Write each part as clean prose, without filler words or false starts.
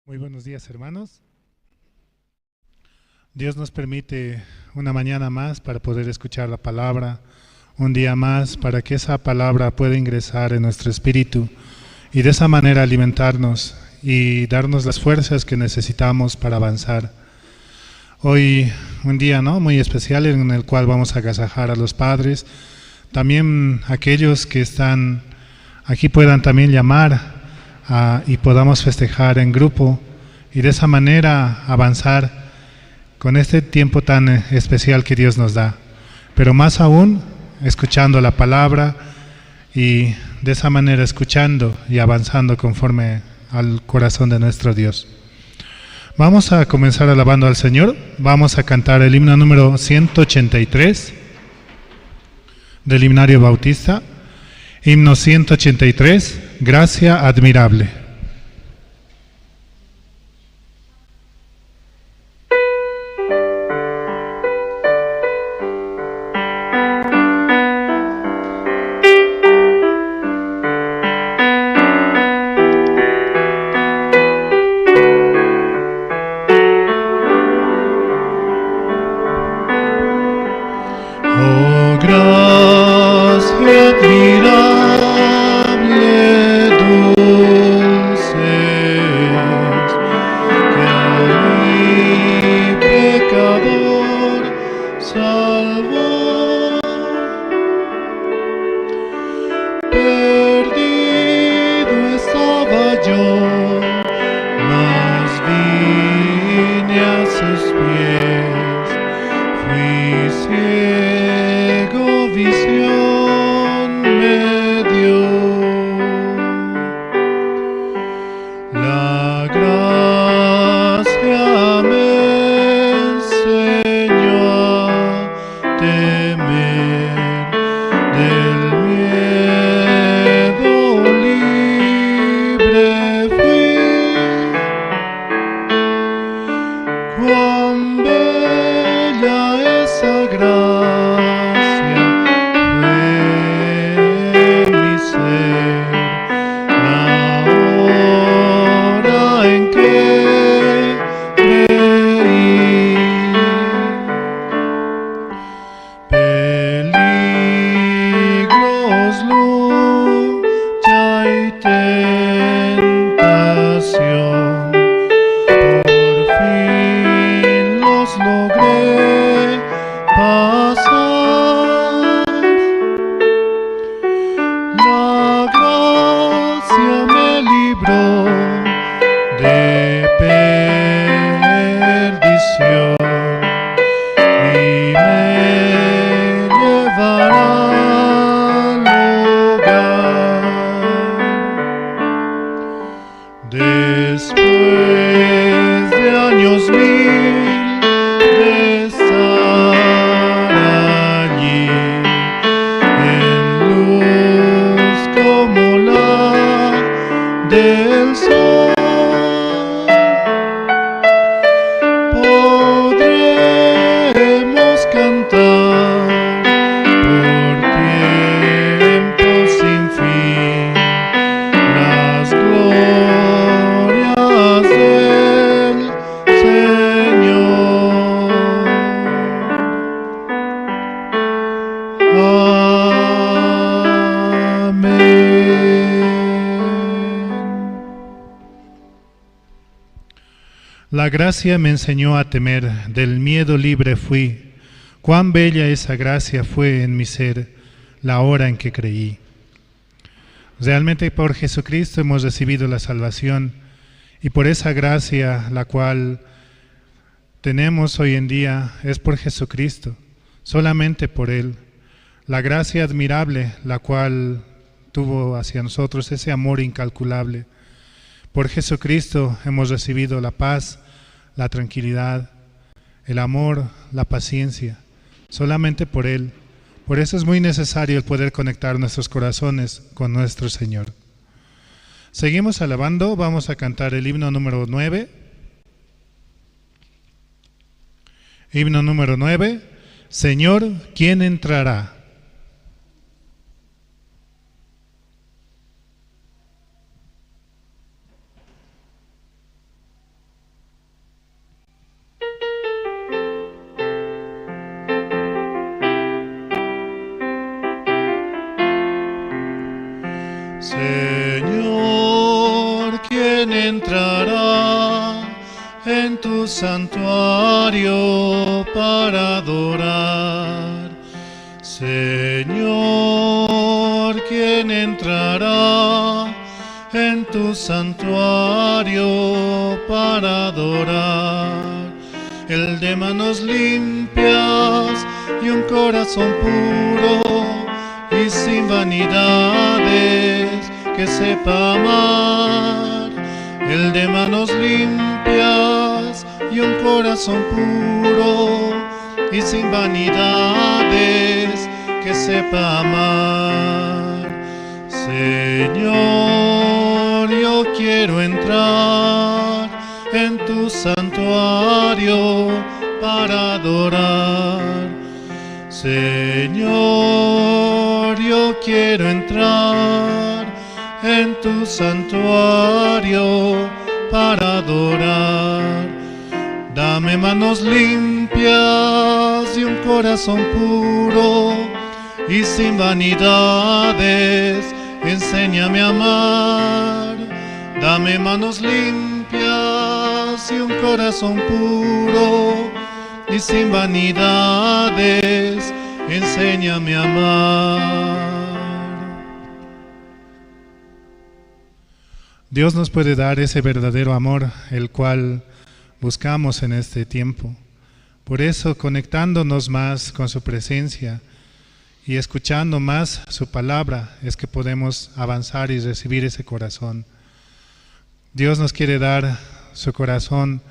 Muy buenos días, hermanos. Dios nos permite una mañana más para poder escuchar la palabra, un día más para que esa palabra pueda ingresar en nuestro espíritu y de esa manera alimentarnos y darnos las fuerzas que necesitamos para avanzar. Hoy un día, ¿no?, muy especial en el cual vamos a agasajar a los padres, también aquellos que están aquí puedan también llamar y podamos festejar en grupo y de esa manera avanzar con este tiempo tan especial que Dios nos da, pero más aún escuchando la palabra y de esa manera escuchando y avanzando conforme al corazón de nuestro Dios. Vamos a comenzar alabando al Señor. Vamos a cantar el himno número 183 del himnario bautista. Himno 183, Gracia Admirable. Oh, gracia admirable, dulce es, que a mi pecador salvó. Perdido estaba yo, mas vine a sus pies, fui ciego, visión me dio. La gracia me enseñó a temer, del miedo libre fui. Cuán bella esa gracia fue en mi ser, la hora en que creí. Peligros, lucha y tentación, por fin los logré pasar. La gracia me libró de perdición y me llevará al hogar. Después de años mil de estar allí, en luz como la del sol, podremos cantar por tiempo sin fin las glorias del Señor. Amén. La gracia me enseñó a temer, del miedo libre fui. Cuán bella esa gracia fue en mi ser, la hora en que creí. Realmente por Jesucristo hemos recibido la salvación y por esa gracia la cual tenemos hoy en día es por Jesucristo, solamente por Él. La gracia admirable la cual tuvo hacia nosotros ese amor incalculable. Por Jesucristo hemos recibido la paz, la tranquilidad, el amor, la paciencia, solamente por Él. Por eso es muy necesario el poder conectar nuestros corazones con nuestro Señor. Seguimos alabando, vamos a cantar el himno número 9. Himno número 9, Señor, ¿quién entrará? Señor, ¿quién entrará en tu santuario para adorar? Señor, ¿quién entrará en tu santuario para adorar? El de manos limpias y un corazón puro y sin vanidades, que sepa amar. El de manos limpias y un corazón puro y sin vanidades, que sepa amar. Señor, yo quiero entrar en tu santuario para adorar. Señor, yo quiero entrar en tu santuario para adorar. Dame manos limpias y un corazón puro y sin vanidades, enséñame a amar. Dame manos limpias y un corazón puro y sin vanidades, enséñame a amar. Dios nos puede dar ese verdadero amor, el cual buscamos en este tiempo. Por eso, conectándonos más con su presencia y escuchando más su palabra, es que podemos avanzar y recibir ese corazón. Dios nos quiere dar su corazón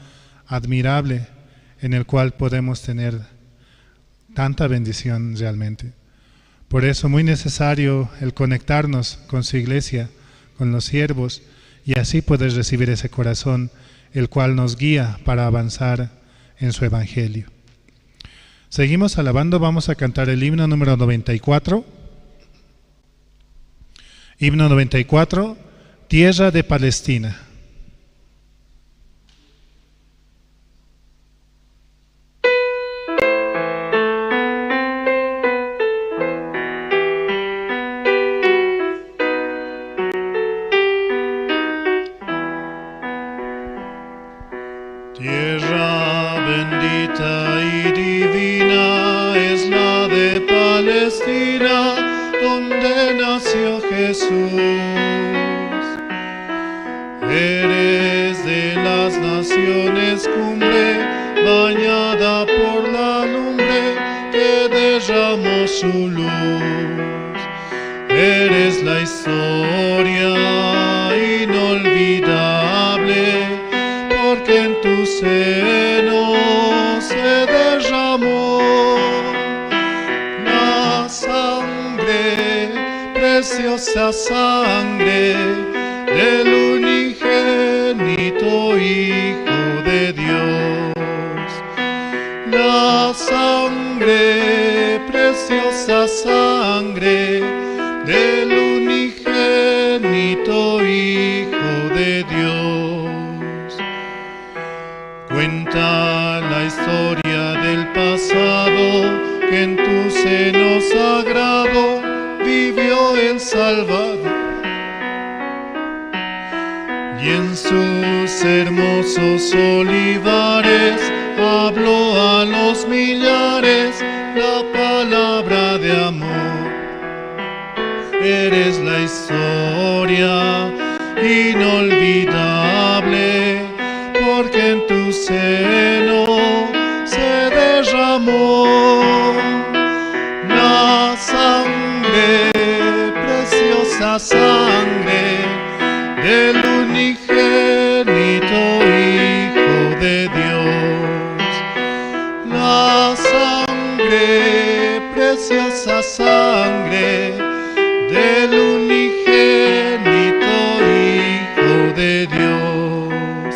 admirable, en el cual podemos tener tanta bendición realmente. Por eso, muy necesario el conectarnos con su iglesia, con los siervos, y así poder recibir ese corazón, el cual nos guía para avanzar en su evangelio. Seguimos alabando, vamos a cantar el himno número 94. Himno 94, Tierra de Palestina. Tierra bendita y divina es la de Palestina, donde nació Jesús. Eres de las naciones cumbre, bañada por la lumbre que derramó su luz. Eres la historia inolvidable, porque en tu seno se derramó la sangre, preciosa sangre del unigénito Hijo de Dios. La sangre, preciosa sangre del unigénito Hijo de Dios. Cuenta la historia del pasado, que en tu seno sagrado vivió el Salvador. Y en sus hermosos olivares habló a los millares la palabra de amor. Eres la historia inolvidable, porque en tu seno se derramó la sangre, preciosa sangre del unigénito Hijo de Dios. La sangre, preciosa sangre del unigénito Hijo de Dios.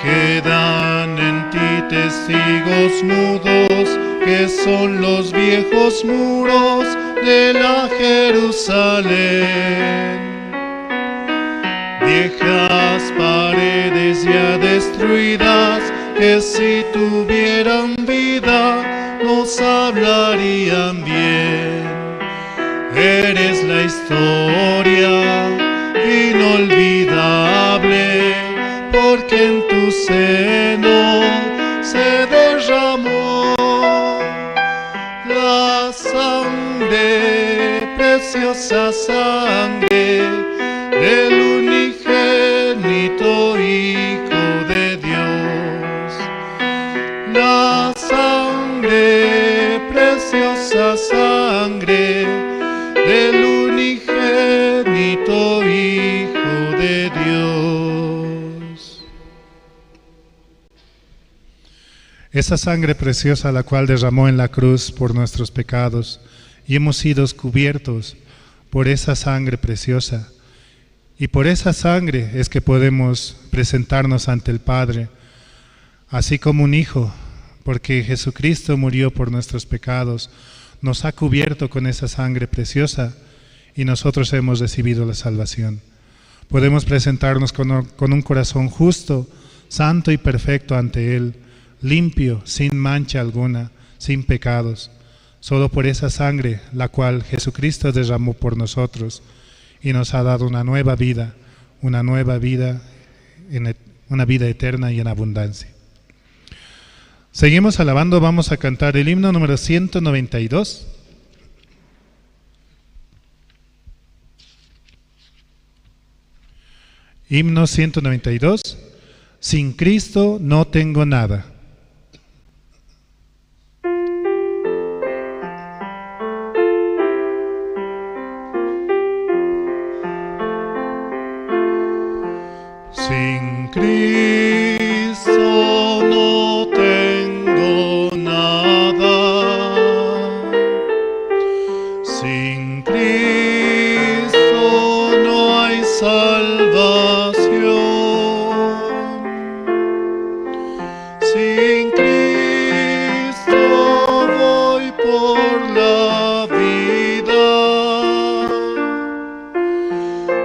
Quedan en ti testigos mudos, que son los viejos muros de la Jerusalén. Viejas paredes ya destruidas, que si tuvieran vida nos hablarían bien. Eres la historia Historia inolvidable, porque en tu seno se derramó la sangre, preciosa sangre del unigénito Hijo de Dios. La sangre, preciosa sangre del unigénito Hijo de Dios. Esa sangre preciosa la cual derramó en la cruz por nuestros pecados, y hemos sido cubiertos por esa sangre preciosa. Y por esa sangre es que podemos presentarnos ante el Padre, así como un hijo, porque Jesucristo murió por nuestros pecados, nos ha cubierto con esa sangre preciosa y nosotros hemos recibido la salvación. Podemos presentarnos con un corazón justo, santo y perfecto ante Él, limpio, sin mancha alguna, sin pecados, solo por esa sangre la cual Jesucristo derramó por nosotros y nos ha dado una nueva vida, una nueva vida, una vida eterna y en abundancia. Seguimos alabando, vamos a cantar el himno número 192. Himno 192, Sin Cristo no tengo nada. Sin Cristo no tengo nada, sin Cristo no hay salvación, sin Cristo voy por la vida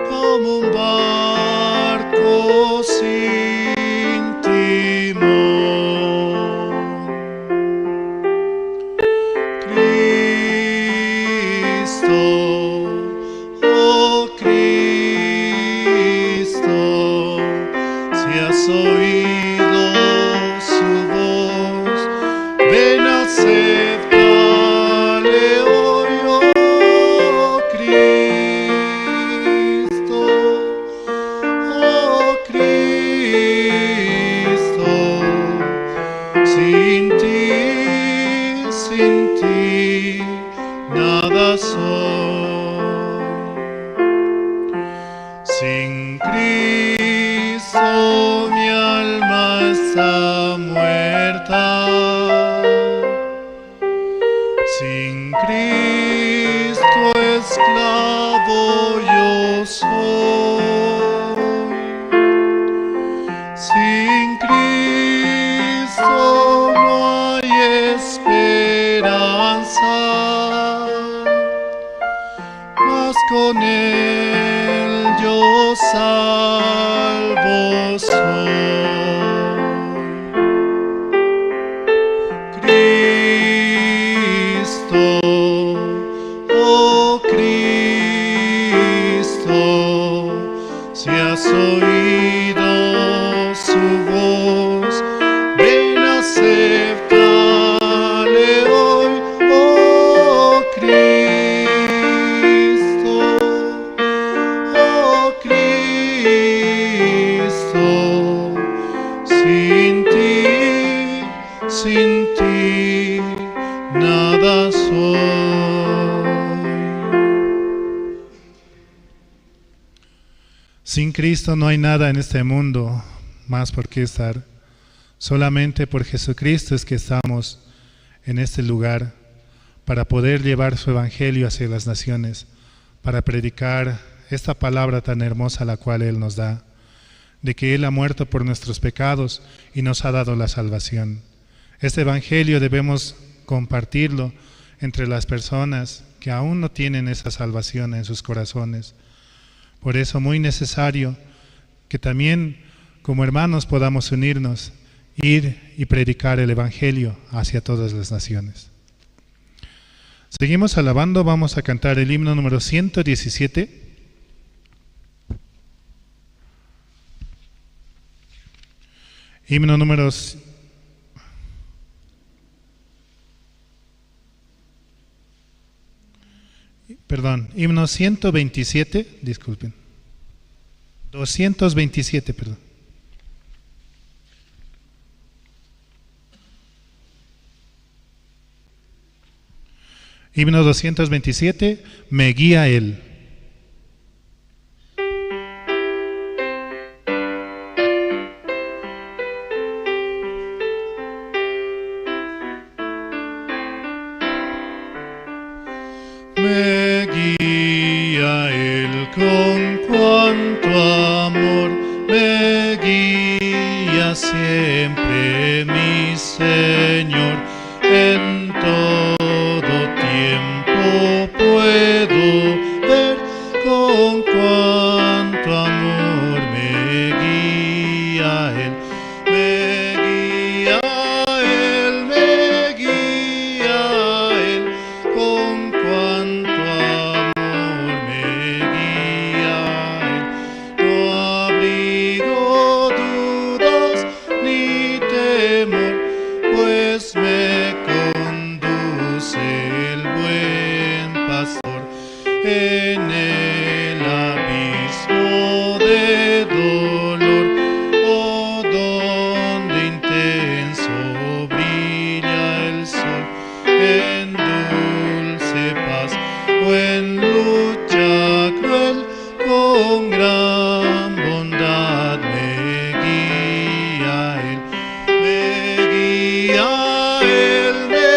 como un barco sin timón. Cristo, oh Cristo, si has oído su voz, ven, acéptale hoy, oh Cristo, oh Cristo, sin ti, nada soy. Sin Cristo mi alma está muerta, sin Cristo esclavo yo soy, sin Cristo no hay esperanza, mas con Él yo salvo soy. Cristo, oh Cristo, si has oído su voz, ven, acéptale hoy, oh Cristo, oh Cristo, sin ti, nada soy. Sin Cristo no hay nada en este mundo más por qué estar. Solamente por Jesucristo es que estamos en este lugar para poder llevar su evangelio hacia las naciones, para predicar esta palabra tan hermosa la cual Él nos da, de que Él ha muerto por nuestros pecados y nos ha dado la salvación. Este evangelio debemos compartirlo entre las personas que aún no tienen esa salvación en sus corazones. Por eso muy necesario que también como hermanos podamos unirnos, ir y predicar el evangelio hacia todas las naciones. Seguimos alabando, vamos a cantar el himno número 117. Himno número himno 127, disculpen. 227, perdón. Himno 227, Me guía Él. Me guía Él con cuanto amor, me guía siempre mi Señor, en todo tiempo puedo ver con cuánto amor me guía Él. Me guía Él, me guía Él, con cuánto amor me guía Él. No abrigo dudas ni temor, pues me conduce el buen pastor en el abismo de dolor, oh, donde intenso brilla el sol, en dulce paz o en lucha cruel, con gran bondad me guía Él. Me guía Él, me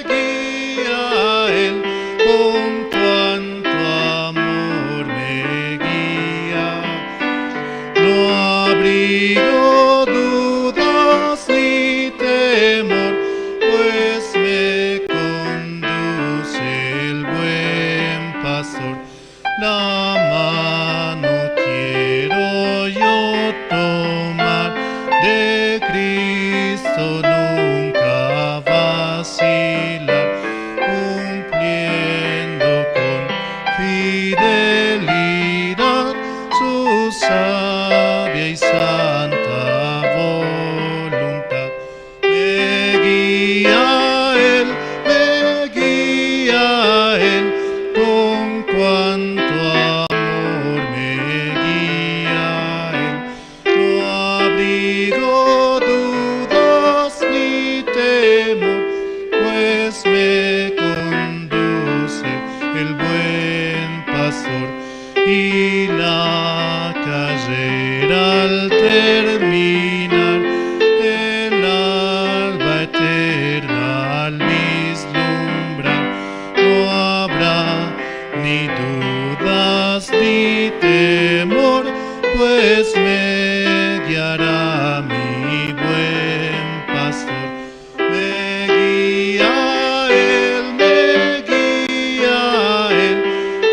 guía Él, con cuanto amor me guía. No abrigo dudas ni temor, pues me conduce el buen pastor. La mano quiero yo tomar de Cristo, nunca vacilar, cumpliendo con fidelidad su sabia y santa voluntad. Me guía Él, me guía Él, con cuanto amor me guía Él. No abrigo dudas ni temor, pues me conduce el buen pastor. Y la carrera al terminar, el alba eterna al vislumbrar, no habrá ni dudas ni temor, pues me guiará mi buen pastor. Me guía Él, me guía Él,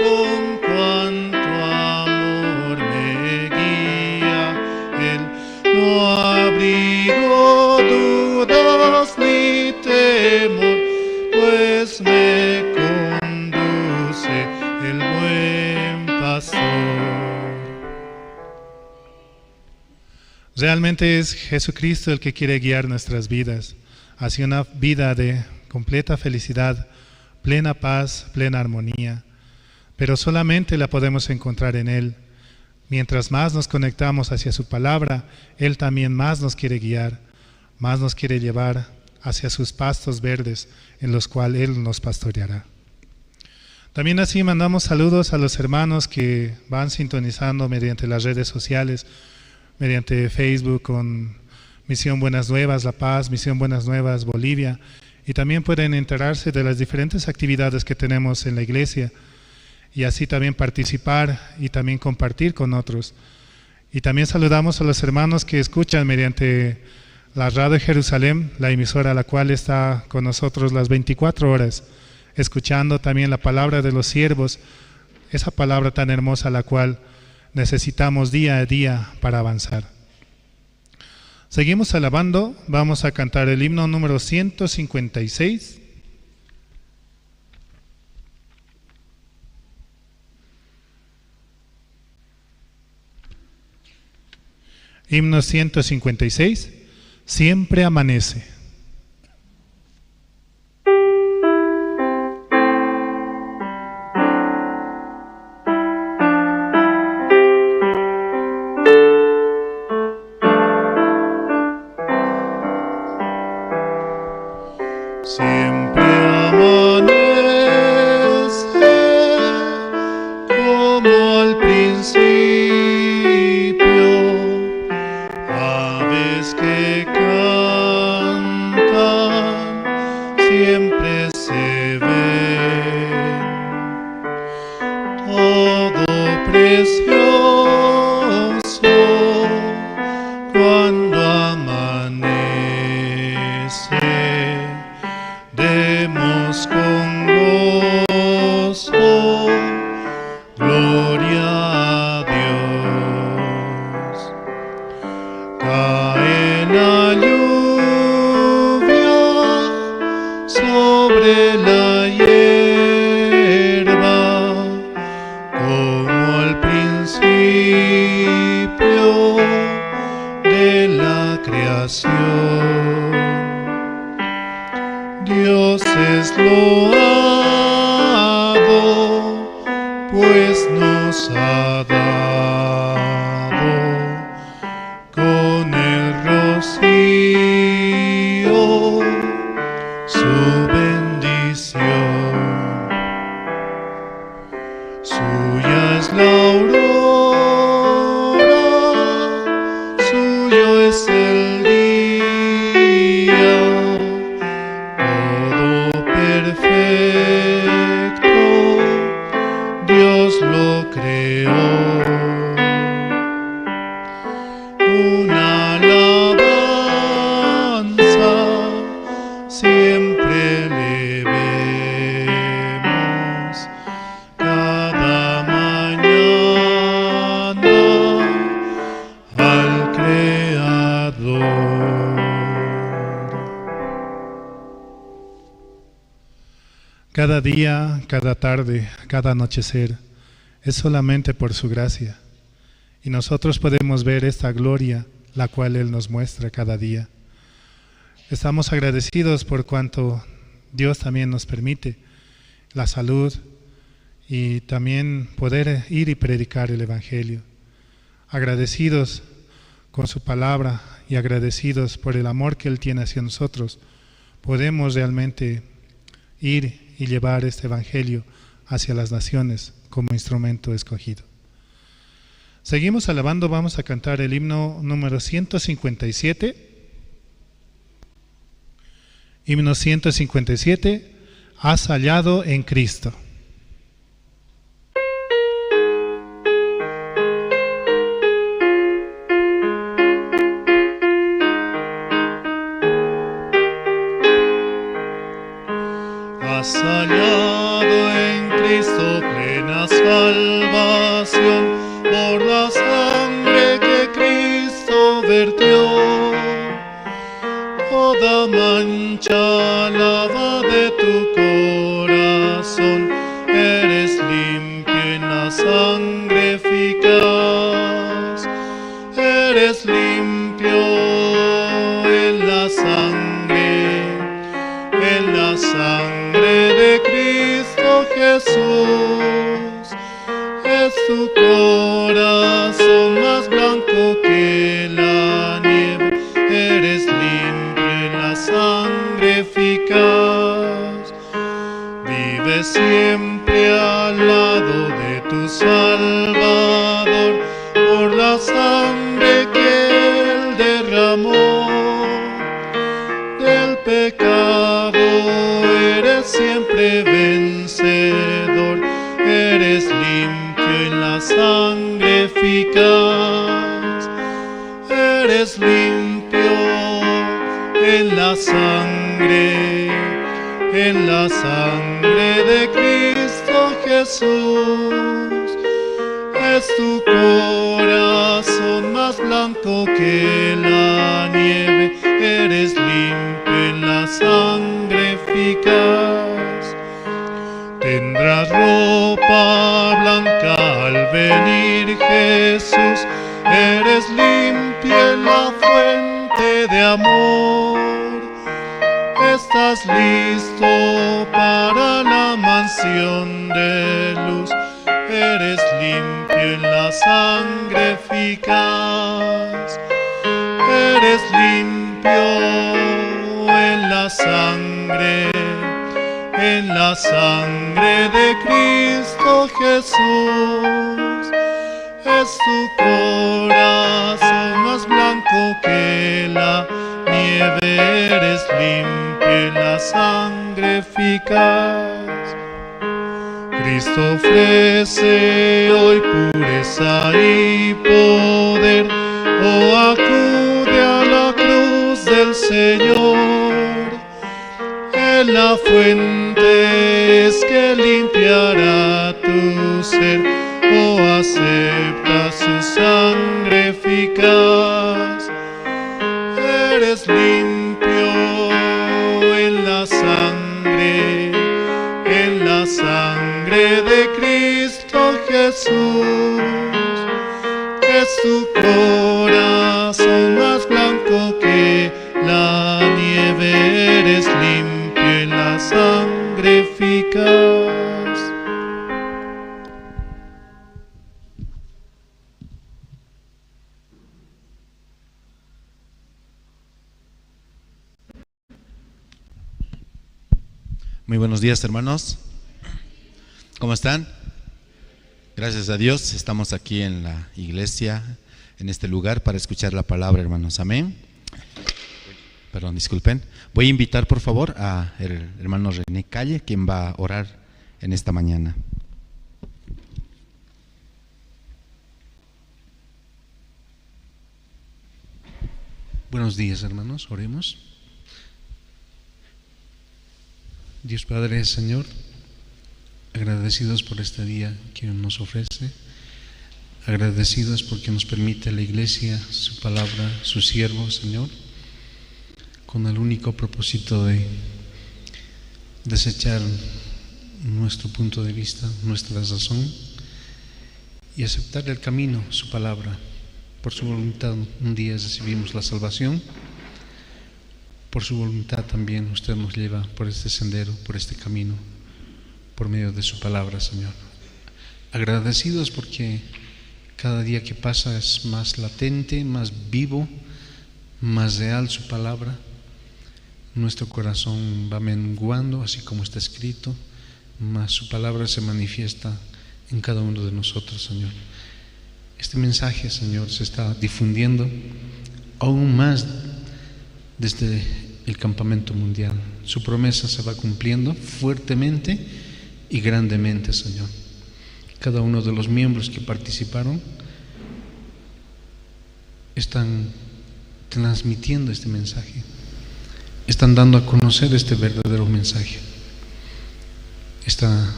con cuanto amor me guía Él. No abrigo dudas ni temor, pues me conduce el buen pastor. Realmente es Jesucristo el que quiere guiar nuestras vidas hacia una vida de completa felicidad, plena paz, plena armonía. Pero solamente la podemos encontrar en Él. Mientras más nos conectamos hacia su palabra, Él también más nos quiere guiar, más nos quiere llevar hacia sus pastos verdes en los cuales Él nos pastoreará. También así mandamos saludos a los hermanos que van sintonizando mediante las redes sociales, mediante Facebook con Misión Buenas Nuevas La Paz, Misión Buenas Nuevas Bolivia, y también pueden enterarse de las diferentes actividades que tenemos en la iglesia y así también participar y también compartir con otros. Y también saludamos a los hermanos que escuchan mediante la Radio Jerusalén, la emisora a la cual está con nosotros las 24 horas, escuchando también la palabra de los siervos, esa palabra tan hermosa la cual necesitamos día a día para avanzar. Seguimos alabando, vamos a cantar el himno número 156. Himno 156, Siempre amanece. Siempre amanece como al principio, aves que cantan siempre se ven, todo precioso cuando amanece. Demos con gozo gloria a Dios. Cae la lluvia sobre la hierba, como al principio de la creación. Dios es loado, pues nos ha dado con el rocío su bendición. Suya es la aurora, suyo es el día, todo perfecto, Dios lo creó. Una alabanza siempre le vemos, cada mañana al Creador. Cada día, cada tarde, cada anochecer, es solamente por su gracia. Y nosotros podemos ver esta gloria, la cual Él nos muestra cada día. Estamos agradecidos por cuanto Dios también nos permite la salud y también poder ir y predicar el Evangelio. Agradecidos con su palabra y agradecidos por el amor que Él tiene hacia nosotros, podemos realmente ir y llevar este Evangelio hacia las naciones como instrumento escogido. Seguimos alabando, vamos a cantar el himno número 157. Himno 157, Has hallado en Cristo. Has hallado en Cristo plena salvación por la sangre que Cristo vertió. Toda mancha lava de tu corazón, eres limpio en la sangre eficaz. Eres limpio en la sangre de Cristo Jesús. Es tu corazón más blanco que la nieve, eres limpio en la sangre eficaz. Vive siempre al lado de tu Salvador, por la sangre que Él derramó. Del pecado eres siempre vencedor, eres limpio en la sangre eficaz. Eres limpio en la sangre de Cristo Jesús. Es tu corazón más blanco que la nieve, eres limpio en la sangre eficaz. Tendrás ropa blanca al venir venir Jesús. Eres limpio en la fuente de amor. Estás listo para la mansión de luz. Eres limpio en la sangre eficaz. Eres limpio en la sangre, en la sangre de Cristo Jesús. Es tu corazón más blanco que la nieve, eres limpio en la sangre eficaz. Cristo ofrece hoy pureza y poder, oh acude a la cruz del Señor. En la fuente es que limpiará tu ser, oh acepta su sangre eficaz. Eres limpio en la sangre de Cristo Jesús. Es tu corazón más blanco que la nieve, eres limpio en la sangre eficaz. Muy buenos días, hermanos. ¿Cómo están? Gracias a Dios, estamos aquí en la iglesia, en este lugar, para escuchar la palabra, hermanos. Amén. Perdón, disculpen. Voy a invitar, por favor, a el hermano René Calle, quien va a orar en esta mañana. Buenos días, hermanos. Oremos. Dios Padre, Señor, agradecidos por este día que nos ofrece, agradecidos porque nos permite la iglesia, su palabra, su siervo, Señor, con el único propósito de desechar nuestro punto de vista, nuestra razón, y aceptar el camino, su palabra. Por su voluntad un día recibimos la salvación. Por su voluntad también usted nos lleva por este sendero, por este camino, por medio de su palabra, Señor. Agradecidos porque cada día que pasa es más latente, más vivo, más real su palabra. Nuestro corazón va menguando, así como está escrito, más su palabra se manifiesta en cada uno de nosotros, Señor. Este mensaje, Señor, se está difundiendo aún más desde el campamento mundial. Su promesa se va cumpliendo fuertemente y grandemente, Señor. Cada uno de los miembros que participaron están transmitiendo este mensaje, están dando a conocer este verdadero mensaje. Esta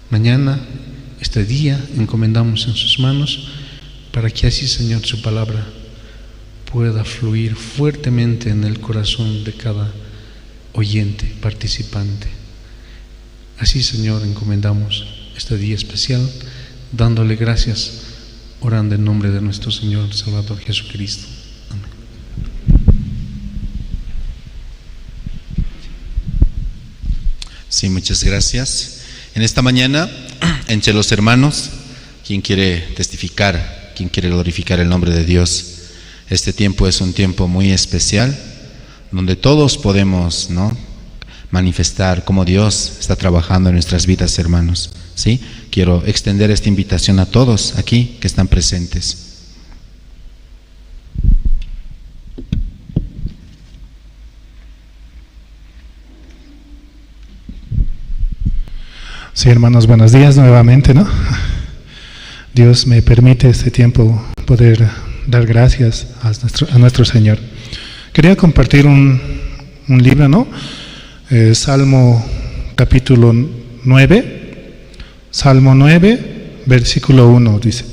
mañana, este día, encomendamos en sus manos para que así, Señor, su palabra pueda fluir fuertemente en el corazón de cada oyente, participante. Así, Señor, encomendamos este día especial, dándole gracias, orando en nombre de nuestro Señor Salvador Jesucristo. Amén. Sí, muchas gracias. En esta mañana, entre los hermanos, quien quiere testificar, quien quiere glorificar el nombre de Dios, este tiempo es un tiempo muy especial, donde todos podemos, ¿no?, manifestar cómo Dios está trabajando en nuestras vidas, hermanos. ¿Sí? Quiero extender esta invitación a todos aquí que están presentes. Sí, hermanos, buenos días nuevamente, ¿no? Dios me permite este tiempo poder dar gracias a nuestro Señor. Quería compartir un libro, ¿no? Salmo capítulo 9, Salmo 9, versículo 1, dice.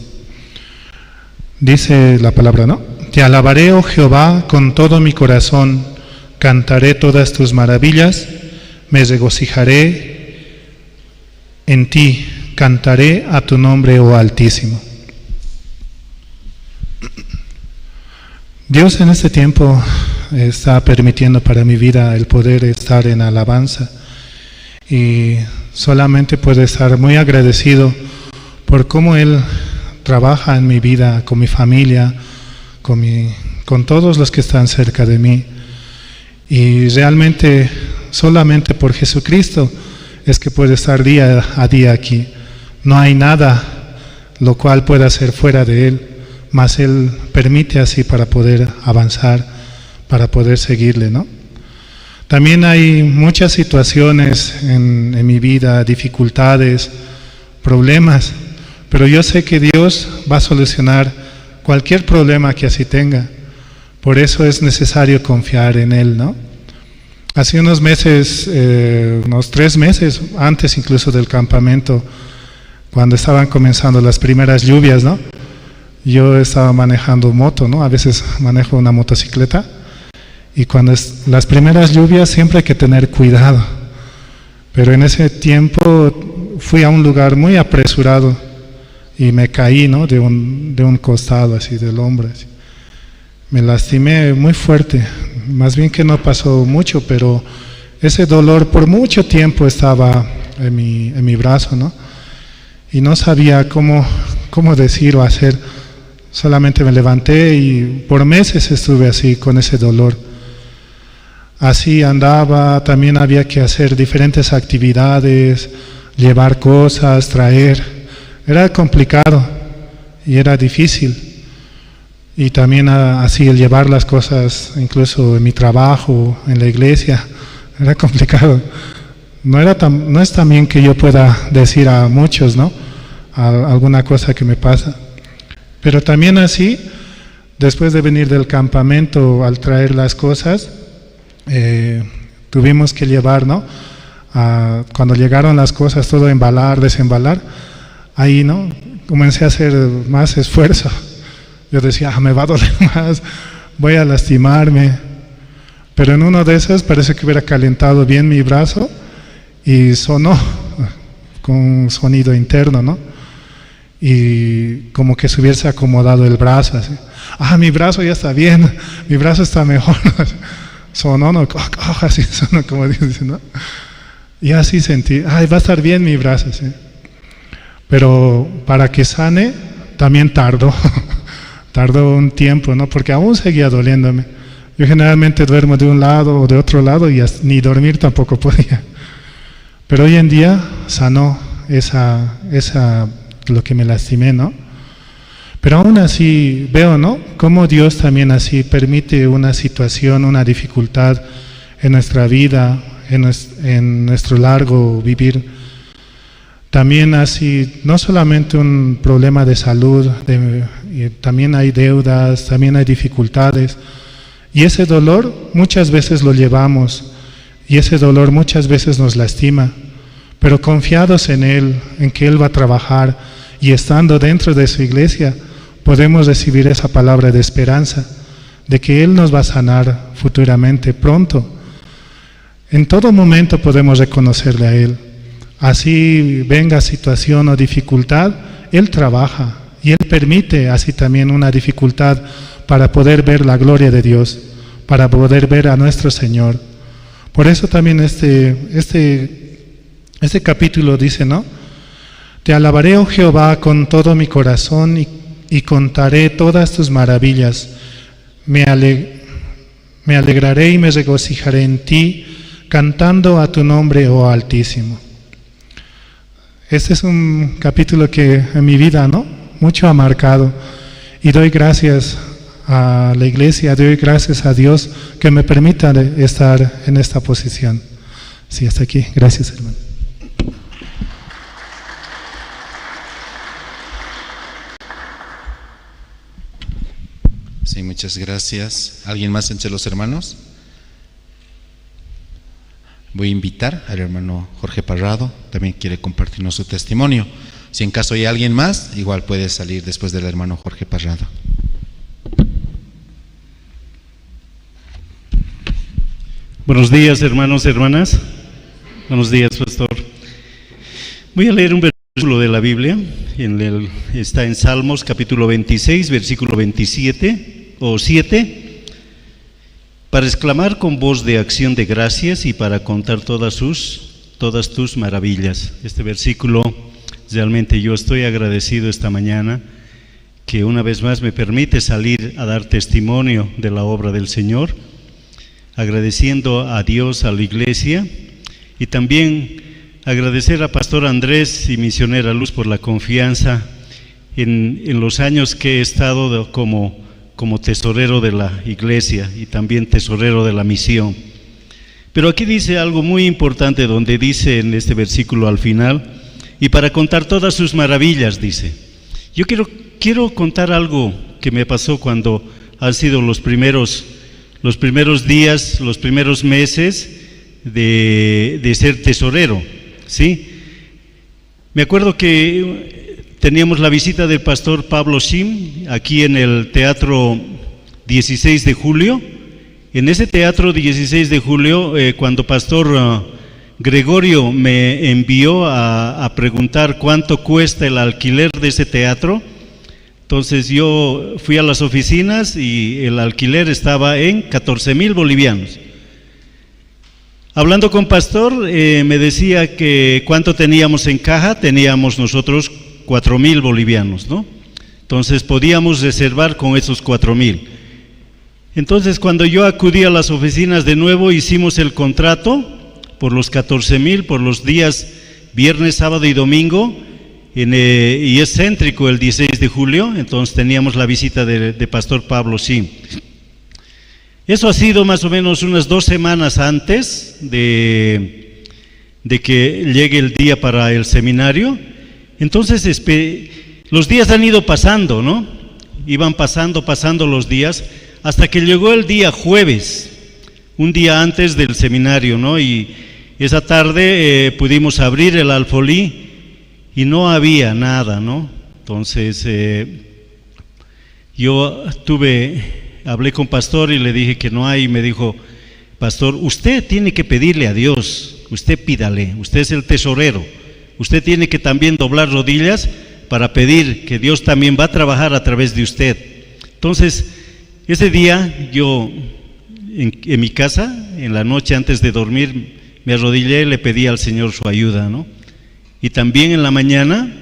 Dice la palabra, ¿no? Te alabaré, oh Jehová, con todo mi corazón, cantaré todas tus maravillas, me regocijaré en ti, cantaré a tu nombre, oh Altísimo. Dios en este tiempo está permitiendo para mi vida el poder estar en alabanza y solamente puedo estar muy agradecido por cómo Él trabaja en mi vida, con mi familia, con todos los que están cerca de mí. Y realmente solamente por Jesucristo es que puedo estar día a día aquí. No hay nada lo cual pueda ser fuera de Él, mas Él permite así para poder avanzar, para poder seguirle, ¿no? También hay muchas situaciones en mi vida, dificultades, problemas, pero yo sé que Dios va a solucionar cualquier problema que así tenga. Por eso es necesario confiar en Él, ¿no? Hace unos meses, unos 3 meses antes incluso del campamento, cuando estaban comenzando las primeras lluvias, ¿no? Yo estaba manejando moto, ¿no? A veces manejo una motocicleta y cuando es las primeras lluvias siempre hay que tener cuidado. Pero en ese tiempo fui a un lugar muy apresurado y me caí, ¿no? De un costado, así, del hombro, así. Me lastimé muy fuerte, más bien que no pasó mucho, pero ese dolor por mucho tiempo estaba en mi brazo, ¿no? Y no sabía cómo decir o hacer. Solamente me levanté y por meses estuve así con ese dolor. Así andaba, también había que hacer diferentes actividades, llevar cosas, traer. Era complicado y era difícil. Y también así el llevar las cosas, incluso en mi trabajo, en la iglesia, era complicado. No es también que yo pueda decir a muchos, ¿no? Alguna cosa que me pasa. Pero también así, después de venir del campamento, al traer las cosas, tuvimos que llevar, ¿no? Cuando llegaron las cosas, todo embalar, desembalar, ahí, ¿no? Comencé a hacer más esfuerzo. Yo decía, me va a doler más, voy a lastimarme. Pero en uno de esos parece que hubiera calentado bien mi brazo y sonó con un sonido interno, ¿no? Y como que se hubiese acomodado el brazo, así. Mi brazo ya está bien, mi brazo está mejor. Sonó, ¿no? Así sonó, como dicen, ¿no? Y así sentí, va a estar bien mi brazo, sí. Pero para que sane, también tardó. Tardó un tiempo, ¿no? Porque aún seguía doliéndome. Yo generalmente duermo de un lado o de otro lado y ni dormir tampoco podía. Pero hoy en día sanó lo que me lastimé, ¿no? Pero aún así veo, ¿no? Cómo Dios también así permite una situación, una dificultad en nuestra vida, en nuestro largo vivir. También así, no solamente un problema de salud, también hay deudas, también hay dificultades. Y ese dolor muchas veces lo llevamos y ese dolor muchas veces nos lastima. Pero confiados en Él, en que Él va a trabajar y estando dentro de su iglesia, podemos recibir esa palabra de esperanza, de que Él nos va a sanar futuramente, pronto. En todo momento podemos reconocerle a Él. Así venga situación o dificultad, Él trabaja y Él permite así también una dificultad para poder ver la gloria de Dios, para poder ver a nuestro Señor. Por eso también este capítulo dice, ¿no? Te alabaré, oh Jehová, con todo mi corazón y contaré todas tus maravillas. Me alegraré y me regocijaré en ti, cantando a tu nombre, oh Altísimo. Este es un capítulo que en mi vida, ¿no? Mucho ha marcado. Y doy gracias a la iglesia, doy gracias a Dios que me permita estar en esta posición. Sí, hasta aquí. Gracias, hermano. Sí, muchas gracias. ¿Alguien más entre los hermanos? Voy a invitar al hermano Jorge Parrado, también quiere compartirnos su testimonio. Si en caso hay alguien más, igual puede salir después del hermano Jorge Parrado. Buenos días, hermanos y hermanas. Buenos días, pastor. Voy a leer un versículo de la Biblia. Está en Salmos capítulo 26, versículo 27. o 7, para exclamar con voz de acción de gracias y para contar todas tus maravillas. Este versículo, realmente yo estoy agradecido esta mañana que una vez más me permite salir a dar testimonio de la obra del Señor, agradeciendo a Dios, a la iglesia, y también agradecer a Pastor Andrés y Misionera Luz por la confianza en los años que he estado como tesorero de la iglesia y también tesorero de la misión. Pero aquí dice algo muy importante, donde dice en este versículo al final, y para contar todas sus maravillas, dice. Yo quiero contar algo que me pasó cuando han sido los primeros días, los primeros meses de ser tesorero, ¿sí? Me acuerdo que teníamos la visita del pastor Pablo Sim aquí en el Teatro 16 de Julio. En ese Teatro 16 de Julio, cuando pastor Gregorio me envió a preguntar cuánto cuesta el alquiler de ese teatro, entonces yo fui a las oficinas y el alquiler estaba en 14,000 bolivianos. Hablando con pastor, me decía que cuánto teníamos en caja. Teníamos nosotros 4,000 bolivianos, ¿no? Entonces podíamos reservar con esos 4,000. Entonces cuando yo acudí a las oficinas de nuevo, hicimos el contrato por los 14,000, por los días viernes, sábado y domingo, y es céntrico el 16 de julio, entonces teníamos la visita de Pastor Pablo Sim. Eso ha sido más o menos unas 2 semanas antes de que llegue el día para el seminario. Entonces los días han ido pasando, ¿no? Iban pasando los días, hasta que llegó el día jueves, un día antes del seminario, ¿no? Y esa tarde pudimos abrir el alfolí y no había nada, ¿no? Entonces yo hablé con pastor y le dije que no hay, y me dijo, pastor, usted tiene que pedirle a Dios, usted pídale, usted es el tesorero, usted tiene que también doblar rodillas para pedir que Dios también va a trabajar a través de usted. Entonces, ese día yo en mi casa, en la noche antes de dormir, me arrodillé y le pedí al Señor su ayuda, ¿no? Y también en la mañana,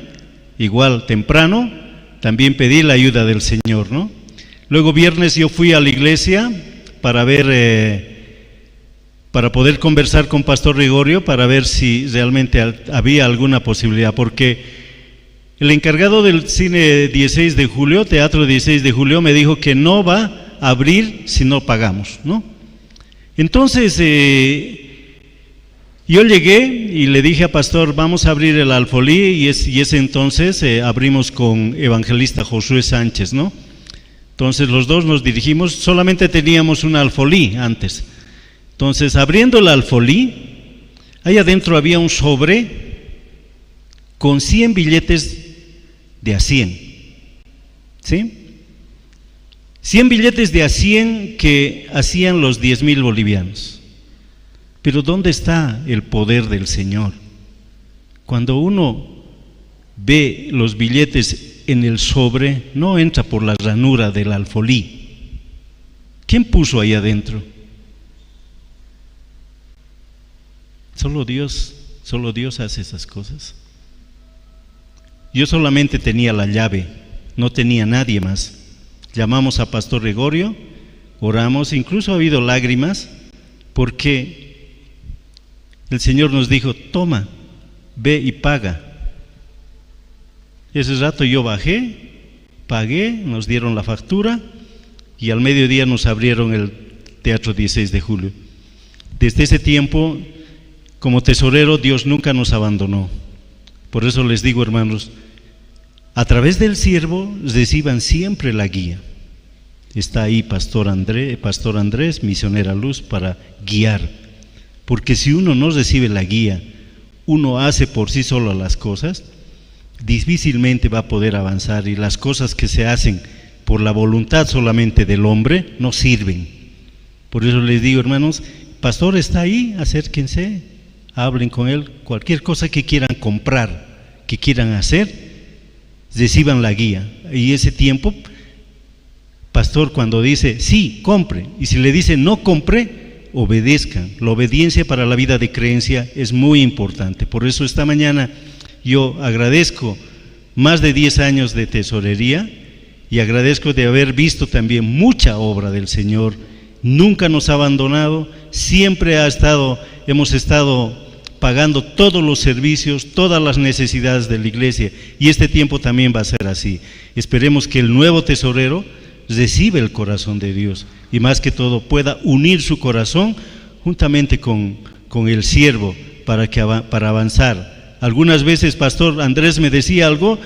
igual temprano, también pedí la ayuda del Señor, ¿no? Luego viernes yo fui a la iglesia para ver, para poder conversar con Pastor Gregorio, para ver si realmente había alguna posibilidad, porque el encargado del cine 16 de julio, Teatro 16 de julio, me dijo que no va a abrir si no pagamos, ¿no? Entonces yo llegué y le dije a pastor, vamos a abrir el alfolí, y ese entonces abrimos con evangelista Josué Sánchez, ¿no? Entonces los dos nos dirigimos, solamente teníamos un alfolí antes. Entonces, abriendo el alfolí, ahí adentro había un sobre con 100 billetes de a 100, ¿sí? 100 billetes de a 100 que hacían los 10,000 bolivianos. Pero ¿dónde está el poder del Señor? Cuando uno ve los billetes en el sobre, no entra por la ranura del alfolí. ¿Quién puso ahí adentro? Solo Dios hace esas cosas. Yo solamente tenía la llave, no tenía nadie más. Llamamos a Pastor Gregorio, oramos, incluso ha habido lágrimas, porque el Señor nos dijo, toma, ve y paga. Ese rato yo bajé, pagué, nos dieron la factura y al mediodía nos abrieron el Teatro 16 de Julio. Desde ese tiempo, como tesorero, Dios nunca nos abandonó. Por eso les digo, hermanos, a través del siervo reciban siempre la guía. Está ahí Pastor Andrés, Misionera Luz, para guiar. Porque si uno no recibe la guía, uno hace por sí solo las cosas, difícilmente va a poder avanzar, y las cosas que se hacen por la voluntad solamente del hombre no sirven. Por eso les digo, hermanos, pastor está ahí, acérquense, hablen con él, cualquier cosa que quieran comprar, que quieran hacer, reciban la guía. Y ese tiempo, Pastor pastor cuando dice, sí, compre. Y si le dice, no compre, obedezcan. La obediencia para la vida de creencia es muy importante. Por eso esta mañana yo agradezco más de 10 años de tesorería y agradezco de haber visto también mucha obra del Señor. Nunca nos ha abandonado, siempre hemos estado pagando todos los servicios, todas las necesidades de la iglesia, y este tiempo también va a ser así. Esperemos que el nuevo tesorero reciba el corazón de Dios y más que todo pueda unir su corazón juntamente con el siervo para avanzar. Algunas veces pastor Andrés me decía algo,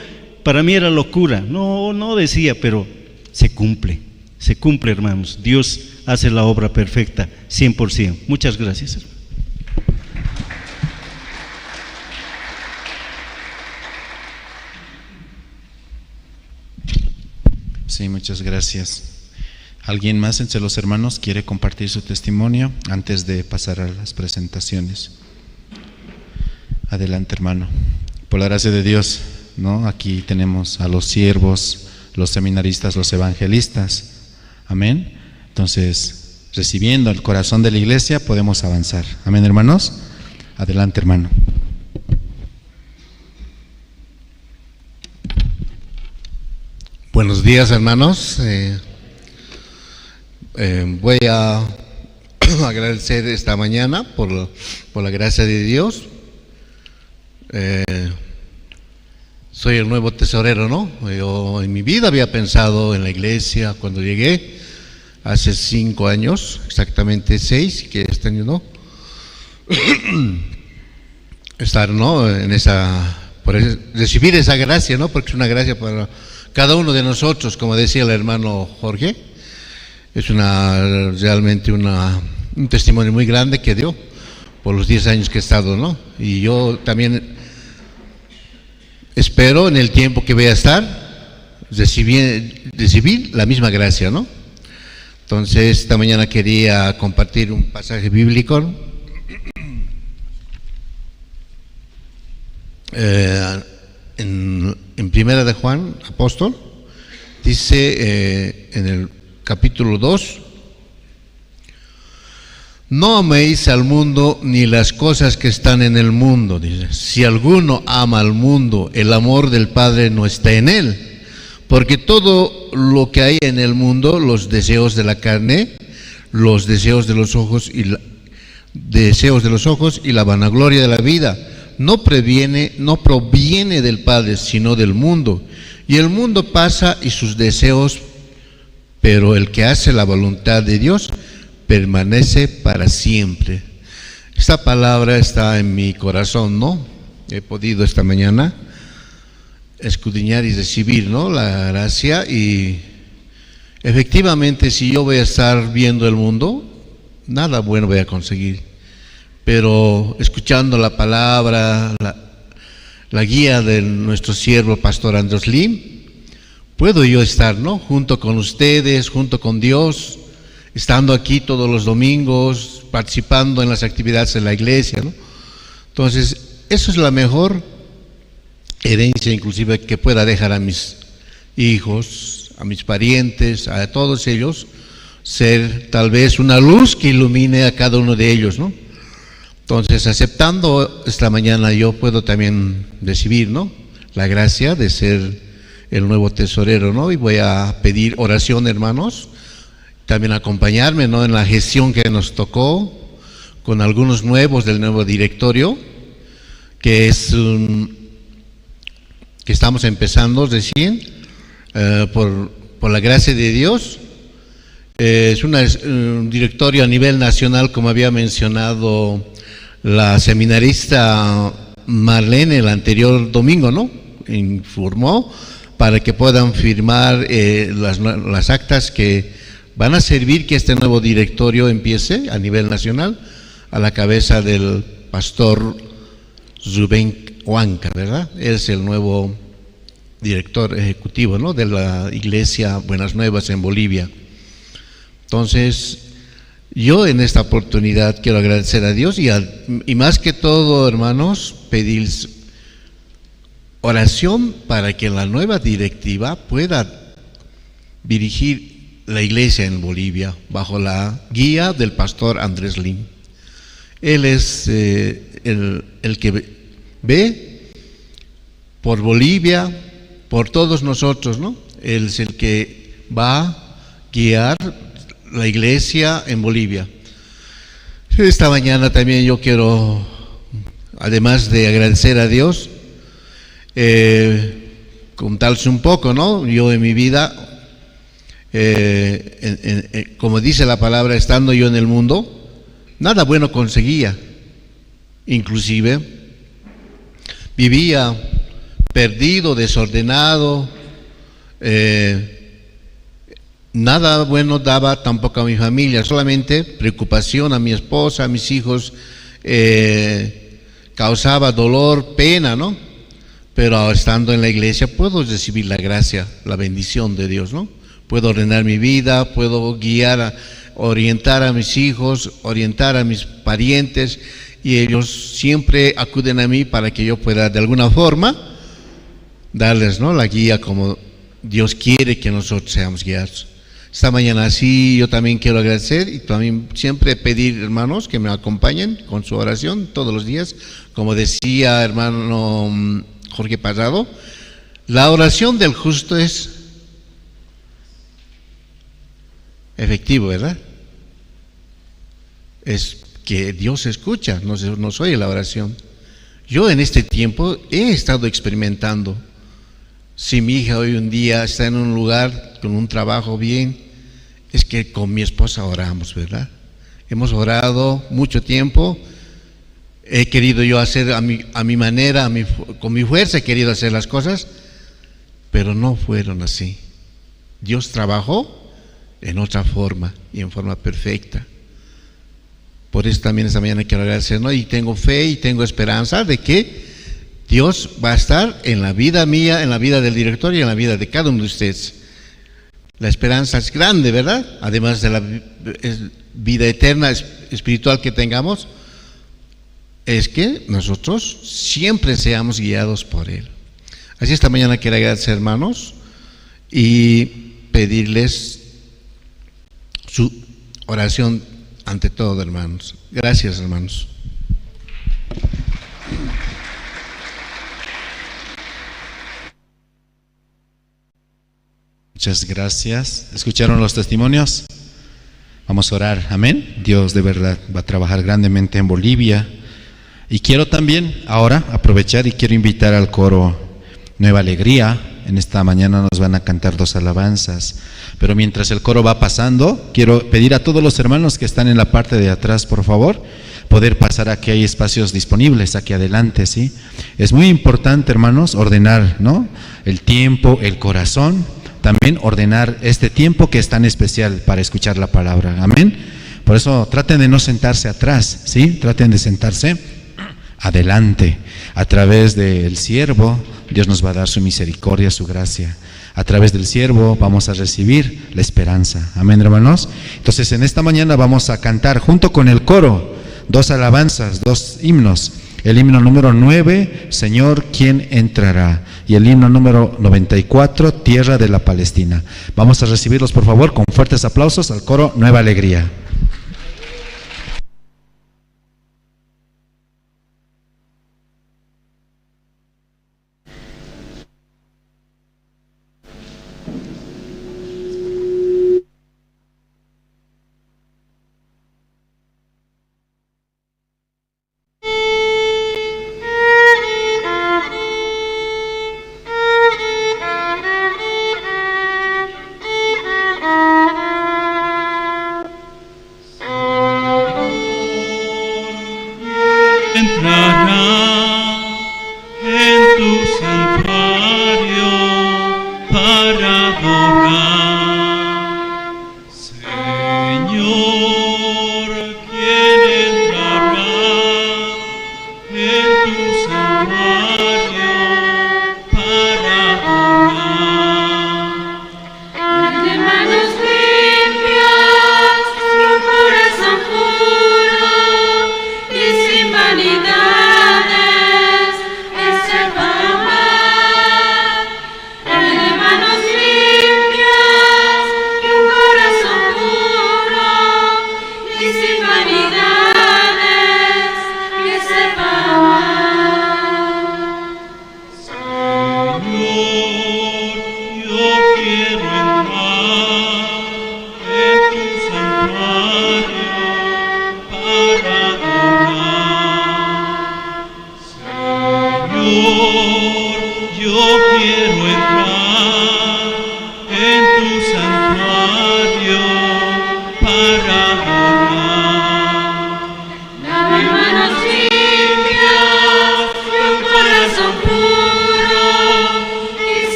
para mí era locura, no decía, pero se cumple, hermanos. Dios hace la obra perfecta, 100%. Muchas gracias, hermano. Sí, muchas gracias. ¿Alguien más entre los hermanos quiere compartir su testimonio antes de pasar a las presentaciones? Adelante, hermano. Por la gracia de Dios, ¿no? Aquí tenemos a los siervos, los seminaristas, los evangelistas. Amén. Entonces, recibiendo el corazón de la iglesia, podemos avanzar. Amén, hermanos. Adelante, hermano. Buenos días, hermanos. Voy a agradecer esta mañana por la gracia de Dios. Soy el nuevo tesorero, ¿no? Yo en mi vida había pensado en la iglesia cuando llegué, hace 5 años, exactamente 6, que este año no. Estar, ¿no? En esa, recibir esa gracia, ¿no? Porque es una gracia para cada uno de nosotros, como decía el hermano Jorge. Es realmente un testimonio muy grande que dio por los 10 años que he estado, ¿no? Y yo también espero en el tiempo que voy a estar recibir la misma gracia, ¿no? Entonces, esta mañana quería compartir un pasaje bíblico. En Primera de Juan, apóstol, dice en el capítulo 2: no améis al mundo ni las cosas que están en el mundo. Dice, si alguno ama al mundo, el amor del Padre no está en él, porque todo lo que hay en el mundo, los deseos de la carne, los deseos de los ojos y la vanagloria de la vida, no proviene del Padre, sino del mundo. Y el mundo pasa y sus deseos, pero el que hace la voluntad de Dios permanece para siempre. Esta palabra está en mi corazón, ¿no? He podido esta mañana escudriñar y recibir, ¿no?, la gracia. Y efectivamente, si yo voy a estar viendo el mundo, nada bueno voy a conseguir. Pero escuchando la palabra, la guía de nuestro siervo pastor Andrés Lim, puedo yo estar, ¿no?, junto con ustedes, junto con Dios, estando aquí todos los domingos, participando en las actividades de la iglesia, ¿no? Entonces, eso es la mejor herencia inclusive que pueda dejar a mis hijos, a mis parientes, a todos ellos, ser tal vez una luz que ilumine a cada uno de ellos, ¿no? Entonces, aceptando esta mañana, yo puedo también recibir, ¿no?, la gracia de ser el nuevo tesorero, ¿no? Y voy a pedir oración, hermanos, también acompañarme, ¿no?, en la gestión que nos tocó con algunos nuevos del nuevo directorio, que es que estamos empezando recién, por la gracia de Dios. Es un directorio a nivel nacional, como había mencionado la seminarista Marlene el anterior domingo, ¿no? Informó para que puedan firmar las actas que van a servir que este nuevo directorio empiece a nivel nacional a la cabeza del pastor Rubén Huanca, ¿verdad? Él es el nuevo director ejecutivo, ¿no?, de la Iglesia Buenas Nuevas en Bolivia. Entonces, yo en esta oportunidad quiero agradecer a Dios y más que todo, hermanos, pedir oración para que la nueva directiva pueda dirigir la iglesia en Bolivia, bajo la guía del pastor Andrés Lim. Él es el que ve por Bolivia, por todos nosotros, ¿no? Él es el que va a guiar la iglesia en Bolivia. Esta mañana también yo quiero, además de agradecer a Dios, contarles un poco, ¿no? Yo en mi vida, como dice la palabra, estando yo en el mundo, nada bueno conseguía. Inclusive vivía perdido, desordenado, nada bueno daba tampoco a mi familia, solamente preocupación a mi esposa, a mis hijos, causaba dolor, pena, ¿no? Pero estando en la iglesia puedo recibir la gracia, la bendición de Dios, ¿no? Puedo ordenar mi vida, puedo guiar, orientar a mis hijos, orientar a mis parientes, y ellos siempre acuden a mí para que yo pueda de alguna forma darles, ¿no?, la guía como Dios quiere que nosotros seamos guiados. Esta mañana sí, yo también quiero agradecer y también siempre pedir, hermanos, que me acompañen con su oración todos los días. Como decía hermano Jorge Parrado, la oración del justo es efectivo, ¿verdad? Es que Dios escucha, nos oye la oración. Yo en este tiempo he estado experimentando. Si mi hija hoy un día está en un lugar con un trabajo bien, es que con mi esposa oramos, ¿verdad? Hemos orado mucho tiempo. He querido yo hacer a mi manera, con mi fuerza he querido hacer las cosas, pero no fueron así. Dios trabajó en otra forma y en forma perfecta. Por eso también esta mañana quiero agradecer, ¿no? Y tengo fe y tengo esperanza de que Dios va a estar en la vida mía, en la vida del director y en la vida de cada uno de ustedes. La esperanza es grande, ¿verdad? Además de la vida eterna espiritual que tengamos, es que nosotros siempre seamos guiados por Él. Así esta mañana quiero agradecer, hermanos, y pedirles su oración ante todo, hermanos. Gracias, hermanos. Muchas gracias. ¿Escucharon los testimonios? Vamos a orar. Amén. Dios de verdad va a trabajar grandemente en Bolivia. Y quiero también ahora aprovechar y quiero invitar al coro Nueva Alegría. En esta mañana nos van a cantar 2 alabanzas. Pero mientras el coro va pasando, quiero pedir a todos los hermanos que están en la parte de atrás, por favor, poder pasar aquí. Hay espacios disponibles aquí adelante, ¿sí? Es muy importante, hermanos, ordenar, ¿no?, el tiempo, el corazón. También ordenar este tiempo que es tan especial para escuchar la palabra. Amén. Por eso traten de no sentarse atrás, ¿sí? Traten de sentarse adelante. A través del siervo, Dios nos va a dar su misericordia, su gracia. A través del siervo vamos a recibir la esperanza. Amén, hermanos. Entonces, en esta mañana vamos a cantar junto con el coro 2 alabanzas, 2 himnos. El himno número 9, Señor, ¿quién entrará? Y el himno número 94, Tierra de la Palestina. Vamos a recibirlos, por favor, con fuertes aplausos al coro Nueva Alegría. Thank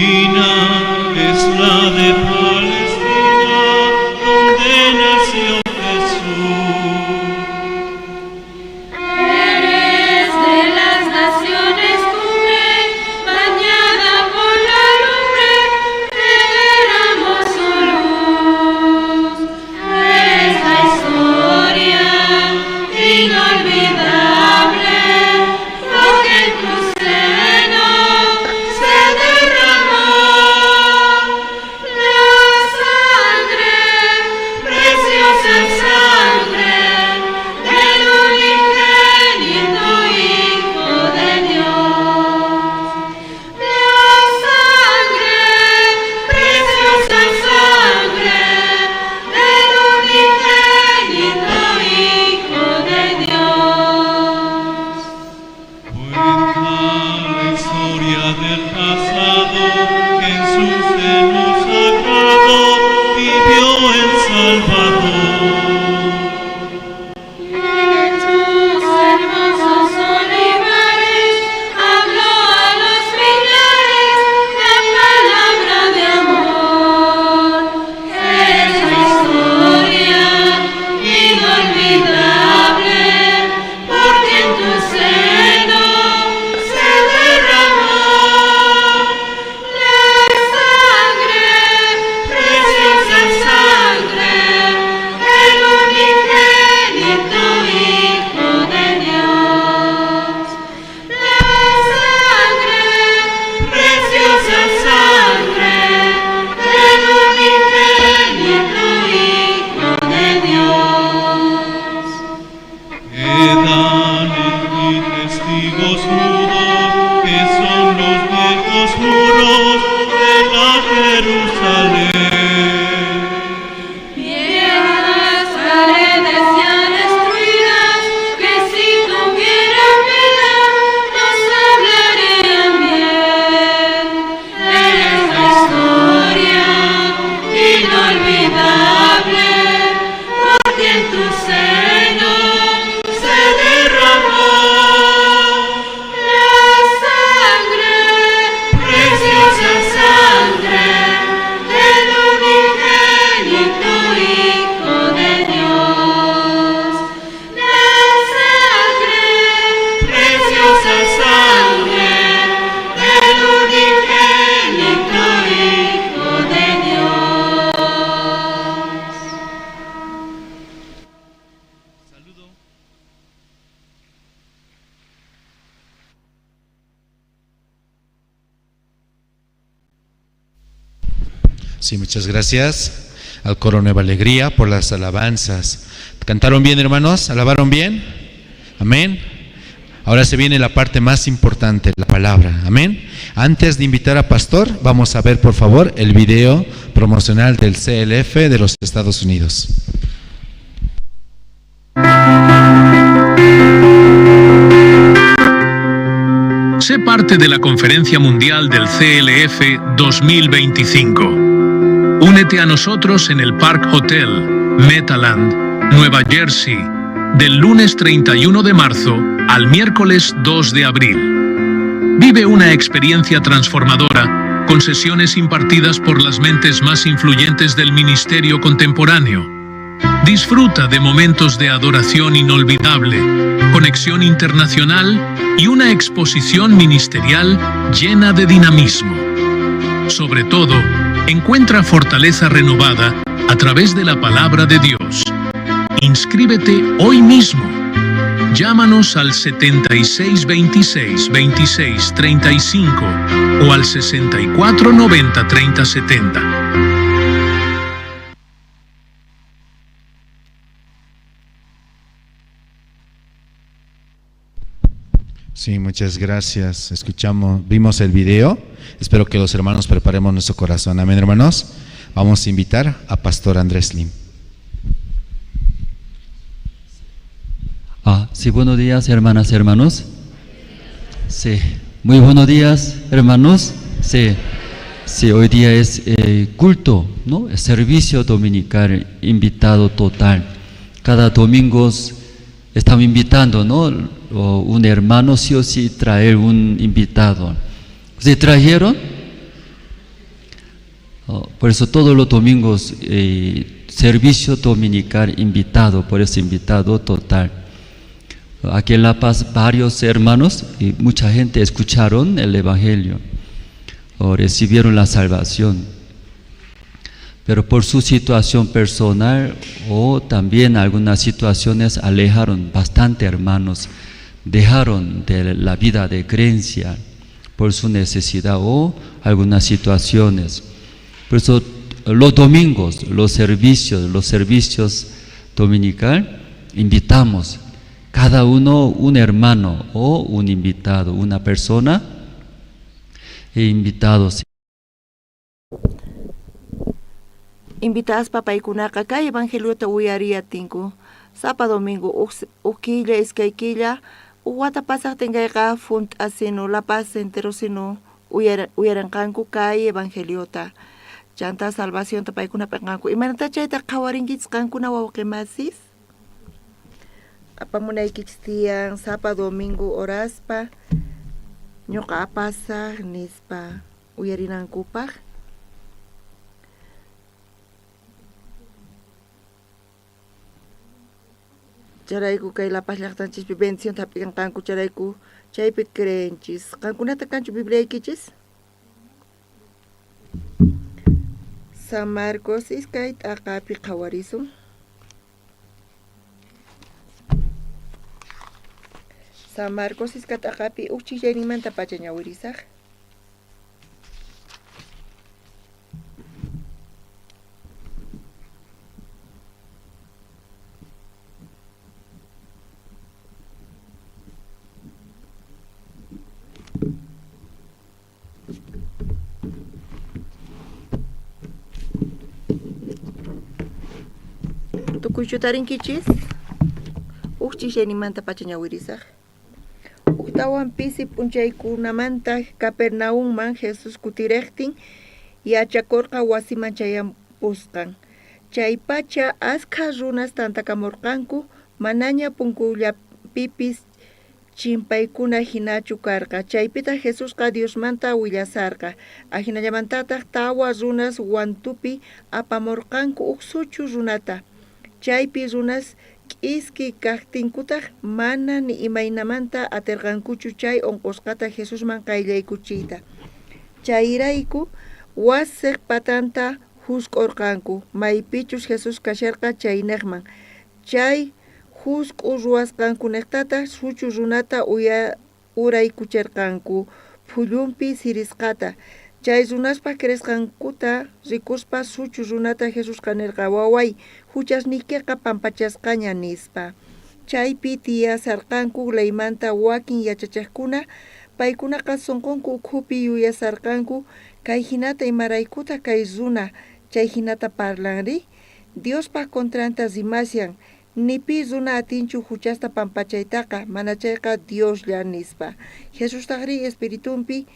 Divina es la de Palestina, donde nació Jesús. Eres de las naciones cumbre, bañada por la lumbre que derramó su luz. Es la historia inolvidable, porque en tu seno se derramó la sangre, preciosa sangre del unigénito Hijo de Dios. La sangre, preciosa sangre del unigénito Hijo de Dios. Cuenta la historia del pasado, que en su seno sagrado vivió el Salvador. En tus hermosos olivares habló a los millares la palabra de amor. Es la historia inolvidable, porque en tu seno se derramó la sangre, preciosa sangre del unigénito Hijo de Dios. La sangre, preciosa sangre del unigénito Hijo de Dios. Quedan en ti testigos mudos, que son los viejos muros de la Jerusalén. Viejas paredes ya destruidas, que si tuvieran vida nos hablarían bien. Eres la historia inolvidable, porque en tu seno se derramó la sangre, preciosa sangre del unigénito Hijo de Dios. La sangre, preciosa sangre del unigénito Hijo de Dios. Sí, muchas gracias al coro Nueva Alegría por las alabanzas. ¿Cantaron bien, hermanos? ¿Alabaron bien? Amén. Ahora se viene la parte más importante, la palabra. Amén. Antes de invitar a Pastor, vamos a ver, por favor, el video promocional del CLF de los Estados Unidos. Sé parte de la Conferencia Mundial del CLF 2025. Únete a nosotros en el Park Hotel, Metaland, Nueva Jersey, del lunes 31 de marzo al miércoles 2 de abril. Vive una experiencia transformadora con sesiones impartidas por las mentes más influyentes del ministerio contemporáneo. Disfruta de momentos de adoración inolvidable, conexión internacional y una exposición ministerial llena de dinamismo. Sobre todo, encuentra fortaleza renovada a través de la palabra de Dios. Inscríbete hoy mismo. Llámanos al 76 26 26 35 o al 64 90 30 70. Sí, muchas gracias. Escuchamos, vimos el video. Espero que los hermanos preparemos nuestro corazón. Amén, hermanos. Vamos a invitar a Pastor Andrés Lim. Sí, buenos días, hermanas y hermanos. Sí, muy buenos días, hermanos. Sí, sí, hoy día es culto, ¿no? El servicio dominical, invitado total. Cada domingo estamos invitando, ¿no? O un hermano sí o sí traer un invitado. ¿Se trajeron? Por eso todos los domingos servicio dominical invitado, por eso invitado total. Aquí en La Paz varios hermanos y mucha gente escucharon el Evangelio o recibieron la salvación. Pero por su situación personal o también algunas situaciones alejaron bastante hermanos, dejaron de la vida de creencia por su necesidad o algunas situaciones. Por eso los domingos, los servicios dominical, invitamos cada uno un hermano o un invitado, una persona e invitados. Invitaspa paykunaqa kay evangeliota uyariyatinku sapa domingo uj killa iskay killa uj wata pasaqtin kayqa junt'asinu La Paz enterosinu uyarinqanku kay evangeliota chanta salvacionta paykuna p'inqanku. Imaynata chayta qhawarinkichis qankuna wawqi masis? Apamunaykichis tiyan sapa domingo oraspa ñuqa apasaq nispa uyarinankupaq. Chayrayku kay La Paz llaqtanchispi bendicionta hap'ikanqanku, chayrayku chaypi creenchis. Qankunata kanchu Bibliaykichis? San Marcos iskay t'aqapi qhawarisun. San Marcos iskay t'aqapi uj chijllayninmanta pacha ñawirisaq. Tukuychu tarinkichis? Uj chijllayninmanta pacha ñawirisaq. Ujtawan pisi p'unchaykunamanta Capernaumman Jesús kutirejtin yachakorqa wasiman chayampusqan. Chaypacha askha runas tantakamorqanku, manaña punkullapipis chimpaykuna jinachu karqa. Chaypitaj Jesusqa Diosmanta willasarqa. Ajinallamantataj tawa runas wantupi apamorqanku uj suchu runata. Chaypi runas k'iski kajtinkutaj mana ni imaynamanta aterqankuchu chay onqosqata Jesusman qayllaykuchiyta. Chayrayku wasej patanta jusk'orqanku, maypichus Jesús kasharqa chaynejman. Chay jusk'u ruwasqankunejtataj suchu runata uraykucherqanku phullunpi sirisqata. Chay runaspaj creesqankuta rikuspa suchu runata Jesusqa nerqa, waway, juchasniykeqa pampachasqaña, nispa. Chaypi tiyasarqanku leymanta wakin yachachejkuna, paykunaqa sonqonku ukhupi yuyasarqanku, kay jinata imaraykutaj kay runa chay jinata parlanri? Diospaj contranta rimashan, ni pi runa atinchu juchasta pampachaytaqa, manachayqa Dioslla, nispa. Jesustajrí espiritunpi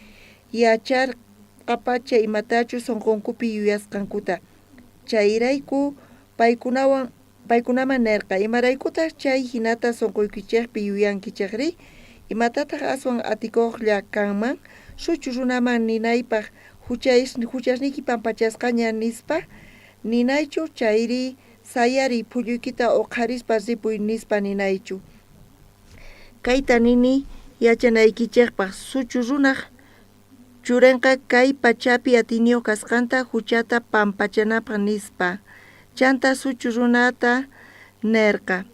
yacharqapacha imatachus sonqonkupi yuyasqankuta. Chayrayku paykunaman nerqa, imaraykutaj chay jinata sonqoykichejpi yuyankichejri? Imatataj aswan atikojlla kanman? Suchu runaman ninaypaj juchasniyki pampachasqaña nispa ninaychu, chayri sayariy phullukita uqharispa ripuy nispa ninaychu. Kayta nini yachanaykichejpaj, suchu runaj churenqa kay pachapi atiyniyoj kasqanta juchata pampachanapaj nispa. Chanta suchu runata nerqa,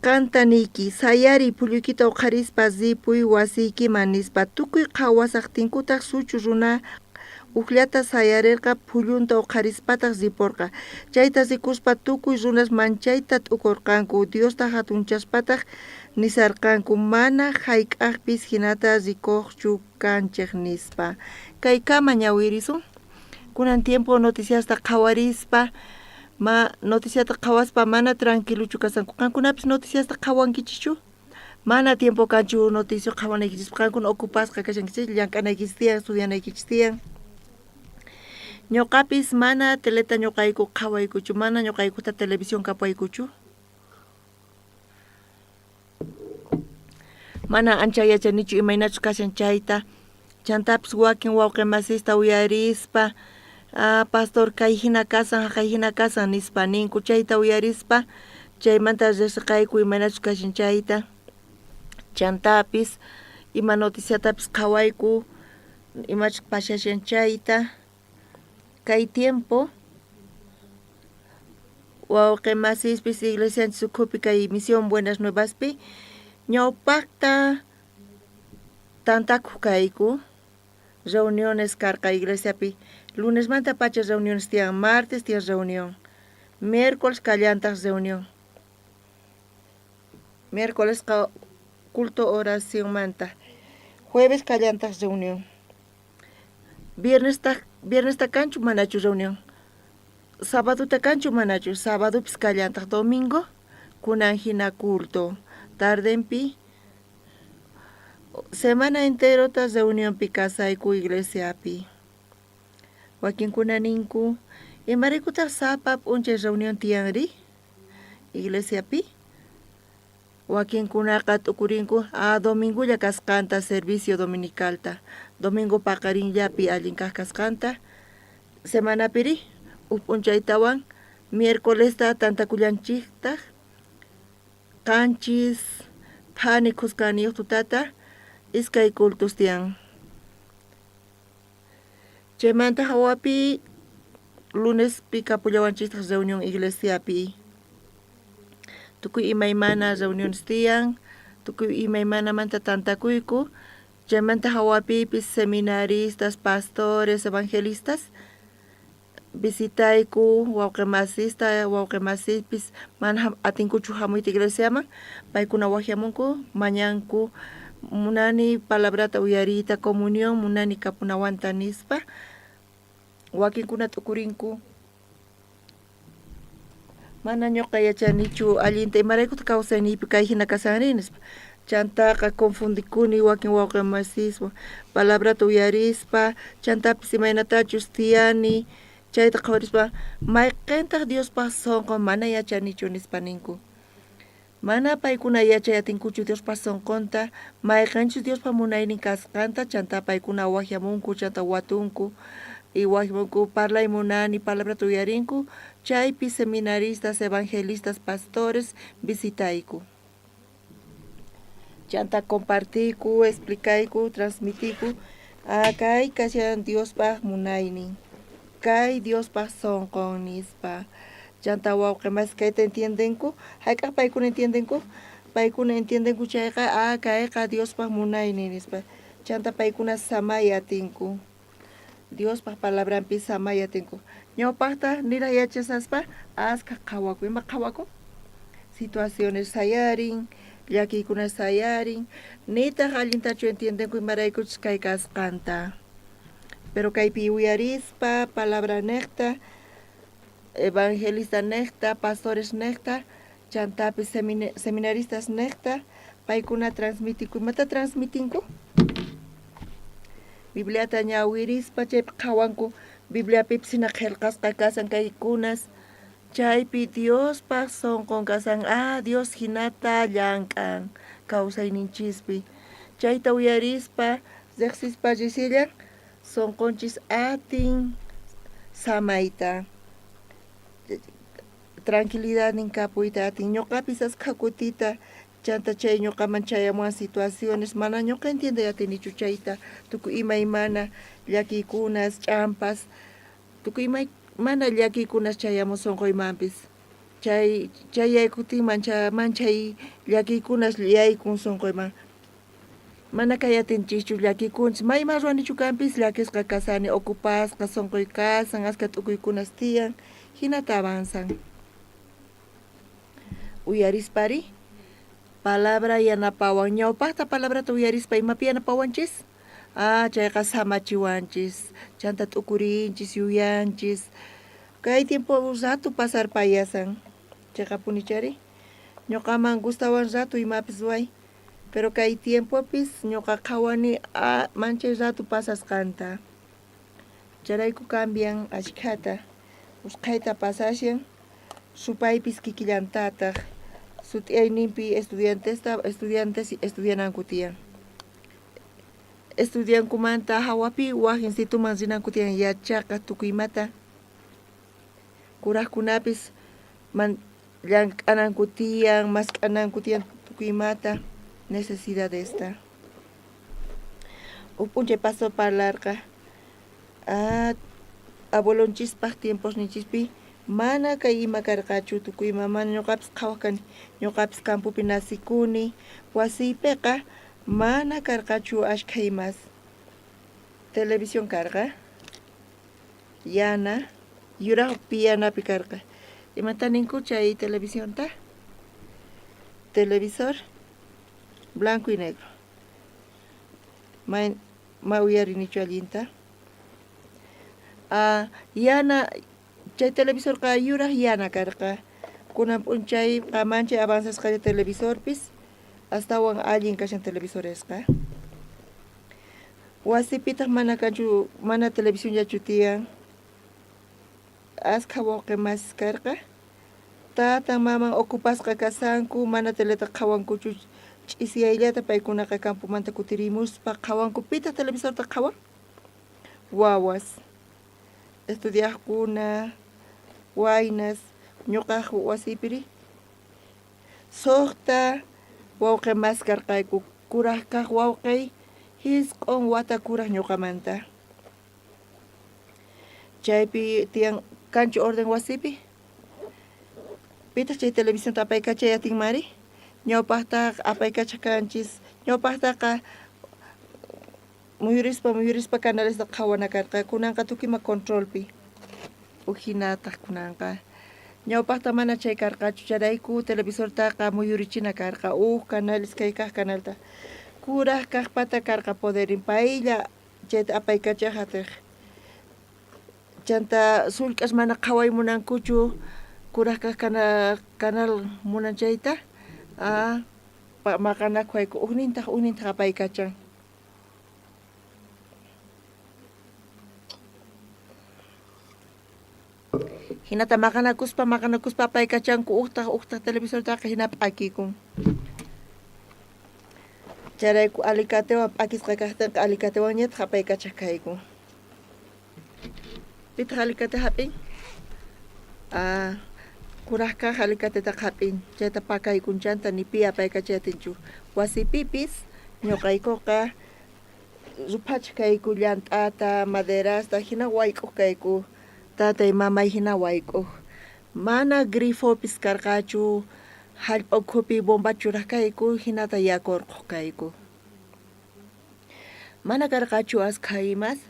qanta niyki, sayariy phullukita uqharispa ripuy wasiykiman nispa. Tukuy qhawasajtinkutaj suchu runa ujllata sayarerqa, phullunta uqharispataj riporqa. Chayta rikuspa tukuy runas manchayta t'ukorqanku, Diosta jatunchaspataj nisarqanku, mana jayk'ajpis jinata rikojchu kanchej, nispa. Kaykama ñawirisun. Kunan tiempo noticiasta qhawarispa, ma noticiata qhawaspa mana tranquiluchu kasanku. Qankunapis noticiasta qhawankichischu? Mana tiempo kanchu noticio qhawanaykichispaq, qankuna ocupasqa kashankichis, llank'anaykichis tiyan, estudianaykichis tiyan. Ñuqapis mana teleta ñuqayku qhawaykuchu, mana ñuqaykuta televisión kapaykuchu. Mana ancha yachanichu imaynachus kashan chayta. Chantapis wakin wawqe masista uyarispa, ah, pastor kay jina kasan, jaqay jina kasan nispa ninku. Chayta uyarispa, chaymanta riqsiqayku imaynachus kashan chayta. Chantapis ima noticiatapis qhawayku imachus pasashan chayta. Kay tiempo wawqe masispis iglesianchis ukhupi kay Misión Buenas Nuevaspi ñawpajta tantakoj kayku, reuniones karqa iglesiapi, lunesmantapacha reuniones tiyan, martes tiyan reunión, miércoles kallantaj reunión. Miércolesqa culto oracionmanta, jueves kallantaj reunión. Viernestaq viernesta kanchu manachu reunión? Sabadota kanchu manachu? Sabadopis kallantaq domingo kunan jina culto. Tardenpi semana enterota reunionpi kasayku iglesiapi. Wakinkuna ninku, imaraykutaq sapa p'unchay reunión tiyanri iglesiapi? Wakinkunaqa t'ukurinku a domingolla kasqanta servicio dominicalta, domingo paqarinllapi allin kaj kasqanta, semanapiri uj p'unchaytawan miércolesta tantakullanchijtaj qanchis phani khuskaniyoj tutata iskay cultos tiyan. Chaymanta jawapi lunespi kapullawanchistaq reunión iglesiapi. Tukuy imaymana reuniones tiyan, tukuy imaymanamanta tantakuyku. Chaymanta jawapipis seminaristas, pastores, evangelistas visitayku wawqe masista, wawqe masispis mana atinkuchu jamuyta iglesiaman, paykuna wajyamunku, mañanku, munani palabrata uyariyta, comunión munani kapunawanta nispa, wakinkuna t'ukurinku, mana ñuqa yachanichu allinta imaraykutaq kawsayniypi kay jina kasanri nispa, chantaqa confundikuni wakin wawqe masiswan palabrata uyarispa, chantapis imaynatachus tiyani chayta qhawarispa mayqentaq Diospaj sonqon mana yachanichu nispa ninku. Mana paykuna yachay atinkuchu Diospa sonqonta, mayqenchus Diospa munaynin kasqanta, chantá paykuna wajyamunku, chantá watunku, y wajyamunku parlay munani palabrata uyarinku, chaypi seminaristas, evangelistas, pastores visitayku. Chantá compartiyku, explicayku, transmitiyku, ah, kay kashan Diospaj munaynin, kay Diospaj sonqon nispa. Chantá wawqe masi kayta entiendenku, jayk'aj paykuna entiendenku? Paykuna entiendenku chayqa, ah, kayqa Diospaj munaynin nispa. Chantá paykuna samay atinku. Diospaj palabranpi samay atinku. Ñawpajta niraj yachasaspa askha qhawaku. Ima qhawaku? Situaciones sayarin, llakiykuna sayarin, nitaj allintachu entiendenku imaraykuchus kay kasqanta. Pero kaypi uyarispa, palabra nejta, evangelista nejta, pastores nejta, chantapis seminaristas nejta, paykuna transmitinku. Imata transmitinku? Bibliata ñawirispa chaypi qhawanku, Bibliapipis jina qhelqasqa kasan kaykunas, chaypi Diospaj sonqon kasan, ah, Dios jinata llank'an kawsayninchispi. Chayta uyarispa, rejsispa risillan, sonqonchis atin samayta, tranquilidadnin kapuyta atin. Ñoqapis askha kutita chanta chay ñoqaman chayamuwan situaciones, mana ñoqa entiendey atinichu chayta, tukuy imaymana llakiykunas, ch'ampas, tukuy imaymana llakiykunas chayamun sonqoymanpis. Chay chay yaykutin mancha manchay llakiykunas yaykun sonqoyman. Mana kay atinchischu llakikunchis, mayman ruwanichu kanpis llakisqa kasani, ocupasqa sonqoy kasan, askha t'ukuykunas tiyan, jinata avanzan. Uyarispari, palabra yanapawan. Ñawpajta palabrata uyarispa imapi yanapawanchis? Ah, chayqa samachiwanchis, chanta t'ukurinchis, yuyanchis. Kay tiempo rato pasarpayasan, cheqapunichari? Ñoqaman gustawan rato imapis ruway. Pero kay tiempopis ñoqa qhawani a manchay rato pasasqanta. Chayrayku cambian ashkhata, usqhayta pasashan, supaypis kikillantataj sut'iyayninpi estudiantesta estudiantes estudiananku tiyan. Estudiankumanta jawapi waj instituman rinanku tiyan yachaqaj tukuy imata. Kurajkunapis man llank'ananku tiyan, mask'ananku tiyan tukuy imata necesidadesta. Uj p'unchay pastor parlarqa abuelonchispaj tiemposninchispi mana kay ima karqachu tukuy ima mana ñuqapis qhawaj kani ñuqapis campopi nacikuni wasiypiqa mana karqachu ashkha imas. Televisión karqa yana yuraj piyanapi karqa. Imata ninku chay televisionta? Televisor blanco y negro. Ma uyarinichu allinta. Yana chay televisorqa yuraj yana karqa. Kunan p'unchayqa manchay avanzasqalla televisorpis astawan allin kashan televisoresqa. Wasipitaq mana kanchu mana televisionllachu tiyan. Askha wawqi masis karqa. Tatan maman ocupasqa kashanku mana teleta qhawankuchu ch'isiyayllata paykunaqa campomanta kutirimuspa qhawanku. Pitaq televisorta qhawan? Wawas, estudiajkuna, waynas. Ñuqaj wasiypiri suqta wawqi mas karqayku. Kuraj kaq wawqiy jisq'on wata kuraj ñuqamanta. Chaypi tiyan kanchu orden wasipi? Pitaq chay televisionta apaykachay atinmari? Ñawpaqtaqa apaykachaj kanchis. Ñawpaqtaqa muyurispa muyurispa canalesta qhawana karqa. Kunanqa tukuy ima controlpi. Ujinataq kunanqa. Ñawpaqta mana chay karqachu. Chayrayku televisortaqa muyurichina karqa. Uj canal iskay kaq canalta. Kuraj kaqpata karqa poderin paylla chayta apaykachaj atiq. Chanta sullk'as mana qhaway munankuchu kuraj kaq canal munan chayta maqanakuwayku ujnintaq ujnintaq apaykachan. Jinata maqanakuspa maqanakuspa apaykachanku ujtaq ujtaq televisortaqa jina p'akikun. Chayrayku alicatewan p'akisqa kajtinqa alicatewanñataq apaykachaj kayku. Pitaq alicate hap'in? Kuraj kaq alicatetaqa hap'in, chayta pakaykun chanta ni pi apaykachay atinchu. Wasipipis ñuqaykuqa ruphachej kayku llant'ata, maderasta, jina wayk'uj kayku. Tatay mamay jina wayk'uj. Mana grifopis karqachu, jallp'a ukhupi bomba churaj kayku, jinata yaku urqhuj kayku. Mana karqachu askha imas.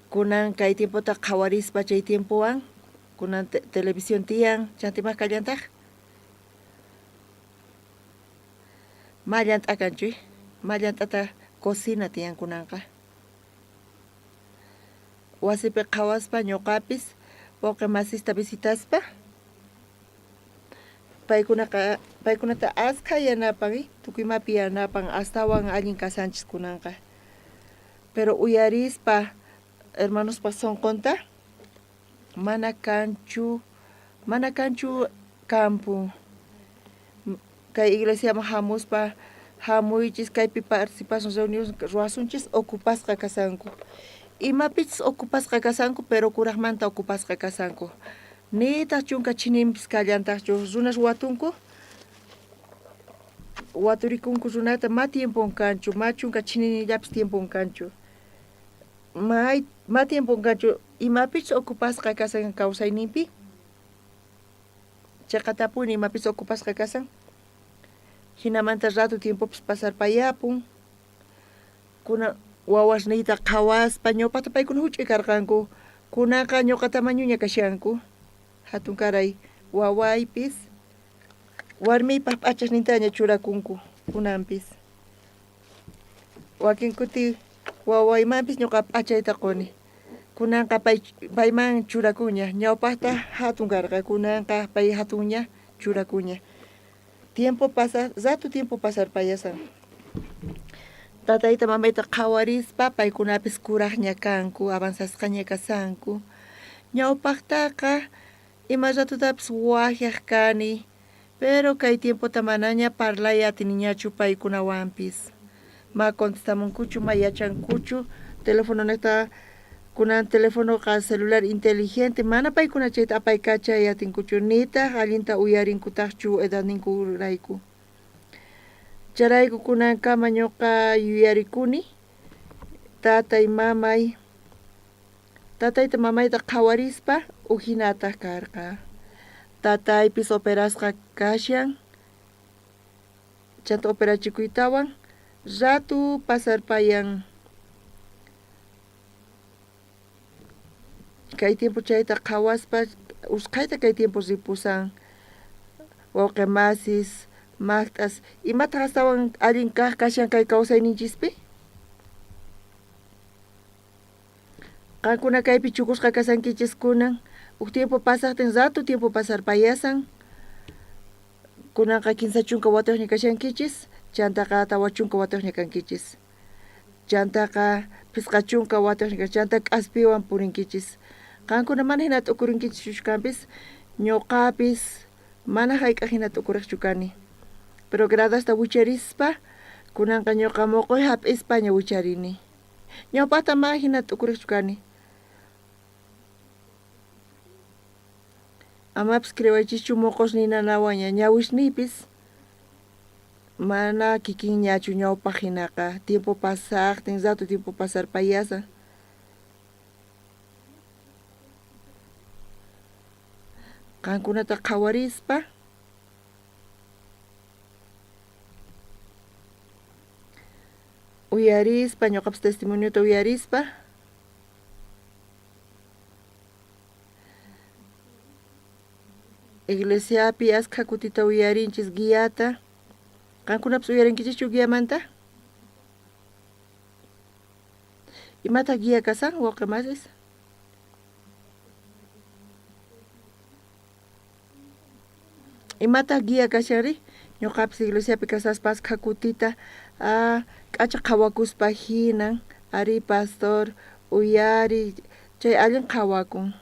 Kunan kay tiempota qhawarispa chay tiempowan kunan televisión tiyan, chanta imaj kallantaq? Ma llant'a kanchu, ma llant'ata cocina tiyan kunanqa. Wasipi qhawaspa ñuqapis wawqi masista visitaspa paykunaqa paykunata askha yanapan, tukuy imapi yanapan astawan allin kasanchis kunanqa. Pero uyarispa hermanospa sonqonta mana kanchu mana kanchu campo. Kay iglesiaman jamuspa jamuychis kaypi participasun reunión ruwasunchis ocupasqa kasanku. Imapichus ocupasqa kasanku pero kurajmanta ocupasqa kasanku. Nitaq chunka chhininpis kallantaqchu runas watunku waturikunku runata ma tiempon kanchu ma chunka chhininillapis tiempon kanchu. May ma tiempon kanchu imapichus ocupasqa kasan kawsayninpi. Cheqatapuni imapis ocupasqa kasan. Jinamanta rato tiempopis pasarpayapun. Kuna wawasniyta qhawaspa ñawpajta paykuna juch'uy karqanku. Kunanqa ñuqa tamañoña kashanku. Jatunkaray wawaypis warmiypaj p'achasnintaña churakunku kunanpis. Wakin kuti wawaymanpis ñuqa p'achayta quni. Kunanqa pay payman churakunña. Ñawpajta jatun karqa, kunanqa pay jatunña churakunña. Tiempo pasa, rato tiempo pasarpayasan. Tatayta mamayta qhawarispa paykunapis kurajña kanku, avanzasqaña kasanku. Ñawpajtaqa ima ratotapis wajyaj kani, pero kay tiempota manaña parlay atiniñachu paykunawanpis. Ma contestamunkuchu, ma yachankuchu. Telefononejta kunan telefonoqa celular inteligente, mana paykuna chayta apaykachay atinkuchu, nitaj allinta uyarinkutajchu edadninkurayku. Chayrayku kunankama ñuqa yuyarikuni tatay mamay tatayta mamayta qhawarispa ujinataj karqa. Tataypis operasqa kashan, chanta operachikuytawan ratu pasarpayan. Kay tiempo chayta qhawaspa usqhayta kay tiempo ripusan wawqe masis, maqt'as, imataq astawan allin kaq kashan kay kawsayninchispi? Qankuna kaypi chukusqa kasankichis kunan, uj tiempo pasaqtin rato tiempo pasarpayasan, kunanqa 30 watayuqña kashankichis, chantaqa 40 watayuqña kankichis. Chantaqa 50 watayuqña chanta k'aspiwan purinkichis. Qankuna mana hina t'ukurinkichis kanpis, ñuqapis mana hayk'aq hina t'ukuriqchu kani. Pero gradasta wicharispa, kunanqa ñuqa muquy hap'ispaña wicharini. Ñawpaqta mana hina t'ukuriqchu kani. Amapis creewaychischu muqus ninanawanña ñawisniypis mana kikinñachu ñawpaq hinaqa tiempo pasaqtin rato tiempo pasarpayasan. Qankunata qhawarispa uyarispa ñuqapis testimoniota uyarispa iglesiapi askha kutita uyarinchis guiata. Qankunapis uyarinkichischu guiamanta? Imataq guía kasan, wawqi masis? Imataq guía kashanri? Ñuqapis iglesiapi kasaspa askha kutita k'acha qhawakuspa hinan, ari pastor, uyari, chay allin qhawakun.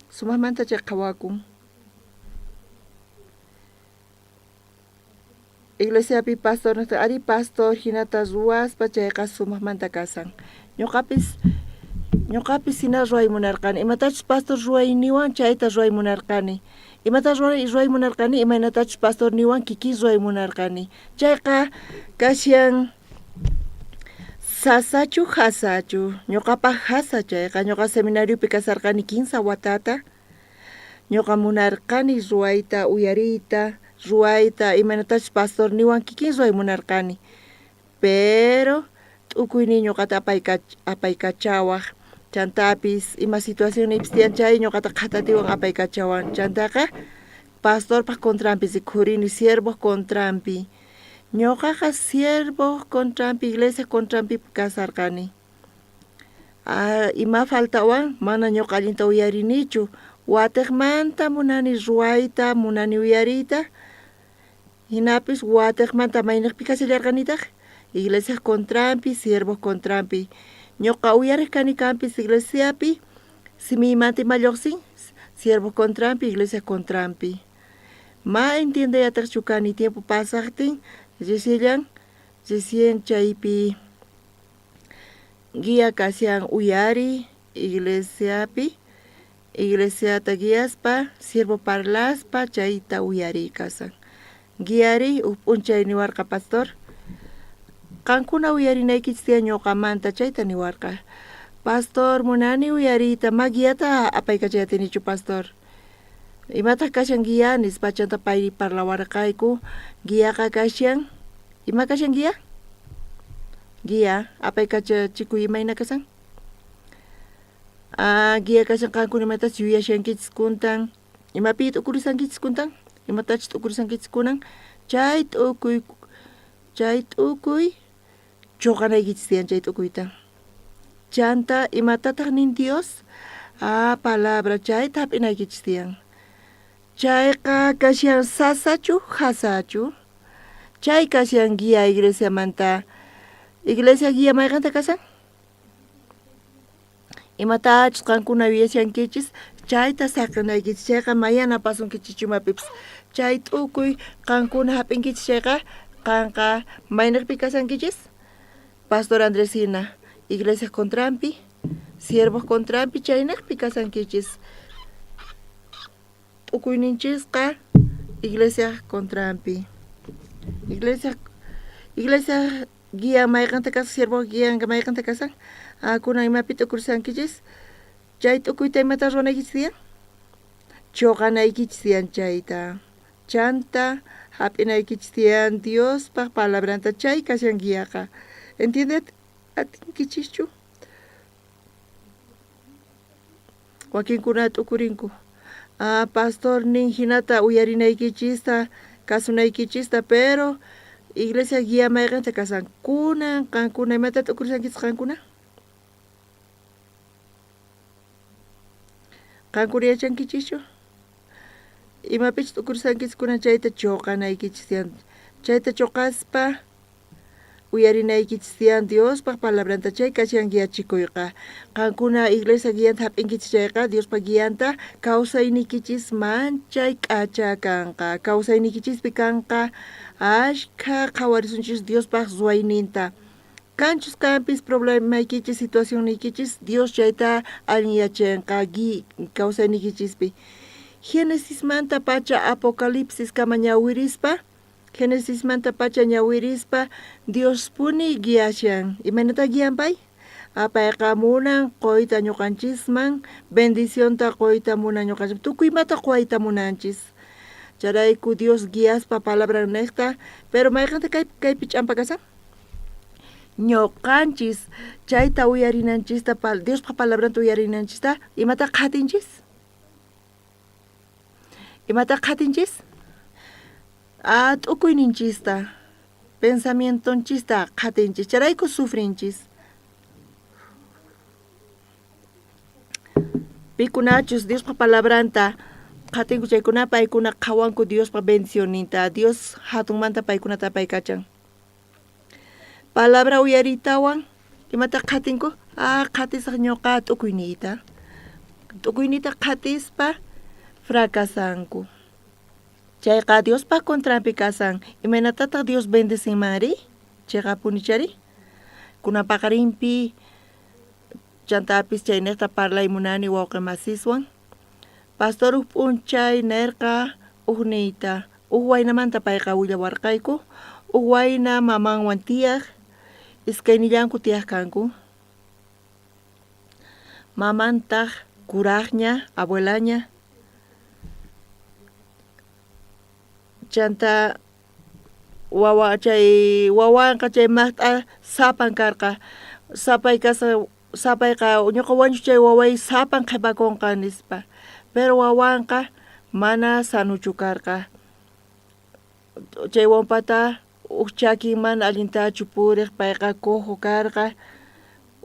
Sumaqmanta chay qhawakun. Iglesiapi pastor ari pastor hinata ruwaspa chayqa sumaqmanta kasan. Ñuqapis ñuqapis hina ruway munarqani. Imatachus pastor ruway niwan chayta ruway munarqani. Imata ruway munarqani imaynatachus pastor niwan kikin ruway munarqani. Chayqa kashan sasachu hasachu. Ñuqapaq hasa chayqa. Ñuqa seminariopi kasarqani 15 watata. Ñuqa munarqani ruwayta, uyariyta, ruwayta, imaynatachus pastor niwan kikin ruway munarqani. Pero t'ukuyniy ñuqata apaykachawaj. Chantapis ima situacionniypis tiyan chay ñuqata qhatatiwan apaykachawan. Chantaqa pastorpaq contranpi rikhurini, siervoj contranpi. Ñuqaqa siervoj contranpi, iglesiaj contranpi kasarqani. Ima faltawan mana ñuqa allinta uyarinichu. Watiqmanta munani ruwayta, munani uyariyta. Hinapis watiqmanta mayniqpi kashallarqanitaq iglesiaj contranpi, siervoj contranpi. Ñuqa uyariq kani kanpis iglesiapi, simiymanta ima lluqsin, siervoj contranpi, iglesiaj contranpi. Ma entiendeyataqchu kani tiempo pasaqtin, reciellan, recién chaypi guía kashan uyari iglesiapi, iglesiata guiaspa, siervo parlaspa chayta uyariy kasan. Guiari uj p'unchay niwarqa pastor, qankuna uyarinaykichis tiyan ñuqamanta chayta niwarqa. Pastor, munani uyariyta, ma guiata apaykachayatinichu pastor. Imataq kashan guía nispa chanta pay parlawarqayku. Guiaqa kashan, ima kashan guía? Guía, apaykachachikuy imayna kasan? Guía kashan qankuna imatachus yuyashankichis kuntan, imapi t'ukurisankichis kuntan, imatachus t'ukurisankichis kunan, chay t'ukuy, chay t'ukuy choqanaykichis tiyan chay t'ukuyta. Chanta imatataq nin Dios? Palabra chayta hap'inaykichis tiyan. Chayqa kashan sasachu, hasachu? Chay kashan guía iglesiamanta. Iglesia guía mayqanta kasan? Imatachus qankuna yuyashankichis chayta saqenaykichis, chayqa ma yanapasunkichis imapipis. Chay t'ukuy qankuna hap'inkichis chayqa qanqa mayniqpi kasankichis? Pastor Andrés hina iglesiaj contranpi, siervoj contranpi chaynejpi kasankichis. T'ukuyninchisqa iglesiaj contranpi. Iglesia iglesia guía mayqanta kasan, siervoj guianqa mayqanta kasan? Ah, kunan imapi t'ukursankichis? Chay t'ukuyta imata ruwanaykichis tiyan? Choqanaykichis tiyan chayta. Chanta hap'inaykichis tiyan Diospaj palabranta chay kashan guiaqa. Entiende atinkichischu? Wakinkuna t'ukurinku. Ah, pastor nin hinata uyarinaykichista, kasunaykichista, pero iglesia guía mayqenta kasan. Kunan qankuna imata t'ukurishankichis qankuna? Qankuna yachankichischu? Imapichus t'ukurishankichis kunan chayta choqanaykichis tiyan. Chayta choqaspa uyarinaykichis tiyan Diospaj palabranta chay kashan guiachikuyqa. Qankuna iglesia guianta hap'inkichis chayqa Diospa guianta kawsaynikichis manchay k'acha kanqa. Kawsaynikichispi kanqa ashkha qhawarisunchis Diospaj ruwayninta. Kanchus kanpis problemaykichis situacionniykichis Dios chayta allinyachenqa kawsayniykichispi. Genesismanta pacha Apocalipsis kama ñawirispa, Genesismanta pacha ñawirispa Diospuni guiashan. Imaynata guian pay? Payqa munan qoyta ñuqanchisman, bendicionta qoyta munan ñuqanchis, tukuy imata qoyta munanchis. Chayrayku Dios guiaspa palabran nejta, pero mayqanta kaypi ch'ampa kasan? Ñuqanchis chayta uyarinanchista, Diospa palabranta uyarinanchista, imata qhatinchis? Imata qhatinchis? Ah, t'ukuyninchista, pensamientonchista qhatinchis, chayrayku sufrinchis. Pikunachus Diospa palabranta qhatinku chaykuna paykuna qhawanku Diospa bendicionninta, Dios hatunmanta paykunata apaykachan. Palabra uyariytawan imata qhatinku? Ah, qhatisaj ñuqa t'ukuyniyta. T'ukuyniyta qhatispa fracasanku. Chayqa Diospa contranpi kasan. Imaynatataq Dios bendecinmanri? Cheqapunichari? Kunan paqarinpi chantapis chaynejta parlay munani wawqi masiswan. Pastor uj p'unchay nerqa ujniyta, uj waynamanta payqa willawarqayku, uj wayna mamanwan tiyaj, iskaynillanku tiyaj kanku. Mamantaj kurajña, abuelaña. Chanta wawa chay wawanqa chay maqt'a sapan karqa. Sapay kasa sapayqa ñuqa wañuch chay waway sapan qhipakunqa nispa. Pero wawanqa mana sanuchu karqa. Chay wawanpata uj chakin mana allintachu puriq, payqa cojo karqa.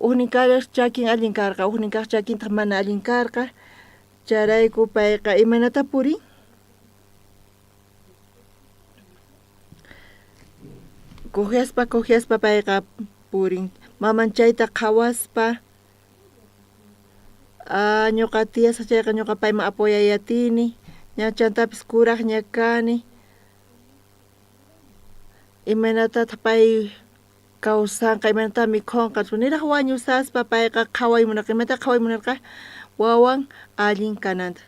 Ujnin kaq chakin allin karqa, ujnin kaq chakintaq mana allin karqa. Chayrayku payqa imaynata purin? Cojeaspa cojeaspa payqa purin. Maman chayta qhawaspa, ah, ñuqa tiyasqa chayqa ñuqa payman apoyayatini, ña chantapis kuraqña kani. Imaynatataq pay kawsanqa, imaynataq mikhunqa, niraq wañusaspa payqa qhaway munarqa. Imaynataq qhaway munarqa? Wawan allin kananta.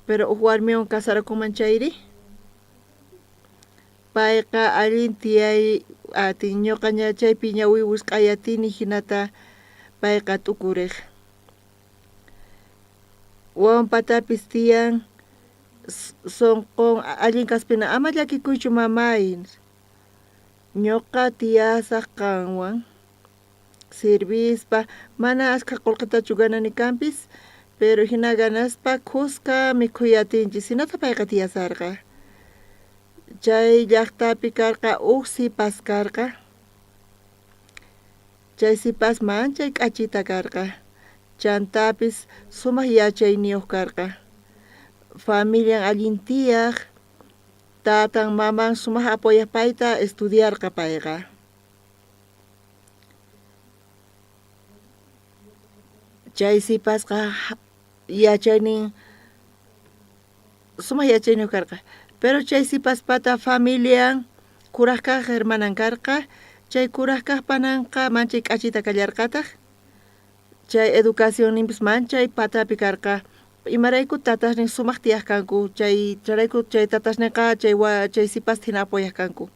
Pero uj warmiwan casarakunman chayri, payqa allin tiyay atin, ñuqaña chaypi ñawi wisq'ay atini hinata payqa t'ukurej. Wawanpatapis tiyan sonqon allin kaspina, ama llakikuychu mamay, ñuqa tiyasaj qanwan. Sirvispa, mana askha qolqetachu ganani kanpis, pero hina ganaspa khuska mikhuy atinchis, hinata payqa tiyasarqa. Chay llaqtapi karqa uj sipas karqa. Chay sipas manchay k'achita karqa, chantapis sumaq yachayniyuq karqa. Familian allin tiyaq, tatan maman sumaq apoyaq payta estudiarqa payqa. Chay sipasqa yachaynin sumaq yachayniyuq karqa. Pero chay sipaspata familian kuraj kaj hermanan karqa, chay kuraj kaj pananqa manchay k'achita kallarqataj, chay educacionninpis manchay patapi karqa. Imarayku tatasnin sumaj tiyaj kanku, chay chayrayku chay tatasninqa chay wa chay sipasta jina apoyaj kanku.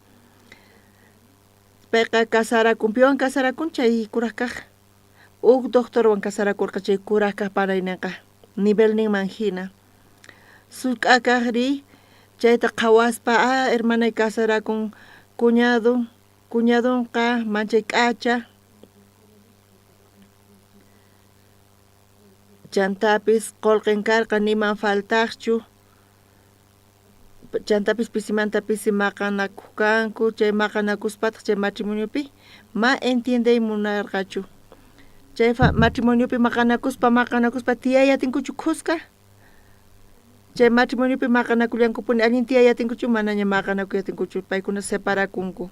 Payqa casarakun, piwan casarakun chay kuraj kaj uj doctorwan casarakurqa chay kuraj kaj panayninqa nivelninman jina. Sullk'a kajri chayta qhawaspa, ah, hermanay casarakun cuñado, cuñadonqa manchay k'acha. Chantapis qolqen karqa niman faltajchu. Chantapis pisimanta pisi maqanakuj kanku, chay maqanakuspataq chay matrimoniopi ma entiendey munarqachu. Chay matrimoniopi maqanakuspa maqanakuspa tiyay atinkuchu khuska? Chay matrimoniopi maqanakullankupuni allin tiyay atinkuchu manaña maqanakuy atinkuchu, paykuna separakunku.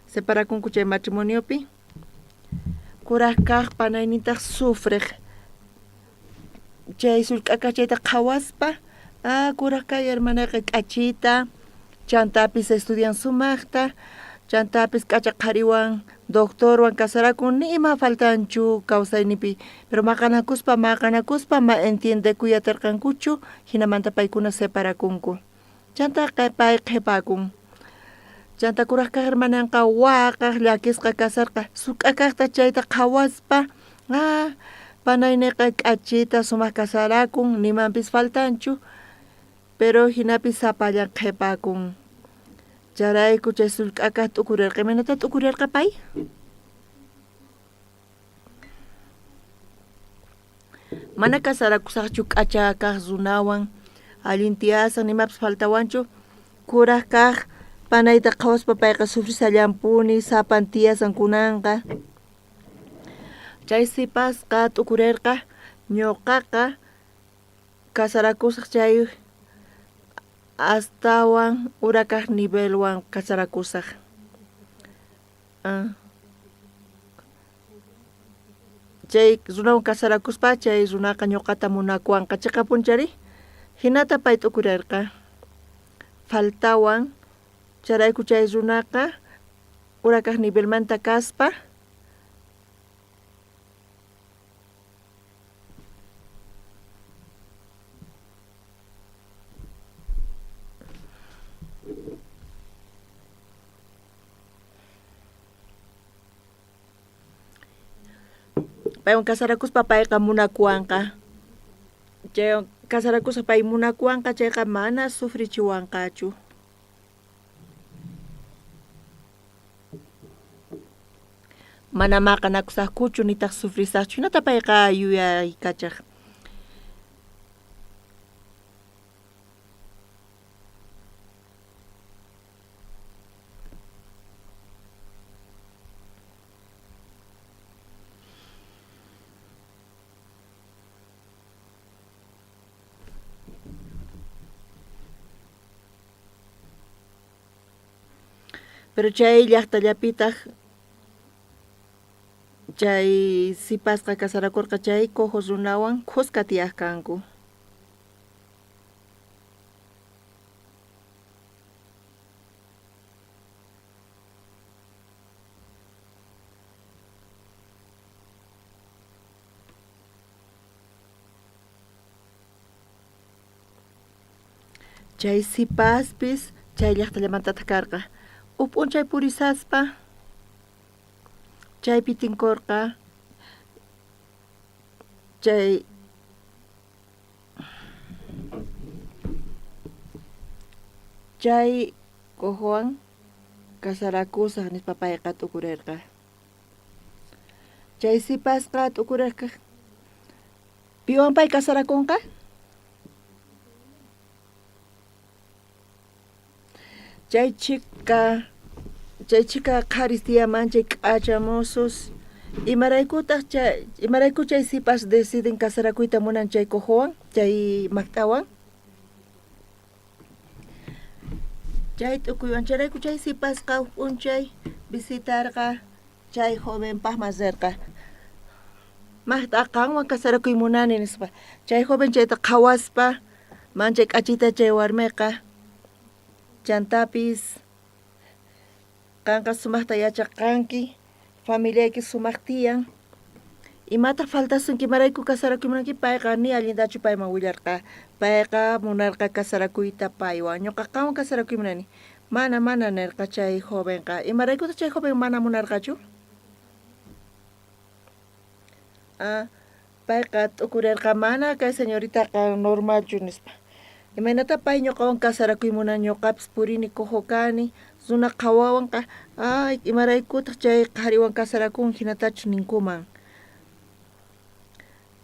Separakunku chay matrimoniopi. Kuraj kaj panaynintaj sufrej. Chay sullk'a kaj chayta qhawaspa, ah, kuraj kaj hermanayqa k'achita, chantapis estudian sumajta, chantapis k'acha qhariwan doctorwan casarakun, ni ima faltanchu kawsayninpi, pero maqanakuspa maqanakuspa ma entiendekuy aterqankuchu, jinamanta paykuna separakunku. Chanta pay qhepakun. Chanta kuraj kaj hermananqa waqaj llakisqa kasarqa, sullk'a kajta chayta qhawaspa, ah, panayneqa k'achita sumaj casarakun, nimanpis faltanchu, pero jinapis sapallan qhepakun. Chayrayku chay sullk'a kaj t'ukurerqa, imaynata t'ukurerqa pay? Mana casarakusajchu k'acha kaj runawan, allin tiyasaj, nimapis faltawanchu. Kuraj kaj panayta qhawaspa payqa sufrisallanpuni, sapan tiyasan kunanqa. Chay sipasqa t'ukurerqa, ñoqaqa casarakusaj chay astawan ura kaj nivelwan casarakusaj. Chay runawan casarakuspa chay runaqa ñoqata munakuwanqa, cheqapunchari? Jinata pay t'ukurerqa. Faltawan, chayrayku chay runaqa ura kaj nivelmanta kaspa Paywan casarakuspa payqa munakuwanqa. Chaywan casarakuspa pay munakuwanqa chayqa mana sufrichiwanqachu. Mana maqanakusajkuchu nitaq sufrisajchu. Hinata payqa yuyaykachaj. Pero chay llajtallapitaj chay sipasqa casarakorqa chay cojo runawan khuska tiyaj kanku. Chay sipaspis chay llajtallamantataj karqa. Uj p'unchay purisaspa chaypi tinkorqa chay Chay cojowan casarakusaj nispa payqa t'ukurerqa. Chay sipasqa t'ukurerqa, piwan pay casarakonqa? Chay chhika chay chhika qharis tiyaman chay k'acha mozos, imaraykutaj chay imarayku chay sipas deciden casarakuyta munan chay cojowan, chay majt'awan? Chay t'ukuywan chayrayku chay sipasqa uj p'unchay visitarqa chay jovenpajman rerqa. Majt'a qanwan casarakuy munani nispa. Chay joven chayta qhawaspa manchay k'achita chay warmeqa. Chantapis qanqa sumajta yachaqanki, familiayki sumaj tiyan. Imataq faltasunki, imarayku casarakuy munanki? Payqa ni allintachu payman willarqa. Payqa munarqa casarakuyta paywan. Ñuqa qanwan casarakuy munani. Mana, mana nerqa chay jovenqa. Imaraykutaq chay joven mana munarqachu? Ah, payqa t'ukurerqa mana kay señoritaqa normalchu nispa. Imaynatá pay ñuqawan casarakuy munan, ñuqapis purini cojo kani, runa qhawawanqa, ay, imaraykutaq chay qhariwan casarakun jinatachu ninkuman.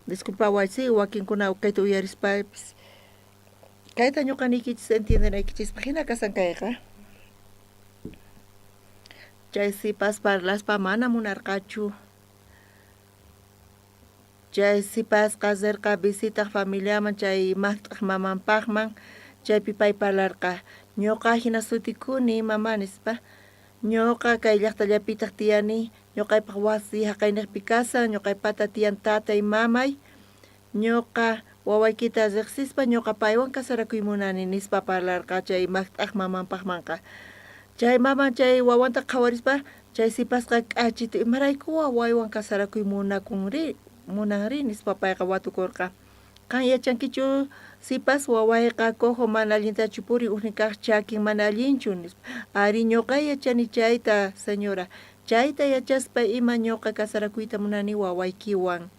Disculpaway, sí, wakinkuna kayta uyarispapis. Kayta ñuqa niykichis entiendenaykichispaq jina kasan kayqa. Chay sipas parlaspa mana munarqachu. Chay sipasqa rerqa visitaj familiaman chay majt'aj mamanpajman, chaypi pay parlarqa, Ñoqa jina sutikuni, mamá, nispa. Ñoqa kay llajtallapitaj tiyani, ñoqaypaj wasi jaqaynejpi kasan, ñoqaypata tiyan tatay, mamay. Ñoqa wawaykita rejsispa ñoqa paywan casarakuy munani, nispa parlarqa chay majt'aj mamanpajmanqa. Chay maman chay wawanta qhawarispa, chay sipasqa k'achitu, imarayku wawaywan casarakuy munakunri, munanri, nispa payqa watukorqa. Qan yachankichu sipas, wawayqa cojo mana allintachu purin, ujnin kaj chakin mana allinchu, nispa. Arí, ñoqa yachani chayta, señora. Chayta yachaspa ima ñoqa casarakuyta munani wawaykiwan.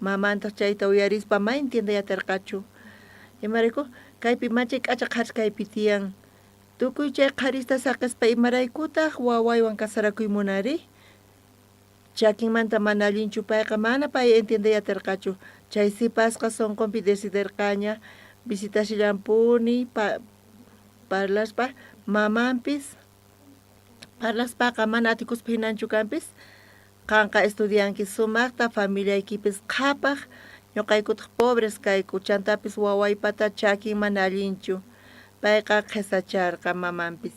Mamantaj chayta uyarispa ma entiendey aterqachu. Imarayku? Kaypi manchay k'acha qharis kaypi tiyan. Tukuy chay qharista saqespa imaraykutaj wawaywan casarakuy munanri? Chakinmanta mana allinchu payqa mana pay entiendey aterqachu. Chay sipasqa sonqonpi deciderqaña visitashallanpuni parlaspa mamanpis parlaspaqa mana atikuspa jinanchu kanpis. Qanqa estudianki sumajta, familiaykipis qhapaj, ñoqaykutaj pobres kayku, chantapis wawaypata chakin mana allinchu. Payqa qhesacharqa mamanpis.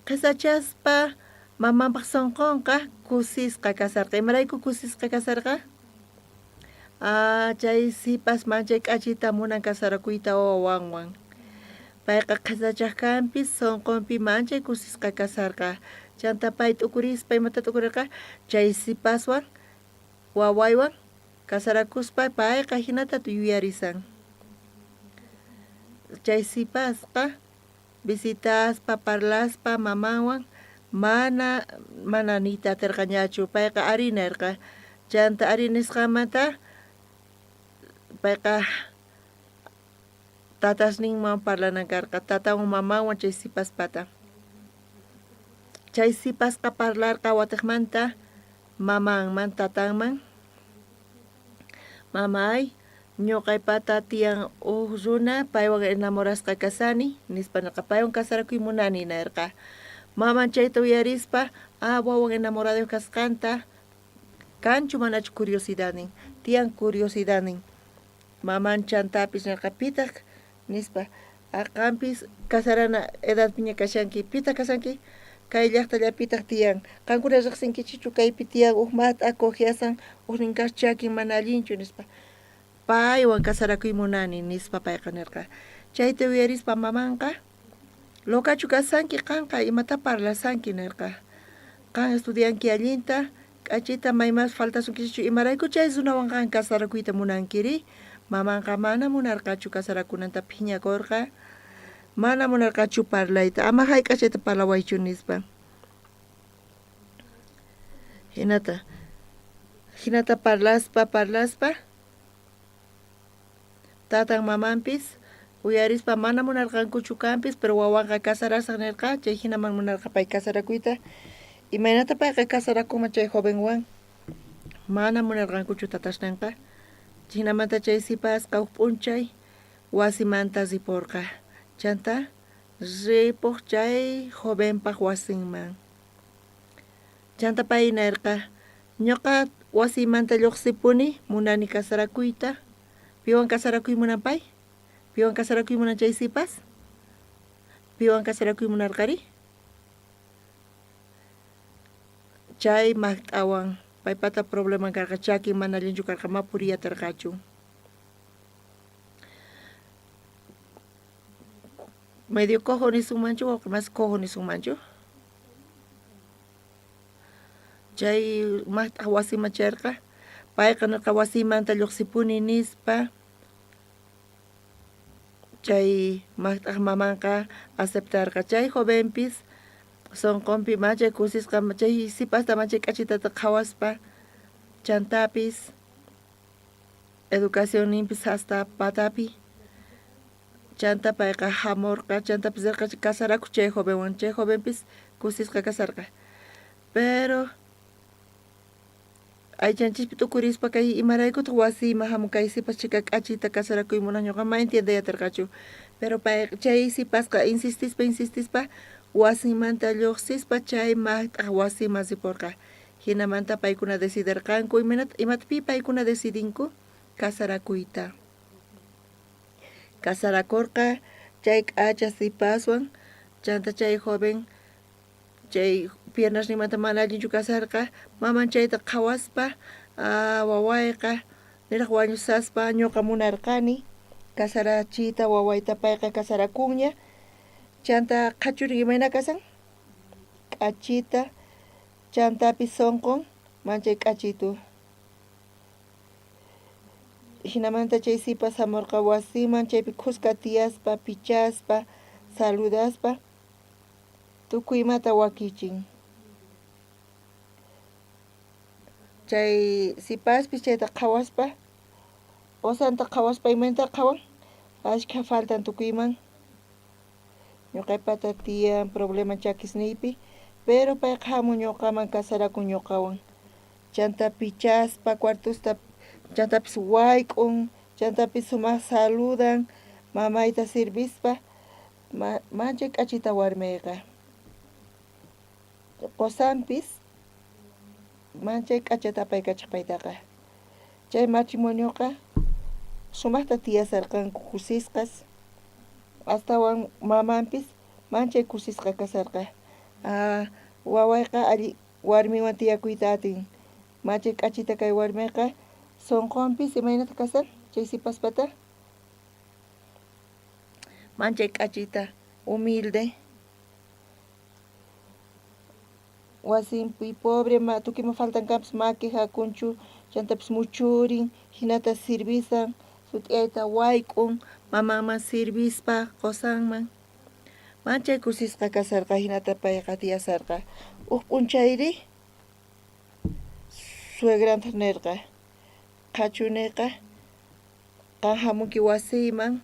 Qhesachaspa mamanpaj sonqonqa kusisqa kasharqa. Imarayku kusisqa kasharqa? Ah, chay sipas manchay k'achita munan casarakuyta wawanwan. Payqa qhesachaj kanpis sonqonpi manchay kusisqa kasharqa. Chantá pay t'ukurispa imata t'ukurerqa? Chay sipaswan wawaywan casarakuspa payqa jinata yuyarisan. Chay sipasqa visitaspa, parlaspa mamanwan mana mana niyta aterqañachu. Payqa arí nerqa. Chantá arí nisqanmanta payqa tatasninman parlanan karqa, tatanwan mamanwan chay sipaspata. Chay sipasqa parlarqa watejmanta mamanman, tatanman, Mamay, ñoqaypata tiyan uj runa, paywan enamorasqa kasani, nispa nerqa, paywan casarakuy munani, nerqa. Maman chayta uyarispa, ah, wawan enamoradoj kasqanta, kanchu manachu curiosidadnin? Tiyan curiosidadnin. Maman chantapis nerqa, pitaj? nispa. Ah, qanpis casarana edadpiña kashanki, pitaj kashanki? Kay llajtallapitaj tiyan. Qankuna rejsinkichikchu kaypi tiyan uj mat'a cojeasan, ujnin kaj chakin mana allinchu, nispa. Paywan casarakuy munani, nispa payqa nerqa. Chayta uyarispa mamanqa, Locachu kashanki qanqa, imatá parlasanki, nerqa. Qan estudianki allinta, k'achita, maymas faltasunkichu, imarayku chay runawan qan casarakuyta munankiri? Mamanqa mana munarqachu casarakunanta phiñakorqa, mana munarqachu parlayta, ama jayk'aj chayta parlawaychu, nispa. Jinata, jinata parlaspa, parlaspa, tatan mamanpis uyarispa mana munarqankuchu kanpis, pero wawanqa casarasaj nerqa, chay jinaman munarqa pay casarakuyta. Imaynata payqa casarakunman chay jovenwan? Mana munarqankuchu tatasnenqa. Jinamanta chay sipasqa uj p'unchay wasimanta riporqa. Chantá ripoj chay jovenpaj wasinman. Chantá pay nerqa, Ñoqa wasiymanta llojsipuni, munani casarakuyta. Piwan casarakuy munan pay? Piwan casarakuy munan chay sipas? Piwan casarakuy munarqari? Chay majt'awan paypata probleman karqa, chakin mana allinchu karqa, ma puriy aterqachu. Medio cojo nisunmanchu wawqi mas cojo nisunmanchu? Chay maqt'aj wasiman chayarqa, payqa nirqa wasiymanta lluqsipuni nispa. Chay maqt'aj mamanqa aceptarqa. Chay jovenpis sonqonpi manchay kusisqa chay sipasta manchay k'achitata qhawaspa, chantapis educacionninpis hasta patapi. Chantá payqa jamorqa, chantapis rerqa casarakoj chay jovenwan, chay jovenpis kusisqa kasharqa. Pero aychanchispi t'ukurispa kay imaraykutaj wasiyman jamun kay sipas chhika k'achita casarakuy munaj ñoqa ma entiendey aterqachu. Pero pay chay sipasqa insistispa insistispa wasinmanta llojsispa chay majt'aj wasiman riporqa. Jinamanta paykuna deciderqanku, imaynata imata pi paykuna decidinku casarakuyta. Casarakorqa chay k'acha sipaswan, chantá chay joven chay piernasninmanta mana allinchu kasharqa, maman chayta qhawaspa, ah wawayqa niraj wañushaspa ñoqa munarqani casarachiyta wawayta, payqa casarakunña, chantá qhachurin imayna kashan? K'achita, chantapis sonqon manchay k'achitu. Jinamanta chay sipas jamorqa wasiman, chaypi khuska tiyaspa, pichaspa, saludaspa, tukuy imata wakichin. Chay sipaspis chayta qhawaspa, qosanta qhawaspa imaynata qhawan? Ashkha faltan tukuyman. Ñoqaypata tiyan problema chakisniypi, pero payqa jamun ñoqaman casarakun ñoqawan. Chantá pichaspa cuartosta, chantapis wayk'un, chantapis sumaj saludan, mamayta sirvispa, manchay k'achita warmeyqa. Qosanpis manchay k'achata apaykachaj paytaqa. Chay matrimonioqa sumajta tiyasharqanku kusisqas, astawan mamanpis manchay kusisqa kasharqa. Wawayqa alli warmiwan tiyakuyta atin. Manchay k'achita kay warmeqa sonqonpis imaynata kashan chay sipaspata? Manchay k'achita, humilde. Wasinpi pobre ma tukuyman faltan kanpis ma quejakunchu, chantapis muchurin, jinata sirvisan, sut'iyayta wayk'un, mamanman sirvispa, qosanman. Manchay kusisqa kasharqa, jinata payqa tiyasharqa. Uj p'unchayri suegrantaj nerqa, Qhachuneyqa, qan jamunki wasiyman,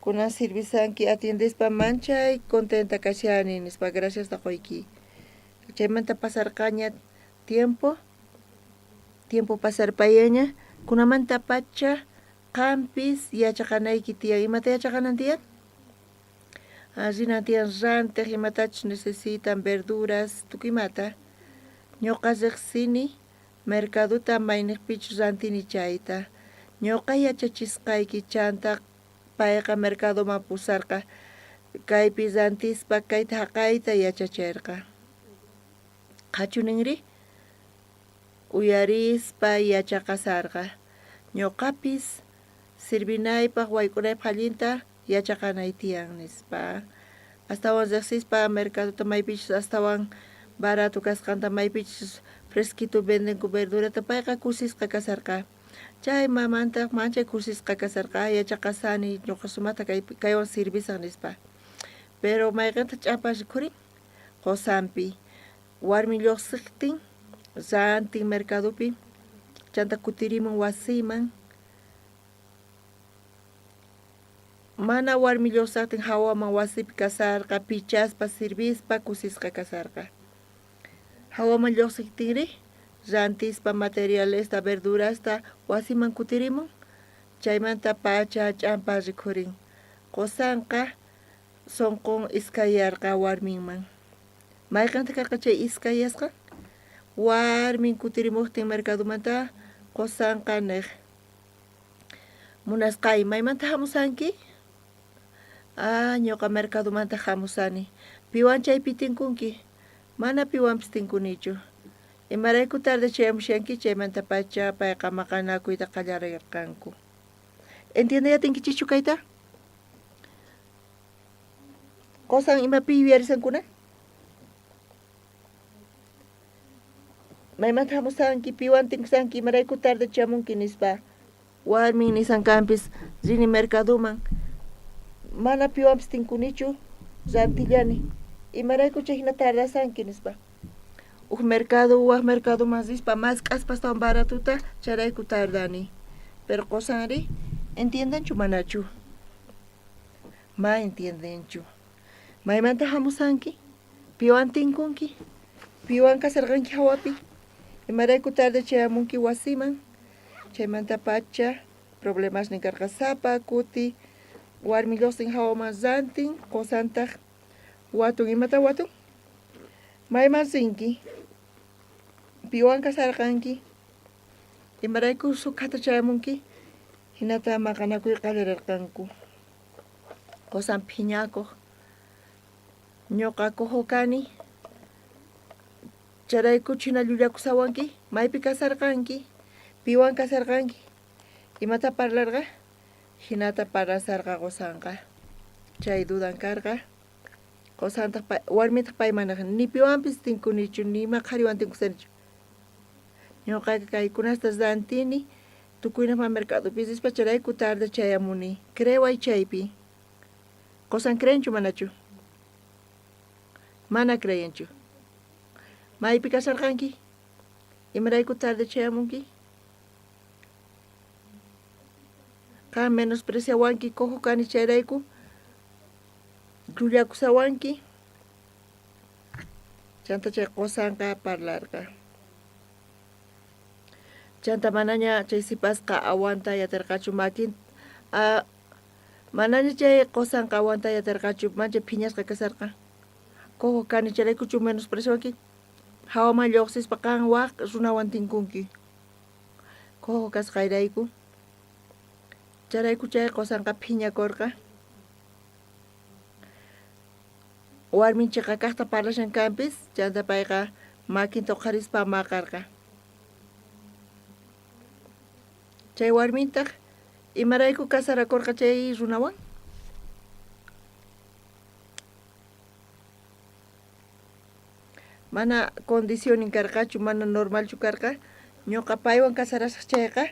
kunan sirvisanki atiendespa manchay contenta kashani, nispa, graciasta qoyki. Chaymanta pasarqaña tiempo, tiempo pasarpayaña, kunamantapacha Qampis yachaqanayki tiyan. Imata yachaqanan tiyan? Rinan tiyan rantej imatachus necesitan, verduras, tukuy imata. Ñoqa rejsini mercadota maynejpichus rantini chayta. Ñoqa yachachisqayki chanta payqa mercadoman pusarqa, kaypi rantispa kayta jaqayta yachacherqa. Qhachu ninri? Uyarispa yachaqasarqa, Ñoqapis sirvinaypaj wayk'unaypaj allinta yachaqanay tiyan, nispa. Astawan rejsispa mercadota maypichus astawan barato kasqanta, maypichus fresquito vendenku verdurata, payqa kusisqa kasarqa. Chay mamantaj manchay kusisqa kasarqa, Ay, yachaqasani, ñoqa sumajta kaywan sirvisaj, nispa. Pero mayqentaj ch'ampa rikhurin? Qosanpi. Warmi llojsejtin, rantin mercadopi, chantá kutirimun wasiyman. Mana warmi llojsejtin jawaman wasipi kasharqa, pichaspa, sirvispa, kusisqa kasharqa. Jawaman llojsejtinrí, rantispa materialesta, verdurasta wasiman kutirimun, chaymanta pacha ch'ampa rikhurin. Qosanqa sonqon iskayarqa warminman. Mayqentaq karqa chay iskayasqan? Warmin kutirimojtin mercadomanta qosanqa nej, Munasqay, maymanta jamusanki? Ah, ñoqa mercadomanta jamusani. Piwan chaypi tinkunki? Mana piwanpis tinkunichu. Imarayku tarde chayamushanki? Chaymantapacha payqa maqanakuyta qallarerqanku. Entiendey atinkichikchu kayta? Qosan imapi yuyarisankuna? Maymanta hamusanki, piwan tinkusanki, imarayku tarde chamunki nispa. Warmin nisan kanpis rini mercadoman. Mana piwanpis tinkunichu, rantillani. Imarayku chayhina tardasanki nispa. Uj mercado waj mercadoman rispa mask'aspa astawan baratuta chayrayku tardani. Pero qosanri entiendenchu manachu? Ma entiendenchu. Maymanta hamusanki? Piwan tinkunki? Piwan kasarqanki hawapi? Imarayku tarde chayamunki wasiman? Chaymantapacha problemasnin karqa sapa kuti warmi lluqsin hawaman rantin, qusantaq watun. Imata watun? Mayman rinki? Piwan kasarqanki? Imarayku sukhata chayamunki? Hinata maqanakuy qallarirqanku. Qusan phiñakuq, ñuqa cojo kani, chayraykuchu hina llullakusawanki? Maypi kasarqanki? Piwan kasarqanki? Imata parlarqa? Hinata parlasarqa qusanqa. Chay dudan karqa. Qusantaq warmitaq payman nerqa, ni piwanpis tinkunichu, ni ima qhariwan tinkusanichu. Ñuqaqa kaykunasta rantini, tukuynejman mercadopi rispa chayrayku tarde chayamuni. Creeway chaypi. Qusan creenchu manachu? Mana creenchu. Maypi kasarqanki? Imarayku tarde chayamunki? Qan menospreciawanki, cojo kani chayrayku llullakusawanki. Chanta chay qosanqa parlarqa. Chanta manaña chay sipasqa aguantay aterqachu makin manaña chay qosanqa aguantay aterqachu manchay phiñasqa kasarqa. Cojo kani chayraykuchu menospreciawanki? Hawaman lluqsispa qan waj runawan tinkunki. Cojo kasqayrayku. Chayrayku chay qosanqa phiñakorqa. Warmin cheqa kajta parlashan kanpis, chanta payqa makinta oqharispa maqarqa. Chay warmintaj imarayku casarakorqa chay runawan? Mana condicionnin karqachu, mana normalchu karqa. Ñoqa paywan casarasaj chayqa,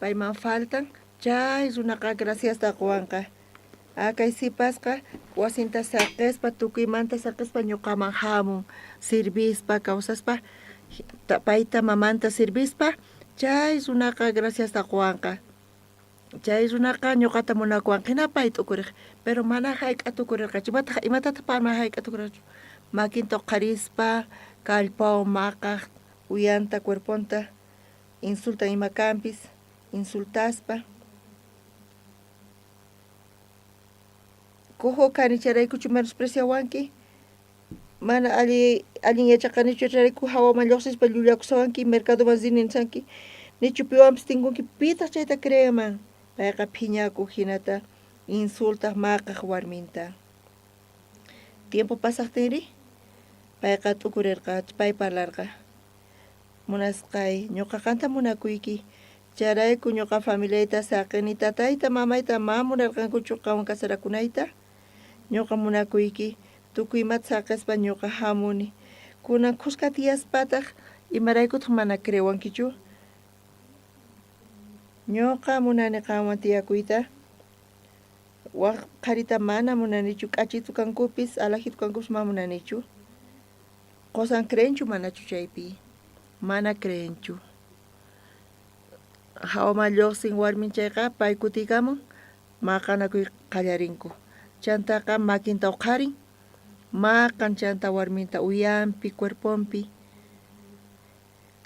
payman faltan, chay runaqa graciasta qowanqa. A kay sipasqa wasinta saqespa, tukuymanta saqespa ñoqaman hamun, sirvispa, kawsaspa, payta mamanta sirvispa, chay runaqa graciasta qowanqa. Chay runaqa ñoqata munakuwanqa, hina pay t'ukurej, pero mana hayk'a tukurerqachu. Imataq, imatataq pay mana hayk'a tukurerqachu? Makinta uqharispa, kallpawan maqaj, uyanta, cuerponta insultan ima kanpis, insultaspa. Cojo kani chayraykuchu menospreciawanki? Mana alli allin yachaqanichu chayrayku hawaman lluqsispa llullakusawanki, mercadoman rini nisanki, nichu piwanpis tinkunki, pitaq chayta creenman? Payqa phiñakuq hinata insultaq maqaq warminta. Tiempo pasaqtinri payqa t'ukurirqa, pay parlarqa, Munasqay, ñuqa qanta munakuyki, chayrayku ñuqa familiayta saqini, tatayta mamayta ma munarqankuchu qanwan casarakunayta? Ñuqa munakuyki, tukuy imata saqespa ñuqa jamuni. Kunan khuska tiyaspataj, imaraykutaq mana creewankichu? Ñuqa munani qanwan tiyakuyta. Waj qharita mana munanichu, k'achitu kankupis, alajitu kankupis ma munanichu. Qosan creenchu manachu chaypi? Mana creenchu. Jawaman lluqsin warmin chayqa, pay kutiykamun, maqanakuy qallarinku. Chantaqa makinta uqharin, maqan chanta warminta uyanpi, cuerponpi.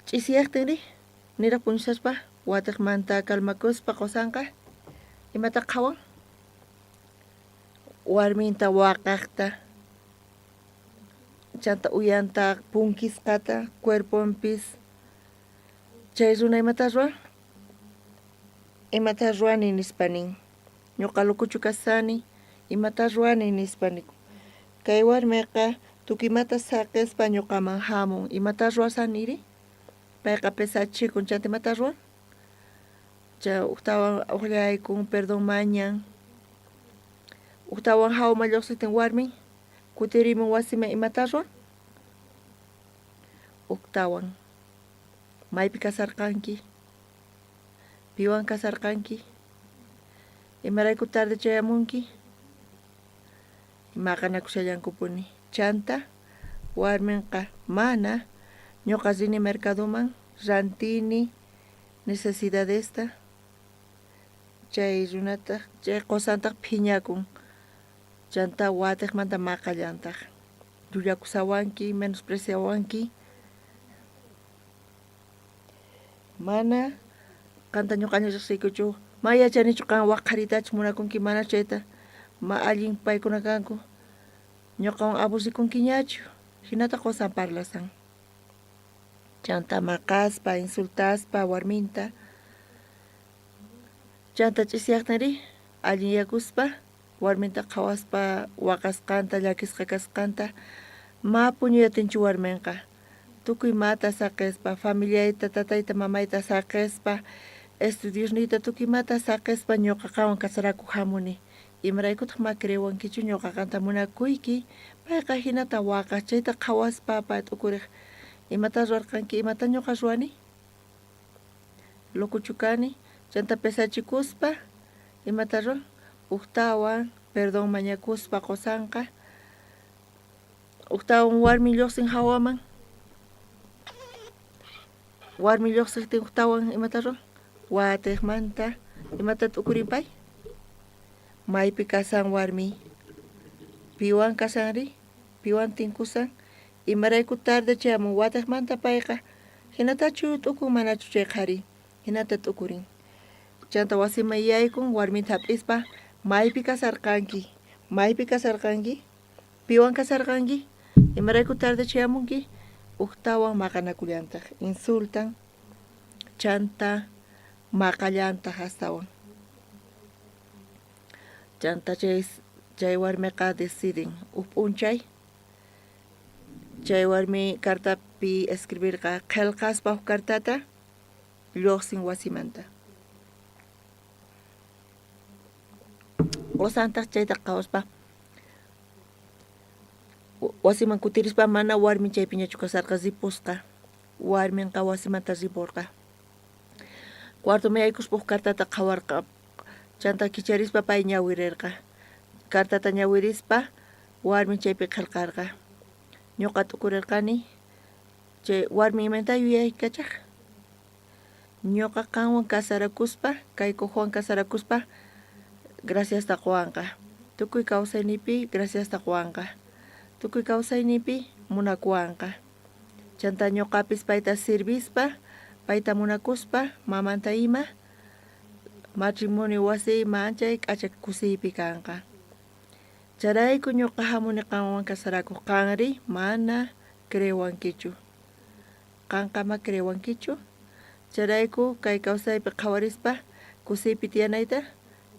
Ch'isiyajtinri, niraj puñushaspa watiqmanta calmakuspa qosanqa imata qhawan? Warminta waqajta, chanta uyanta punkisqata, cuerponpis. Chay runa imata ruwan? Imata ruwani nispa nin. Ñuqa locochu kasani, imata ruwani nispa nikun. Kay warmiqa tukuy imata saqespa ñuqaman hamun, imata ruwasaniri? Payqa pesachikun, chanta imata ruwan? Chay ujtawan ujllaykun, perdón mañan. Ujtawan jawaman llojsejtin warmin kutirimun wasiman imata ruwan? Ujtawan maypi kasarqanki? Piwan kasarqanki? Imarayku tarde chayamunki? Maqanakushallankupuni. Chanta warminqa mana ñuqa rini mercadoman rantini necesidadesta chay runataq chay qusantaq phiñakun chanta watiqmanta maqallantaq llullakusawanki menospreciawanki mana qanta ñuqaña riqsiykuchu ma yachanichu qan wak qharitachu munakunki mana chayta ma allin paykuna kanku ñuqawan aburrikunkiñachu jinata qusan parlasan chanta maqaspa insultaspa warminta chanta ch'isiyaqtinri allinyakuspa warminta qhawaspa waqasqanta llakisqa kasqanta ma puñuyatinchu warminqa tukuy mata saqespa familiayta tatayta mamayta saqespa estudiosniyta tukuy mata saqespa ñuqa qanwan casarakuq jamuni imaraykutaq ma creewankichu ñuqa qanta munakuyki payqa jinata waqaq chayta qhawaspa pay t'ukuriq imata ruwarqanki imata ñuqa ruwani locochu kani chanta pesachikuspa imata ruwan ujtawan perdón mañakuspa qusanqa ujtawan warmi lluqsin jawaman warmi lluqsiqtin ujtawan imata ruwan watiqmanta imata t'ukurin pay maypi kasan warmi piwan kasanri piwan tinkusan imarayku tarde chayamun watiqmanta payqa jinatachu t'ukun manachu chay qhari jinata t'ukurin chanta wasiman yaykun warminta hap'ispa maypi kasarqanki maypi kasarqanki piwan kasarqanki imarayku tarde chayamunki ujtawan maqanakullantaq insultan chanta maqallantaq astawan chanta chay chay warmiqa decidin uj p'unchay chay warmi cartapi escribirqa qhelqaspa uj cartata lluqsin wasimanta qusantaq chayta qhawaspa wasiman kutirispa mana warmin chaypiñachu kasarqa ripusqa warminqa wasimanta ripurqa cuartoman yaykuspa uj cartata qhawarqa chanta kicharispa pay ñawirirqa cartata ñawirispa warmin chaypi qhelqarqa ñuqa t'ukurirqani chay warmi imanta yuyaykachaj ñuqa qanwan casarakuspa kay cojowan casarakuspa graciasta quwanqa tukuy kawsayniypi graciasta quwanqa tukuy kawsayniypi munakuwanqa chanta ñuqapis payta sirvispa payta munakuspa mamanta ima matrimonio wasiy manchay k'acha kusiypi kanqa chayrayku ñuqa jamuni qanwan casarakuq qanri mana creewankichu qanqa ma creewankichu chayrayku kay kawsaypi qhawarispa kusiypi tiyanayta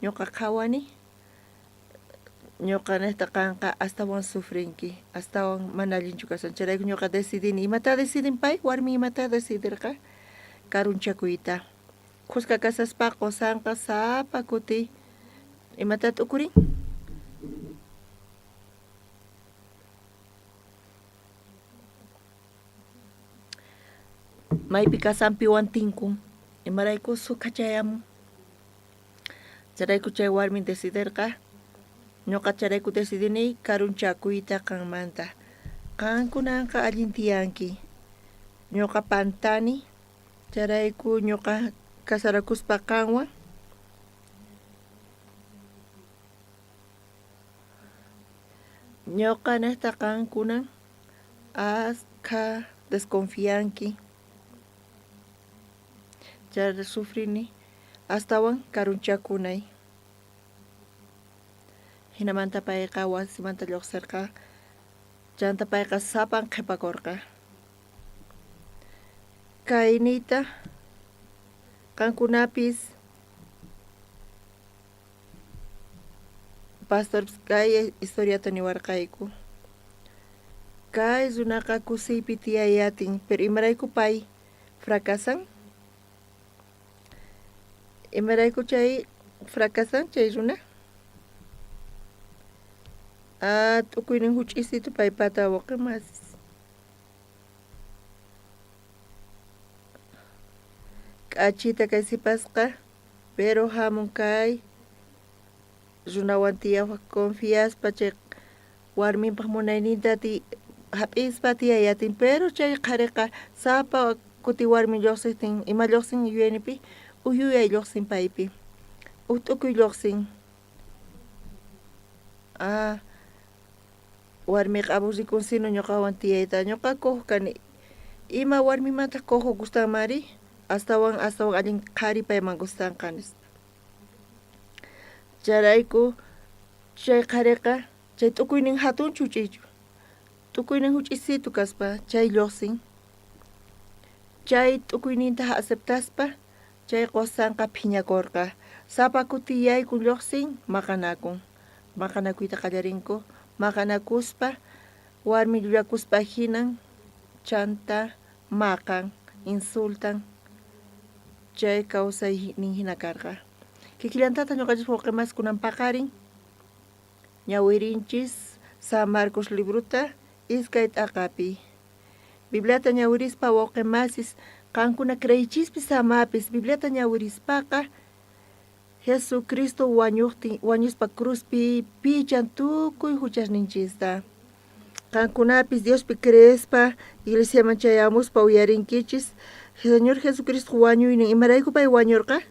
ñuqa qhawani ñuqa nejta qanqa astawan sufrinki astawan mana allinchu kasan chayrayku ñuqa decidini imata decidin pay warmi imata decidirqa karunchakuyta khuska kasaspa qusanqa sapa kuti imata t'ukurin maypi kasan piwan tinkun imarayku sukha chayamun chayrayku chay warmi decidirqa ñuqa chayrayku decidini karunchakuyta qanmanta qankunanqa allin tiyanki ñuqa pantani chayrayku ñuqa casarakuspa qanwan ñuqa nejta qankunan askha desconfianki chay sufrini astawan karunchakunay jinamanta payqa wasimanta lluqsirqa chanta payqa sapan qhipakurqa kayniyta qankunapis pastorpis kay historiata niwarqayku kay runaqa kusiypi tiyayatin pero imarayku pay fracasan imarayku chay fracasan chay runa? Ah, t'ukuynin huch'isitu paypata wawqi masis. K'achita kay sipasqa, pero hamun kay runawan tiyawaq confiaspa chay warminpaq munayninta ti hap'ispa tiyayatin, pero chay qhariqa sapa kuti warmin lluqsiqtin ima lluqsin yuyayninpi uj yuyay lluqsin paypi, uj t'ukuy lluqsin. Ah, warmiqa aburrikunsinu ñuqawan tiyayta, ñuqa cojo kani. Ima warmimantaq cojo gustanmanri? Astawan astawan allin qhari payman gustanqa nispa. Chayrayku chay qhariqa chay t'ukuynin hatunchu huch'iychu? T'ukuynin huch'isitu kaspa chay lluqsin. Chay t'ukuyninta aceptaspa Chay qosanqa phiñakorqa. Sapa kuti yaykun llojsin, maqanakun. Maqanakuyta qallarinku. Maqanakuspa, warmi llullakuspa jinan, chanta maqan, insultan. Chay kawsaynin jina karqa. Kikillantataj ñoqanchis wawqe mas kunan paqarin ñawirinchis San Marcos librota iskay t'aqapi. Bibliata ñawirispa wawqe masis, qankuna creeychispis amapis, Bibliata ñawirispaqa Jesucristo wañojtin, wañuspa cruzpi pichan tukuy juchasninchista. Qankunapis Diospi creespa iglesiaman chayamuspa uyarinkichis Señor Jesucristo wañuynin, imarayku pay wañorqa?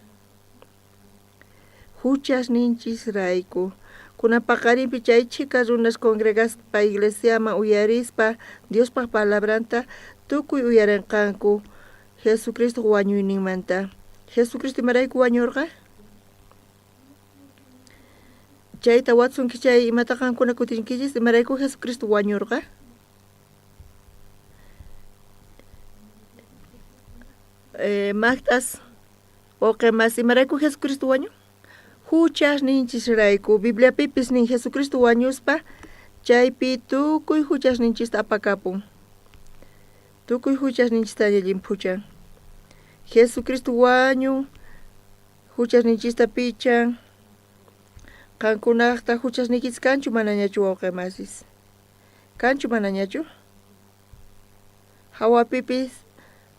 Juchasninchisrayku. Kunan paqarinpi chay chhika runas congregaspa iglesiaman uyarispa Diospaj palabranta tukuy uyarenqanku Jesucristoj wañuyninmanta. Jesucristo imarayku wañorqa? Chayta watsunki chay imata qankuna kutinkichis imarayku Jesucristo wañorqa? Majt'as Wawqe mas, imarayku Jesucristo wañun? Juchasninchisrayku. Bibliapipis nin Jesucristo wañuspa chaypi tukuy juchasninchista apakapun. Tukuy juchasninchistaña llimphuchan. Jesucristo wañun, juchasninchista pichan. Qankunajta juchasniykichis kanchu manañachu wawqe masis? Kanchu manañachu? Jawapipis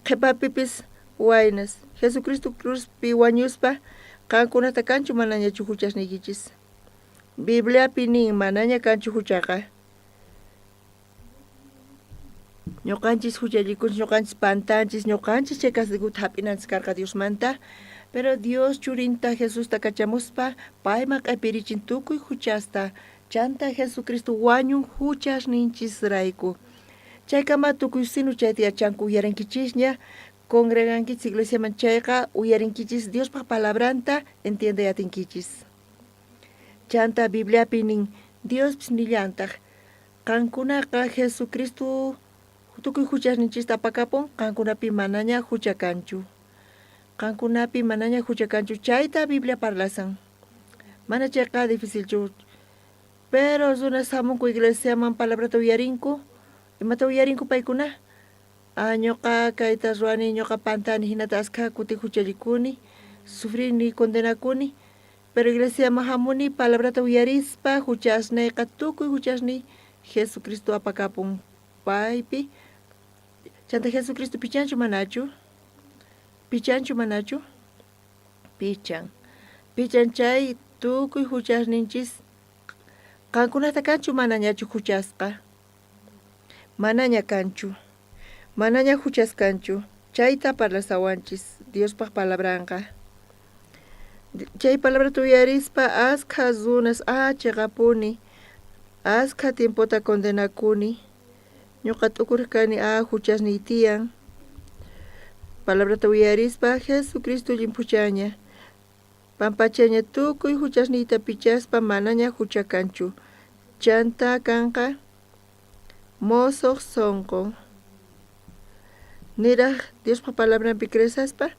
qhepapipis waynas, Jesucristo cruzpi wañuspa qankunata kanchu manañachu juchasniykichis? Bibliapi nin manaña kanchu juchaqa. Ñoqanchis juchallikunchis, ñoqanchis pantanchis, ñoqanchis chay castigota jap'inanchis karqa Diosmanta, pero Dios churinta Jesusta kachamuspa payman q'epirichin tukuy juchasta, chanta Jesucristo wañun juchasninchisrayku. Chaykama tukuy sinu chayta yachanku uyarinkichisña, congregankichis iglesiaman chayqa uyarinkichis Diospaj palabranta entiendey atinkichis. Chanta Bibliapi nin, Diospis nillantaj, qankunaqa Jesucristo tukuy juchasninchista apakapun, qankunapi manaña jucha kanchu. Qankunapi manaña jucha kanchu, chayta Biblia parlasan. Mana chayqa dificilchu. Pero runas jamunku iglesiaman palabrata uyarinku. Imata uyarinku paykuna? Ah, ñoqa kayta ruwani, ñoqa pantani, jinata askha kuti juchallikuni, sufrini, condenakuni. Pero iglesiaman jamuni palabrata uyarispa, juchasneyqa tukuy juchasniy Jesucristo apakapun paypi. Chanta Jesucristo pichanchu manachu? Pichanchu manachu? Pichan. Pichan chay tukuy juchasninchis qankunata kanchu manañachu juchasqa? Manaña kanchu. Manaña juchas kanchu. Chayta parlasawanchis Diospaj palabranqa. Chay palabrata uyarispa askha runas, ah, cheqapuni, askha tiempota condenakuni. Ñoqa t'ukurej kani, ah, juchasniy tiyan. Palabrata uyarispa Jesucristo llimphuchaña, pampachaña tukuy juchasniyta pichaspa manaña jucha kanchu. Chantá kanqa mosoj sonqo. Niraj Diospa palabranpi creesaspa,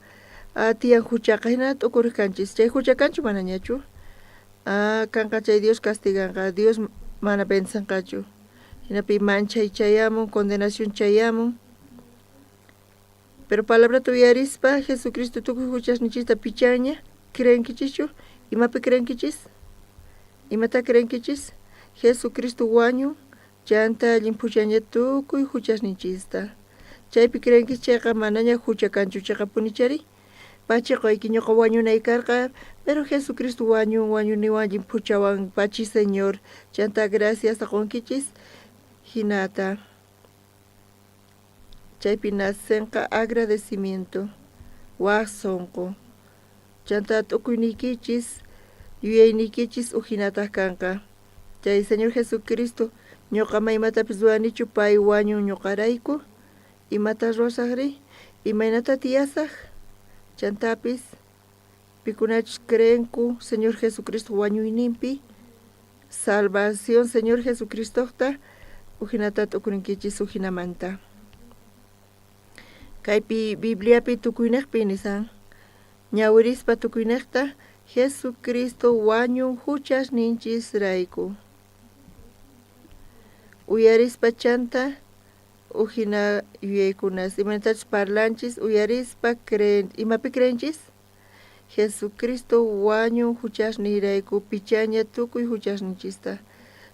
ah, tiyan juchaqa, jina t'ukurej kanchis. Chay jucha kanchu manañachu? Ah, kanqa chay Dios castiganqa, Dios mana bendicenqachu. Jinapi manchay chayamun, condenación chayamun. Pero palabrata uyarispa, Jesucristo tukuy juchasninchista pichanña, creenkichischu? Imapi creenkichis? Imata creenkichis? Jesucristo wañun chanta llimphuchaña tukuy huchasninchista. Chaypi creenkis chayqa manaña hucha kanchu cheqapunichari. Pachi qoyki ñuqa wañunay karqa, pero Jesucristo wañun wañuniwan llimphuchawan pachi Señor. Chanta gracias qonkichis hinata. Chaypi nacenqa agradecimiento waj sonqo. Chanta t'ukuyniykichis yuyayniykichis ujinataq kanqa. Chay Señor Jesucristo ñuqa maymatapis ruwanichu pay wañun ñuqarayku. Imata ruwasaqri? Imaynata tiyasaq? Chantapis pikunachus creenku Señor Jesucristo wañuyninpi salvación Señor Jesucristota ujinata t'ukurinkichis ujinamanta. Kaypi Bibliapi tukuynejpi nisan ñawirispa tukuynejta Jesucristo wañun huchasninchisrayku. Uyarispa chanta ujina yuyaykunas imaynatachus parlanchis uyarispa creen imapi creenchis Jesucristo wañun huchasniyrayku pichaña tukuy huchasninchista.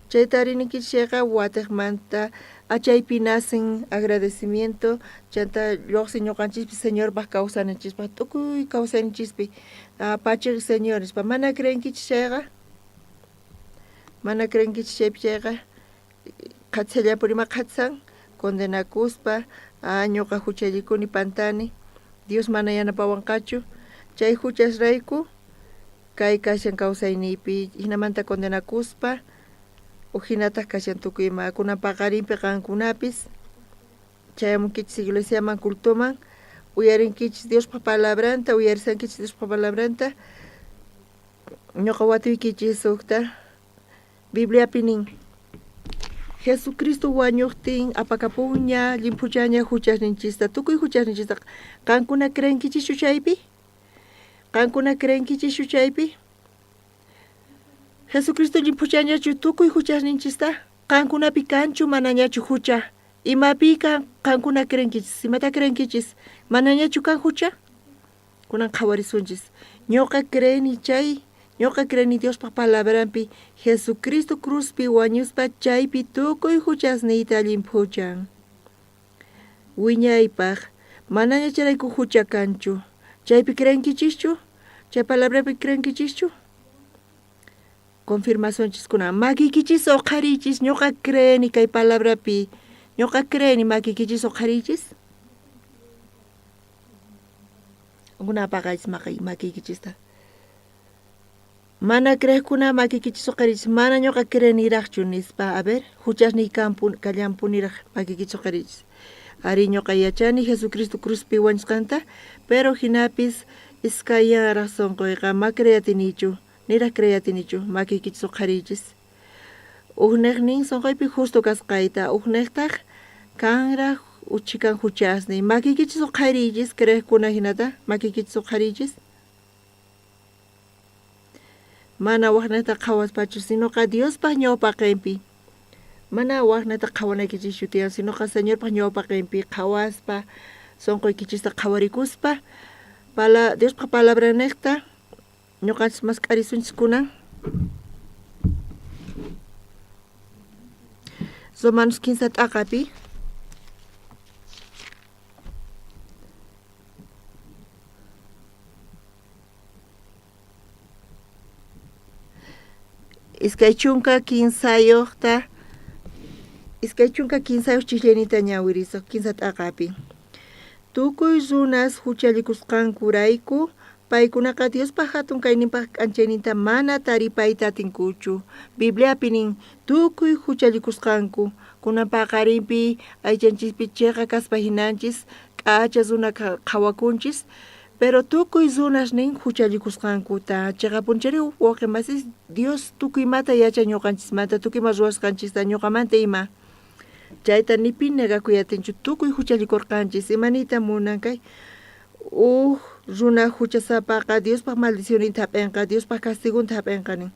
Chayta arininkichis chayqa watiqmanta achaypi nacen agradecimiento chanta lluqsin ñuqanchispi Señorpaq kawsananchispaq tukuy kawsayninchispi pachiq Señor nispa mana creenkichis chayqa mana creenkichis chaypi chayqa qhatisallapuni ima qhatisan condenakuspa ñuqa huchallikuni pantani Dios mana yanapawanqachu chay huchasrayku kay kashan kawsayniypi hinamanta condenakuspa ujinataq kashan tukuy ima kunan paqarinpi qankunapis chayamunkichis iglesiaman cultoman uyarinkichis Diospa palabranta uyarisankichis Diospa palabranta ñuqa watuykichis hukta Bibliapi nin Jesucristo wañuqtin apakapunña llimphuchaña huchasninchista tukuy huchasninchista qankuna creenkichischu chaypi? Qankuna creenkichischu chaypi? Jesucristo llimphuchañachu tukuy huchasninchista? Qankunapi kanchu manañachu hucha? Imapi qankuna creenkichis? Imata creenkichis? Manañachu kan hucha? Kunan qhawarisunchis. Ñuqa creeni chay, ñuqa creeni Diospa palabranpi Jesucristo cruzpi wañuspa chaypi tukuy huchasniyta llimphuchan. Wiñaypaq manaña chayrayku hucha kanchu. Chaypi creenkichischu? Chay palabrapi creenkichischu? Confirmacionchis kunan makiykichis uqhariychis ñuqa creeni kay palabrapi ñuqa creeni makiykichis uqhariychis. Kuna apaqaychis makiykichista. Mana creejkuna makiykichis uqhariychis mana ñuqa creeniraqchu nispa a ver huchasniy kallanpuniraq makiykichis uqhariychis. Ari ñuqa yachani Jesucristo cruzpi wañusqanta pero hinapis iskayanraq sonqoyqa ma creeyatinichu niraq creeyatinichu makiykichis uqhariychis. Ujnejnin sonqoypi justo kasqayta ujnejtaq kanraq uchhikan huchasniy makiykichis uqhariychis creejkuna hinata makiykichis uqhariychis. Mana wajnejta qhawaspachu sinoqa Diospaq ñawpaqenpi mana wajnejta qhawanaykichischu tiyan sinoqa Señorpaq ñawpaqenpi qhawaspa sonqoykichista qhawarikuspa pala Diospaq palabranejta ñuqanchis mask'arisunchis kunan. Romanos 15 t'aqapi 23ta 23 chijllaynita ñawirisaq kinsa t'aqapi. Tukuy runas huchallikusqankurayku paykunaqa Diospa hatun kayninpaq k'anchayninta mana taripayta atinkuchu. Bibliapi nin tukuy huchallikusqanku kunan paqarinpi aychanchispi chiqa kaspa hinanchis k'acha runa qhawakunchis pero tukuy runas nin huchallikusqankuta chiqapunchari wawqi masis Dios tukuy imata yachan ñuqanchismanta tukuy ima ruwasqanchista ñuqamanta ima chayta ni pi negakuy atinchu tukuy huchallikurqanchis ima niyta munan kay uj runa huchasapaqa Diospaq maldicionninta hap'inqa Diospaq castigonta hap'inqa nin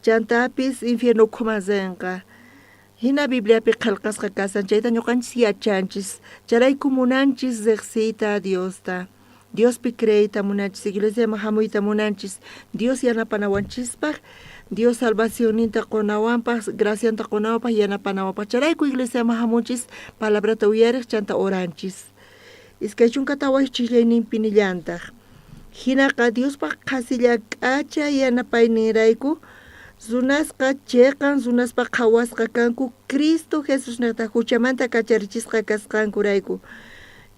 chantapis infierno ukhuman rinqa hina Bibliapi qhelqasqa kashan chayta ñuqanchis yachanchis chayrayku munanchis riqsiyta Diosta Diospi creeyta munanchis iglesiaman hamuyta munanchis Dios yanapanawanchispaq Dios salvacionninta qonawanpaj, gracianta qonawanpaj, yanapanawanpaj. Chayrayku iglesiaman hamunchis palabrata uyarej chanta oranchis. 24 chisllayninpi nillantaj. Hinaqa Diospaj qhasilla k'acha yanapayninrayku runasqa cheqan runaspaj qhawasqa kanku Cristo Jesusnejta huchamanta kacharichisqa kasqankurayku.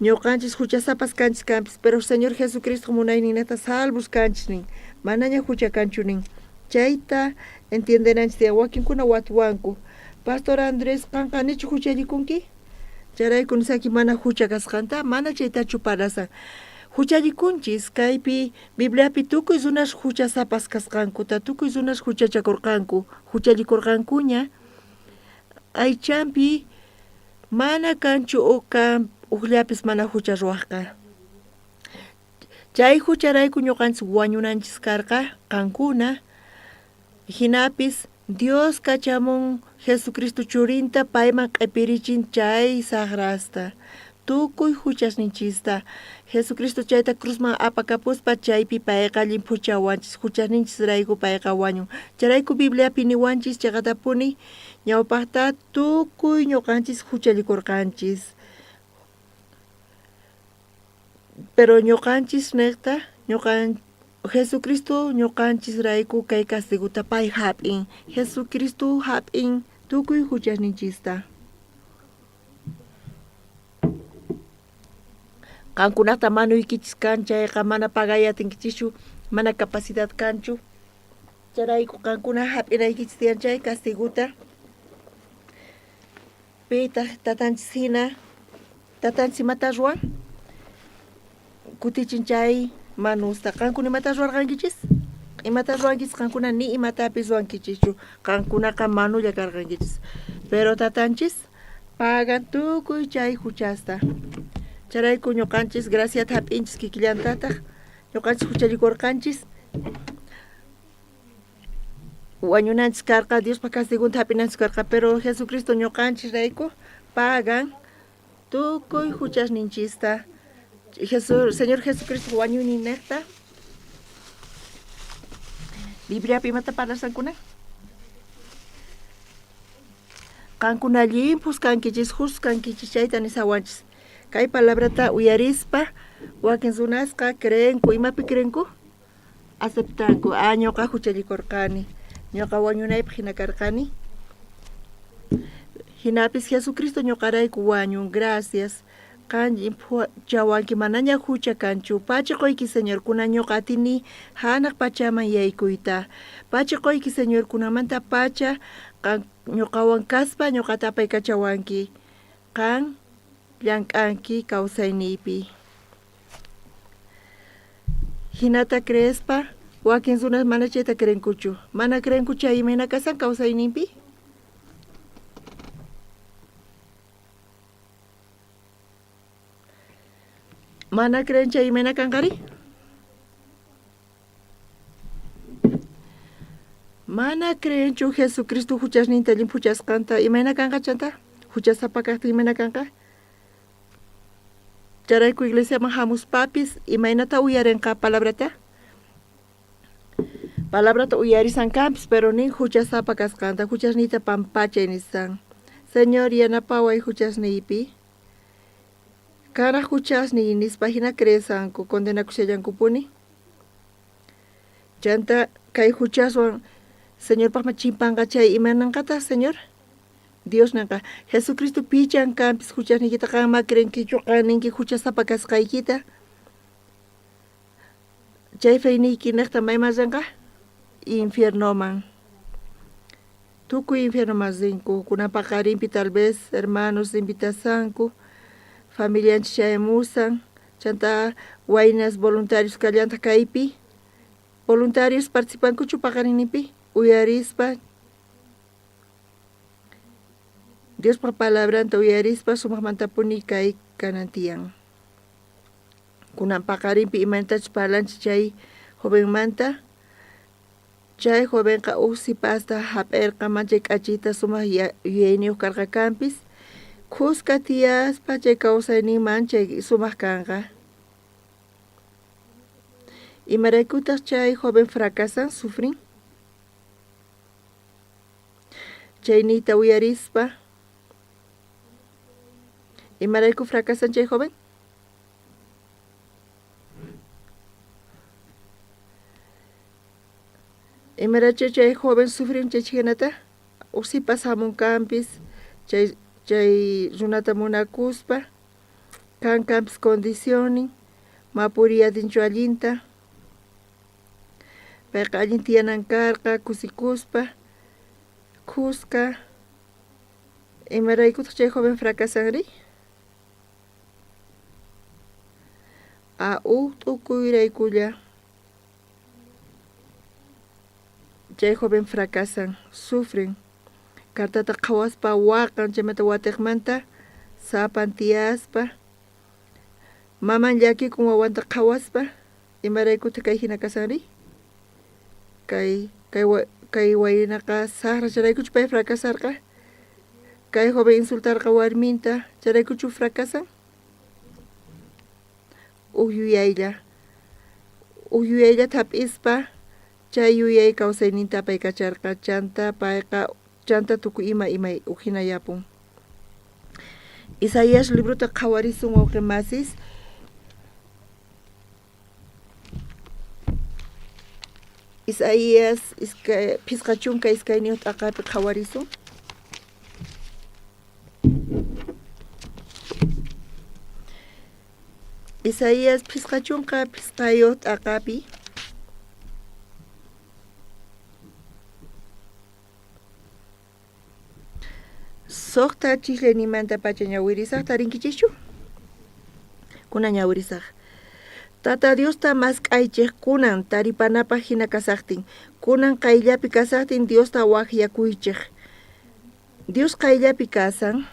Ñuqanchis huchasapas kanchis kanpis, pero Señor Jesucristo munayninnejta salvos kanchis nin, manaña hucha kanchu nin. Chayta entiendenanchis tiyan, wakinkuna watuwanku. Pastor Andrés, qanqa nichu huchallikunki? Chayrayku nisaki mana hucha kasqanta, mana chaytachu parlasan. Huchallikunchis, kaypi Bibliapi tukuy runas huchasapas kasqankuta, tukuy runas huchachakurqanku, huchallikurqankuña, aychanpi mana kanchu uka ujllapis mana hucha ruwajqa. Chay hucharayku ñuqanchis wañunanchis karqa qankuna, jinapis Dios kachamun Jesucristo churinta payman q'epirichin chay sajrasta, tukuy huchasninchista. Jesucristo chayta cruzman apakapuspa chaypi payqa llimphuchawanchis, huchasninchisrayku payqa wañun. Chayrayku Bibliapi niwanchis cheqatapuni ñawpajta tukuy ñuqanchis huchallikurqanchis. Pero ñuqanchis nejta, ñuqan Jesucristo ñuqanchisrayku kay castigota pay jap'in. Jesucristo jap'in tukuy huchasninchista. Qankunata manuykichis kan chayqa mana pagay atinkichischu, mana capacidad kanchu. Chayrayku qankuna jap'inaykichis tiyan chay castigota. Pitaq tatanchis hina, tatanchis imata ruwan? Kutichin chay manusta. Qankuna imata ruwarqankichis? Imata ruwankichis qankuna? Ni imatapis ruwankichischu. Qankunaqa manulla karqankichis. Pero tatanchis pagan tukuy chay huchasta. Chayrayku ñuqanchis graciata hap'inchis kikillantataq. Ñuqanchis huchallikurqanchis. Wañunanchis karqa, Diospa castigonta hap'inanchis karqa, pero Jesucristo ñuqanchisrayku pagan tukuy huchasninchista. Jesús, Señor Jesucristo wañuyninnejta. Bibliapi imata parlasankuna? Qankuna llimphus kankichis, justos kankichis, chayta nisawanchis. Kay palabrata uyarispa wakin runasqa creenku, imapi creenku? Aceptanku, ah, ñuqa huchallikurqani, ñuqa wañunaypaq hina karqani. Hinapis Jesucristo ñuqarayku wañun, gracias. Qan llimphuchawanki, manaña hucha kanchu. Pachi qoyki, Señor, kunan ñuqa atini hanaq pachaman yaykuyta. Pachi qoyki, Señor, kunanmanta pacha qan ñuqawan kaspa ñuqata apaykachawanki. Qan llank'anki kawsayniypi. Jinata creespa, wakin runas mana chayta creenkuchu. Mana creenku chay imayna kasan kawsayninpi? Mana creen chay imayna kanqari? Mana creenchu Jesucristo huchasninta llimphuchasqanta, imayna kanqa chanta? Huchasapa kajtin imayna kanqa? Chayrayku iglesiaman hamuspapis imaynata uyarenqa palabrata? Palabrata uyarisan kanpis, pero nin huchasapa kasqanta, huchasniyta pampachay nisan. Señor, yanapaway huchasniypi. Kanraj huchasniy nispa hina creesanku, condenakushallankupuni. Chanta kay huchaswan Señorpaqman chimpanqa chay imananqataq, Señor? Dios nenqa, Jesucristo pichan kanpis huchasniykita, qan ma creenkichu, qan ninki huchasapa kasqaykita. Chay feyniyki nejta mayman renqa? Infiernoman. Tukuy infiernoman rinku. Kunan paqarinpi tal vez hermanos invitasanku, familianchis chayamusan, chanta waynas voluntarios kallantaq kaypi. Voluntarios participankuchu paqarinninpi? Uyarispa, Diospa palabranta uyarispa sumaqmantapuni kay kanan tiyan. Kunan paqarinpi imaynatachus parlanchis chay jovenmanta, chay jovenqa uj sipasta jap'erqa manchay k'achita sumaq yuyayniyuq karqa kanpis, khuska tiyaspa chay kawsaynin manchay sumaq kanqa. Imaraykutaq chay joven fracasan, sufrin? Chay niyta uyarispa, imarayku fracasan chay joven? Imaraychu chay joven sufrin chay jinata? Uj sipas jamun kanpis chay chay runata munakuspa, kan kanpis condicionnin, ma puriy atinchu allinta. Payqa allin tiyanan karqa kusikuspa, khuska. Imaraykutaq chay joven fracasanri? A uj t'ukuyraykulla chay joven fracasan, sufren. Cartata qhawaspa waqan, chaymanta watejmanta sapan tiyaspa. Maman llakikun wawanta qhawaspa, imaraykutaq kay jina kasanri? Kay kay kay waynaqa saqra chayraykuchu pay fracasarqa? Kay joven insultarqa warminta, chayraykuchu fracasan? Uj yuyaylla, uj yuyayllata hap'ispa chay yuyay kawsayninta apaykacharqa, chanta payqa chanta tukuy ima imay uj jina yapun. Isaías librota qhawarisun wawqe masis. Isaías 52 t'aqapi qhawarisun. Isaías 55 t'aqapi. Sojta chijlayninmantapacha ñawirisaj tarinkichischu? Kunan ñawirisaj. Tata Diosta mask'aychej kunan taripanapaj jina kasajtin, kunan qayllapi kasajtin Diosta wajyakuychej. Dios qayllapi kasan.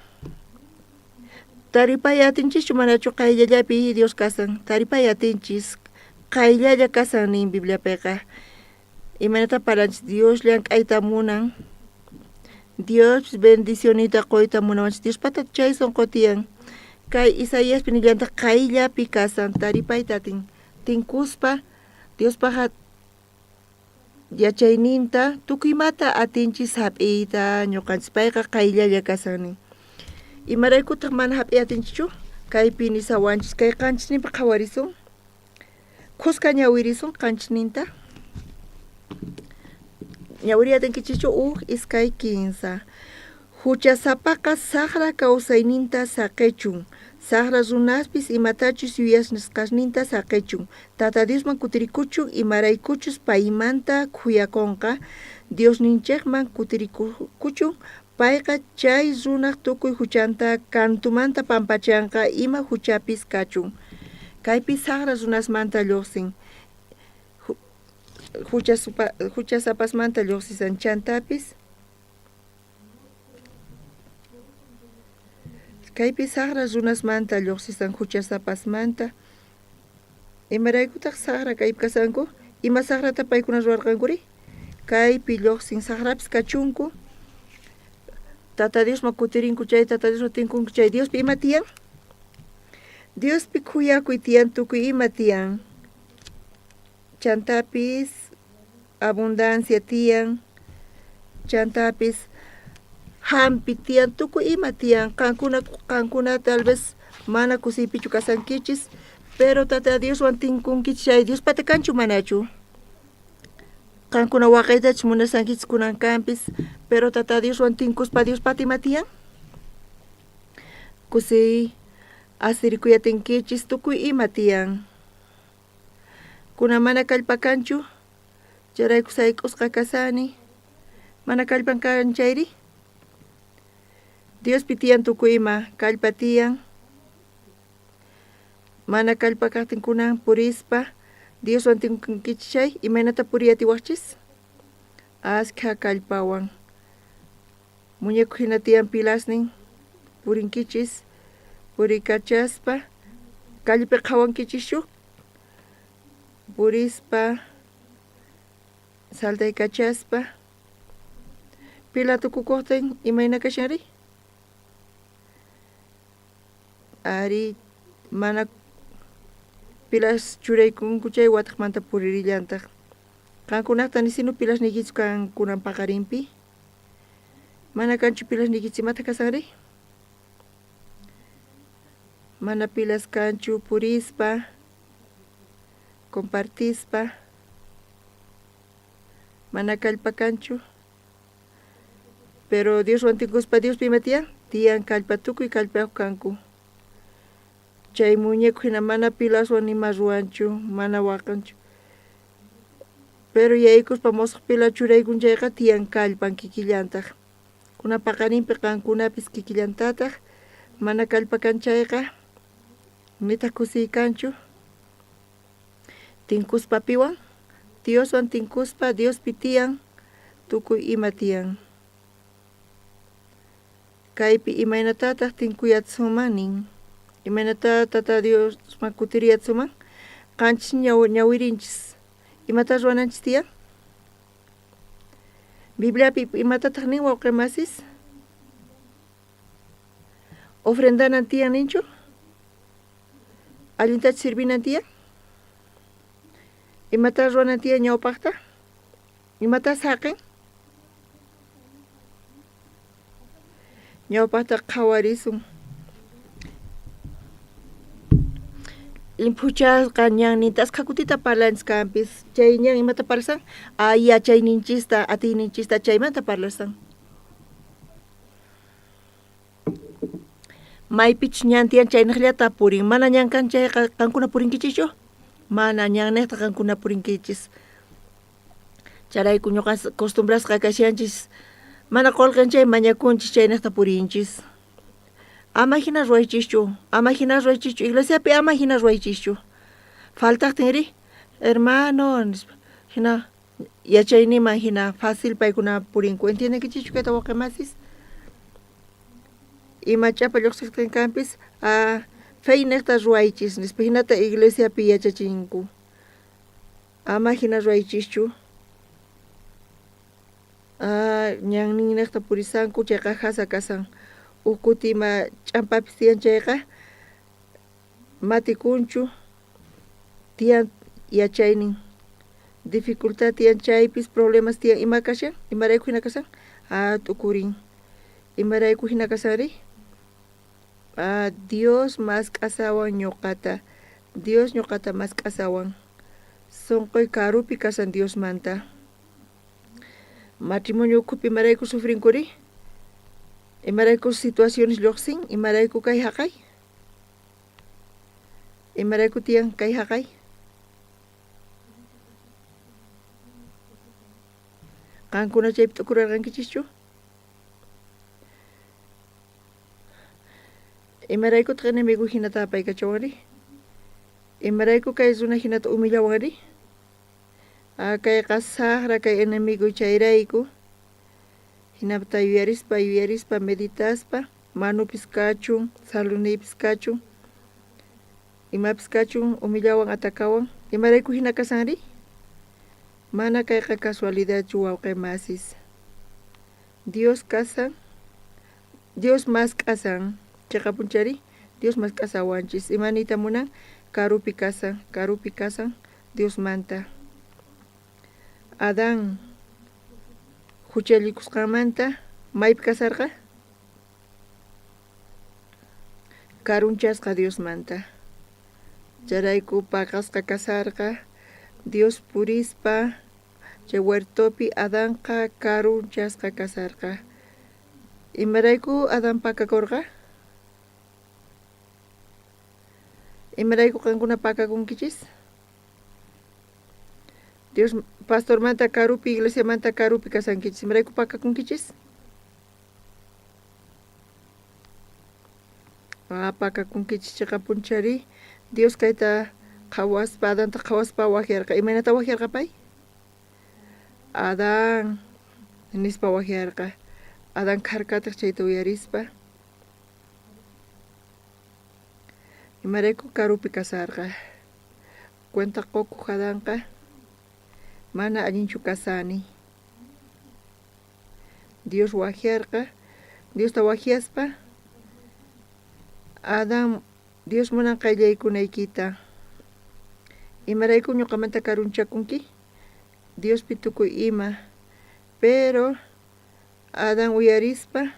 Taripay atinchischu manachu qayllallapi Dios kasan? Taripay atinchis, qayllalla kasan nin Bibliapeqa. Imaynatá parlanchis? Dios llank'ayta munan. Dios bendicionita qoyta munawanchis. Diospata chay sonqo tiyan. Kay Isaiaspi nillantaq qayllapi kasan, taripayta atin. Tinkuspa Diospaj yachayninta tukuy imata atinchis hap'iyta ñuqanchis. Payqa qayllalla kasan nin. Imaraykutaq mana hap'iy atinchischu? Kaypi nisawanchis, kay qanchisninpi qhawarisun. Khuska ñawirisun qanchisninta. Ñawiriy atinkichischu? Uj, iskay, kinsa. Juchasapaqa sajra kawsayninta saqechun, sajra runaspis imatachus yuyasqasninta saqechun. Tata Diosman kutirikuchun, imaraykuchus paymanta khuyakonqa. Diosninchejman kutirikuchun, payqa chay runaj tukuy juchanta kantumanta pampachanqa, ima juchapis kachun. Kaypi sajra runasmanta llojsin, juchasapasmanta llojsisan, chantapis Kaypi sajra runasmanta llojsisan juchasapasmanta. Imaraykutaj sajra kaypi kashanku? Ima sajrata paykuna ruwarqankuri? Kaypi llojsin sajrapis kachunku. Tata Diosman kutirinku chay, Tata Diosman tinkunku chay. Diospi ima tiyan? Diospi khuyakuy tiyan, tukuy ima tiyan. Chantapis abundancia tiyan, chantapis jampi tiyan, tukuy ima tiyan. Qankuna, qankuna tal vez mana kusiypichu kasankichis, pero Tata Dioswan tinkunkichis chay Diospata kanchu manachu? Qankuna waqaytachus munasankichis kunan kanpis, pero Tata Dioswan tinkuspa Diospata ima tiyan? Kusiy, asirikuyatinkichis, tukuy ima tiyan. Kunan mana kallpa kanchu, chayrayku sayk'usqa kasani. Mana kallpan kan chayri? Diospi tiyan tukuy ima, kallpa tiyan. Mana kallpa kajtin kunan purispa Dioswan tinkunkichis chay, imaynata puriy atiwajchis? Askha kallpawan. Muñeco jina tiyan pilasnin, purinkichis, puriykachaspa, callepi qhawankichischu? Purispa, saltaykachaspa, pila tukukojtin imayna kashanri? Ari, mana pilas churaykunku chay watejmanta puririllantaj. Qankunajta nisinu pilasniykichis kan kunan paqarinpi? Mana kanchu pilasniykichis imataq kasanri? Mana pilas kanchu purispa, compartispa, mana kallpa kanchu. Pero Dioswan tinkuspa Diospi ima tiyan? Tiyan kallpa, tukuy kallpayuq kanku. Chay muñeco hina mana pilaswan ima ruwanchu, mana waqanchu. Pero yaykuspa mosoq pila churaykun chayqa tiyan kallpan kikillantaq. Kuna paqarinpi qankunapis kikillantataq mana kallpa kan chayqa nitaq kusiy kanchu. Tinkuspa piwan? Dioswan tinkuspa Diospi tiyan tukuy ima tiyan. Kaypi imaynatataq tinkuyatsunman nin. Imaynata Tata Diosman kutiriyatsunman? Qanchis ñawirinchis. Imata ruwananchis tiyan? Bibliapi imatataq nin wawqi masis? Ofrendanan tiyan ninchu? Allintachu sirvinan tiyan? Imata ruwanan tiyan ñawpaqta? Imata saqen? Ñawpaqta qhawarisun. Llimphuchasqa ñanninta askha kutita parlanchis kanpis. Chay ñan imata parlasan? A yachayninchista, atiyninchista chaymanta parlasan. Maypichus ñan tiyan chaynejllata purin. Mana ñan kan chayqa qankuna purinkichischu? Mana ñannejta qankuna purinkichis. Chayrayku ñuqa costumbrasqa kashanchis mana qolqen chay mañakunchis chaynejta purinchis. Ama hina ruwaychischu, ama hina ruwaychischu, iglesiapi ama hina ruwaychischu. Faltaqtinri, hermano, nispa, hina yachayniman hina fácil paykuna purinku. Entiendenkichischu kayta wawqe masis? Ima ch'apa lluqsiqtin kanpis, a fe niqta ruwaychis, nispa hinata iglesiapi yachachinku. Ama hina ruwaychischu. A ñanninnejta purisanku chayqa jasa kasan. Uj kuti ima ch'ampapis tiyan chayqa matikunchu tiyan yachaynin. Dificultad tiyan chaypis problemas tiyan ima kashan imarayku hina kasan a t'ukurin. Imarayku hina kasanri? A Dios mask'asawan ñuqata. Dios ñuqata mask'asawan. Sonqoy karupi kasan Diosmanta. Matrimonio ukhupi imarayku sufrinkuri? Imarayku situaciones lluqsin? Imarayku kay haqay? Imarayku tiyan kay haqay? Qankuna chaypi t'ukurarqankichischu? Imaraykutaq enemigo hinata apaykachawanri? Imarayku kay runa hinata humillawanri? Ah, kayqa saqra kay enemigo chayrayku. Hinapta yuyarispa, yuyarispa, meditaspa, manupis kachun, saluniypis kachun, imapis kachun, humillawan, atakawan. Imarayku hina kasanri? Mana kayqa casualidadchu wawqe masis. Dios kasan, Dios mask'asan, cheqapunchari, Dios mask'asawanchis. Ima niyta munan? Karupi kasan, karupi kasan Diosmanta. Adán juchallikusqanmanta maypi kasarqa? Karunchasqa Diosmanta. Chayrayku paqasqa kasarqa Dios purispa chay huertopi Adanqa karunchasqa kasarqa. Imarayku Adán pakakorqa? Imarayku qankuna pakakunkichis? Dios pastormanta karupi, iglesiamanta karupi kasankichis. Imarayku pakakunkichis? Ah, pakakunkichis cheqapunchari. Dios kayta qhawaspa, Adanta qhawaspa wajyarqa. Imaynata wajyarqa pay? Adán nispa wajyarqa. Adán kharkatej chayta uyarispa. Imarayku karupi kasarqa. Cuenta qokuq Adanqa mana allinchu kasani. Dios wajyarqa. Diosta wajyaspa Adán Dios munan qayllaykunaykita. Imarayku ñuqamanta karunchakunki? Diospi tukuy ima. Pero. Adán uyarispa,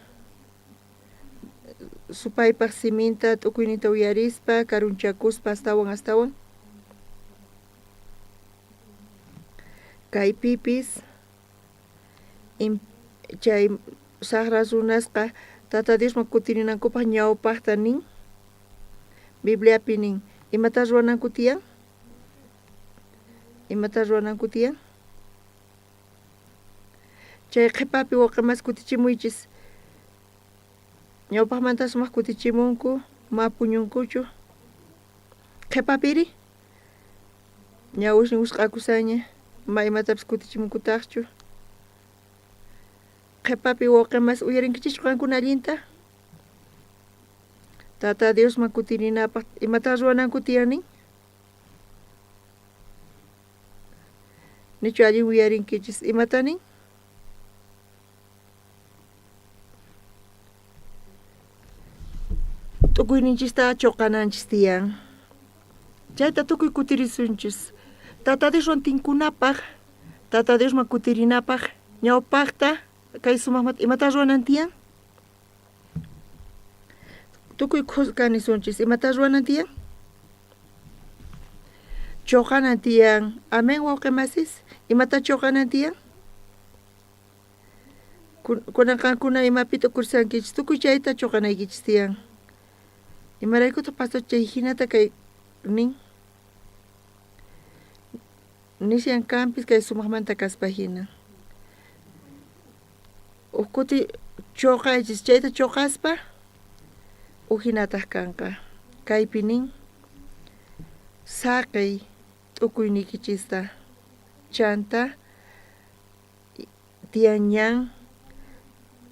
supaypaj siminta t'ukuyninta uyarispa, karunchakuspa astawan astawan. Kaypipis chay sajra runasqa Tata Diosman kutirinankupaj ñawpajta nin, Bibliapi nin, imatá ruwananku tiyan? Imatá ruwananku tiyan? Chay qhepapi wawqe mas kutichimuychis. Ñawpajmanta sumaj kutichimunku, ma puñunkuchu. Qhepapiri ñawisnin wisq'akushaña, ma imatapis kutichimunkutajchu. Qhepapi wawqe mas uyarinkichischu qankuna allinta? Tata Diosman kutirinapaj imatá ruwananku tiyan nin? Nichu allin uyarinkichis? Imata nin? Tukuyninchista choqananchis tiyan. Chayta tukuy kutirisunchis. Tata Dioswan tinkunapaj, Tata Diosman kutirinapaj, ñawpajta kay sumajmanta imata ruwanan tiyan? Tukuy khuska nisunchis, imata ruwanan tiyan? Choqanan tiyan. Amén, wawqe masis. Imata choqanan tiyan? Kunan qankuna imapi t'ukursankichis, tukuy chayta choqanaykichis tiyan. Imaraykutaq pastor chay hinata kay nin? Nishan kanpis kay sumajmanta kaspa hina. Uj kuti choqaychis, chayta choqaspa uj hinataj kanqa. Kaypi nin, saqey t'ukuyniykichista, chanta tiyan ñan,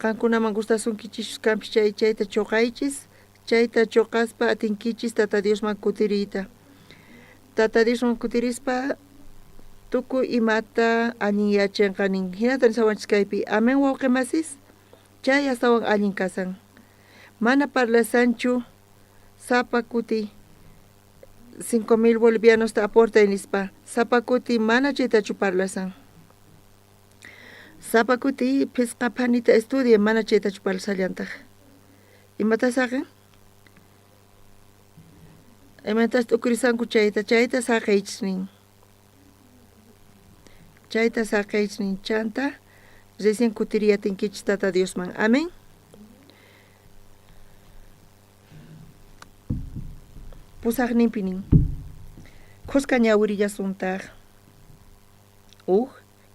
qankunaman gustasunkichischus kanpis chay chayta choqaychis, chayta choqaspa atinkichis Tata Diosman kutiriyta. Tata Diosman kutirispa tukuy imata allinyachenqa nin. Jinata nisawanchis kaypi, amén wawqe masis, chay astawan allin kasan. Mana parlasanchu sapa kuti 5000 bolivianosta aportay nispa, sapa kuti mana chaytachu parlasan. Sapa kuti phisqa phanita estudia mana chaytachu parlasallantaj. Imata saqen? Imatas t'ukurisanku chayta, chayta saqeychis nin. Chayta saqeychis nin. Chanta recién kutiriyatinkichis Tata Diosman. Amén. Pusajninpi nin. Khuska ñawirillasuntaj. Uj,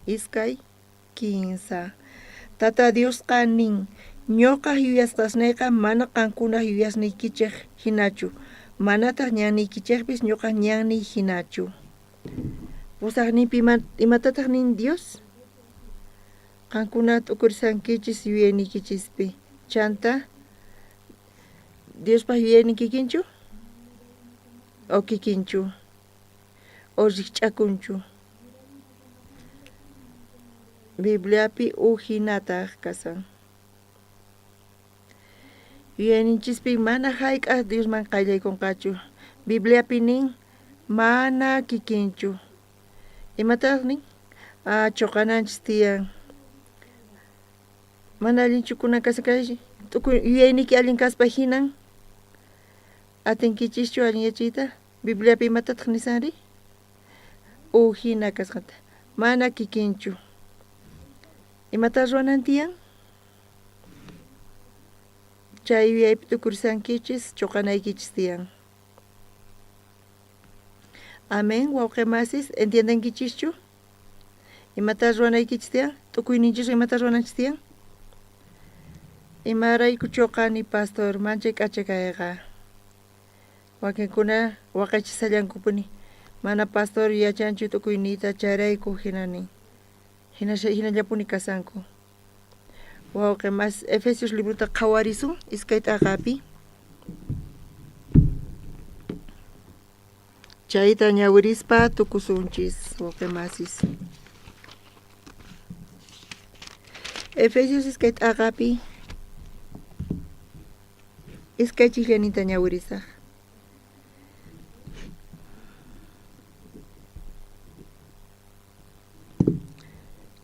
iskay, kinsa. Tata Diosqa nin, Ñoqaj yuyasqasneyqa mana qankunaj yuyasniykichej jinachu, manataj ñanniykichejpis ñoqaj ñanniy jinachu. Pusajninpi imatataj nin Dios? Qankuna t'ukurisankichis yuyayniykichispi. Chanta, Diospaj yuyaynin kikinchu? O kikinchu? O rijch'akunchu? Bibliapi uj jinataj kasan. Yuyayninchispi mana jayk'aj Diosman qayllaykonqachu. Bibliapi nin, mana kikinchu. Imataj nin? Ah, choqananchis tiyan. Mana allinchu kunan kasan kay tukuy yuyayniyki allin kaspa jinan atinkichischu allin yachayta? Bibliapi imatataj nisanri? Uj jina kasqanta. Mana kikinchu. Imatá ruwanan tiyan? Chay yuyaypi t'ukurisankichis, choqanaykichis tiyan. Amén, wawqe masis, entiendenkichischu? Imatá ruwanaykichis tiyan? T'ukuyninchiswan imatá ruwananchis tiyan? Imarayku choqani, pastor, manchay k'acha kayqa. Wakinkuna waqaychisallankupuni, mana pastor yachanchu t'ukuyniyta, chayrayku jina nin. Jinallapuni kasanku. Wawqe mas Efesios librota qhawarisun iskay t'aqapi. Chayta ñawirispa tukusunchis, wawqe masis. Efesios iskay t'aqapi iskay chijllaninta ñawirisaj.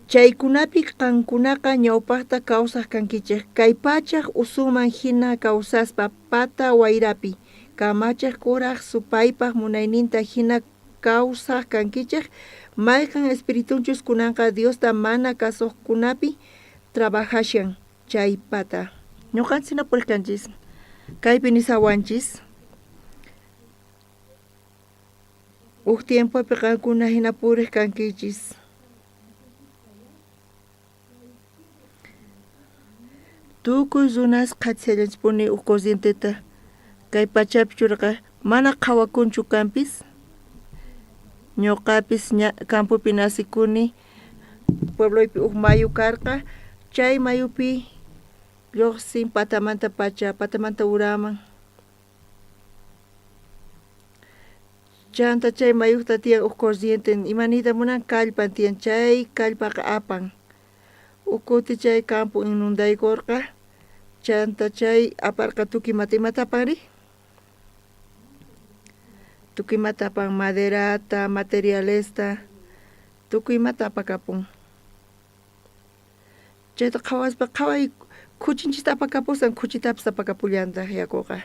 Chaykunapi qankunaqa ñawpajta kawsaj kankichej, kay pachaj usunman jina kawsaspa pata wayrapi, kamachej kuraj supaypaj munayninta jina kawsaj kankichej, mayqen espiritunchus kunanqa Diosta mana kasojkunapi trabajashan chaypata. Ñoqanchis jina purej kanchis, kaypi nisawanchis. Uj tiempopi qankuna jina purej kankichis. Tukuy runas qhatishallanchispuni uj corrienteta kay pachapi churarqa mana qhawakunchu kanpis. Ñoqapis ña campopi nacekuni, puebloypi uj mayu karqa, chay mayupi llojsin patamantapacha, patamanta uraman. Chanta chay mayujta tiyan uj corriente, ima niyta munan kallpan tiyan, chay kallpaqa apan. Uj kuti chay campo inundaykorqa, chanta chay aparqa tukuy imata, imata apanri? Tukuy imata apan, maderata, materialesta, tukuy imata apakapun. Chayta qhawaspa qhaway khuchinchista apakapusan, khuchitapis apakapullantaj yakoqa,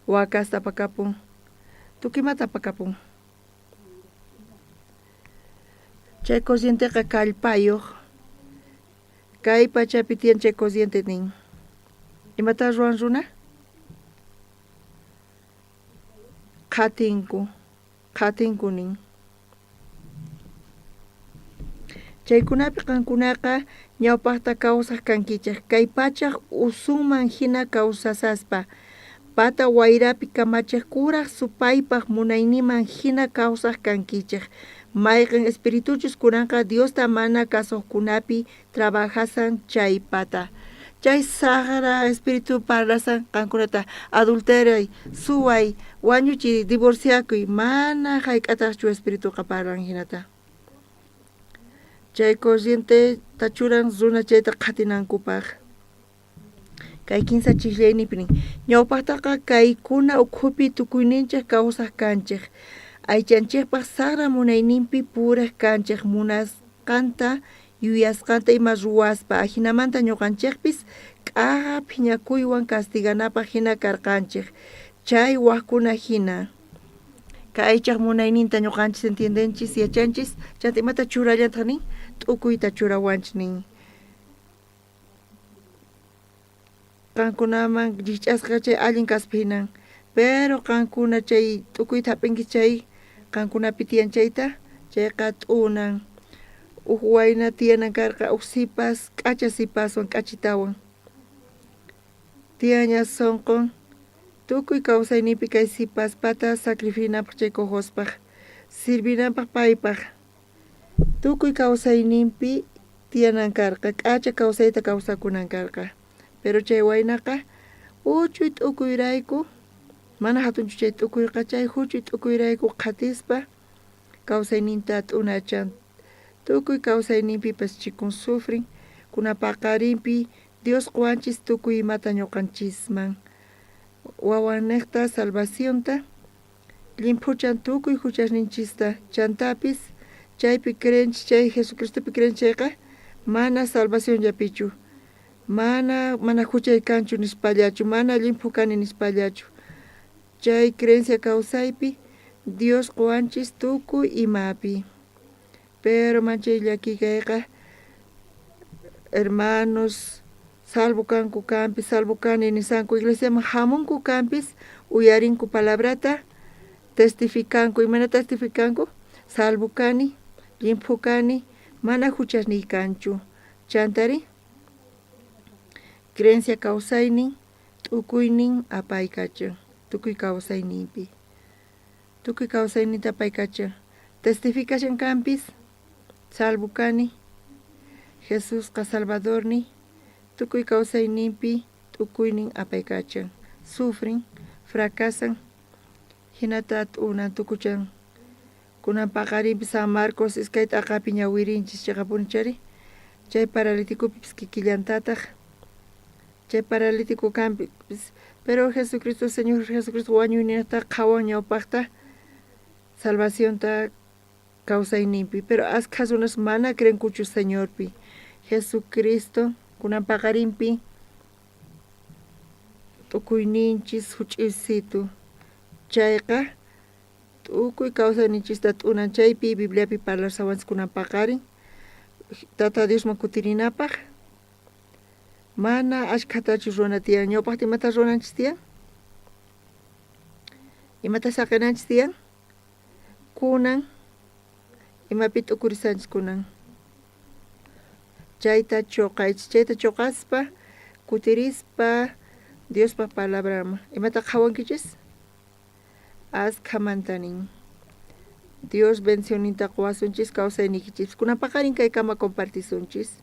wakasta apakapun, tukuy imata apakapun. Chay corrienteqa kallpayoj, kay pachapi tiyan chay corriente nin. Imatá ruwan runa? Qhatinku, qhatinku nin. Chaykunapi qankunaqa ñawpajta kawsaj kankichej, kay pachaj usunman jina kawsashaspa, pata wayrapi kamachej kuraj supaypaj munayninman jina kawsaj kankichej, mayqen espirituchus kunanqa Diosta mana kasojkunapi trabajashan chaypata. Chay sajra espíritu parlashan qankunata adulteray, suway, wañuchiy, divorciakuy, mana jayk'atajchu espirituqa parlan jinata. Chay corrienteta churan runa chayta qhatinankupaj. Kay kinsa chijllayninpi nin, Ñawpajtaqa kaykuna ukhupi tukuyninchej kawsaj kanchej, aychanchejpaj sajra munayninpi purej kanchej, munasqanta, yuyasqanta ima ruwaspa, ajinamanta ñoqanchejpis k'aja phiñakuywan castiganapaj jina karqanchej, chay wajkuna jina. Kay aychaj munayninta ñoqanchis entiendenchis, yachanchis, chanta imata churallantaj nin, t'ukuyta churawanchis nin. Qankunaman rijch'asqa chay allin kaspa jinan. Pero qankuna chay t'ukuyta jap'inki chay qankunapi tiyan chayta, chayqa t'unan. Uj wayna tiyanan karqa uj sipas, k'acha sipaswan, k'achitawan. Tiyanña sonqon tukuy kawsayninpi kay sipaspata sacrifinanpaj chay cojospaj, sirvinanpaj paypaj. Tukuy kawsayninpi tiyanan karqa, k'acha kawsayta kawsakunan karqa. Pero chay waynaqa uchuy t'ukuyrayku, mana jatunchu chay t'ukuyqa, chay juchuy t'ukuyrayku qhatispa kawsayninta t'unachan. Tukuy kawsayninpipas chikun sufrin, kuna paqarinpi Dios qowanchis tukuy imata ñoqanchisman, wawannejta salvacionta. Llimphuchan tukuy juchasninchista, chantapis chaypi creenchis chay Jesucristopi creenchis chayqa mana salvacionllapichu, mana mana juchay kanchu nispallachu, mana llimphu kani nispallachu. Chay creencia kawsaypi Dios qowanchis tukuy imapi. Pero manchay llakiy kayqa hermanos salvo kanku kanpis, salvo kani nisanku, iglesiaman jamunku kanpis, uyarinku palabrata, testificanku. Imayna testificanku? Salvo kani, llimphu kani, mana juchasniy kanchu. Chantari creencia kawsaynin, t'ukuynin apaykachan tukuy kawsayninpi. Tukuy kawsayninta apaykachan. Testificashan kanpis, salvo kani, Jesusqa Salvadorniy, tukuy kawsayninpi t'ukuynin apaykachan, sufrin, fracasan, jinata t'unan tukuchan. Kunan paqarinpi San Marcos iskay t'aqapi ñawirinchis cheqapuni chari, chay paraliticopipis kikillantataj, chay paralítico kanpis, pero Jesucristo, Señor Jesucristo wañuynejta qhawan ñawpajta salvacionta kawsayninpi, pero askha runas mana creenkuchu Señorpi. Jesucristo kunan paqarinpi t'ukuyninchis juch'uysitu chayqa tukuy kawsayninchista t'unan chaypi Bibliapi parlarsawanchis kunan paqarin Tata Diosman kutirinapaj mana ashkhatachu ruwana tiyan ñawpajta imata ruwananchis tiyan imata saqenanchis tiyan kunan imapi t'ukurisanchis kunan chayta choqaychis chayta choqaspa kutirispa Diospa palabranman imata qhawankichis askhamanta nin Dios bendicionninta qowasunchis kawsayniykichis kunan paqarin kaykama compartisunchis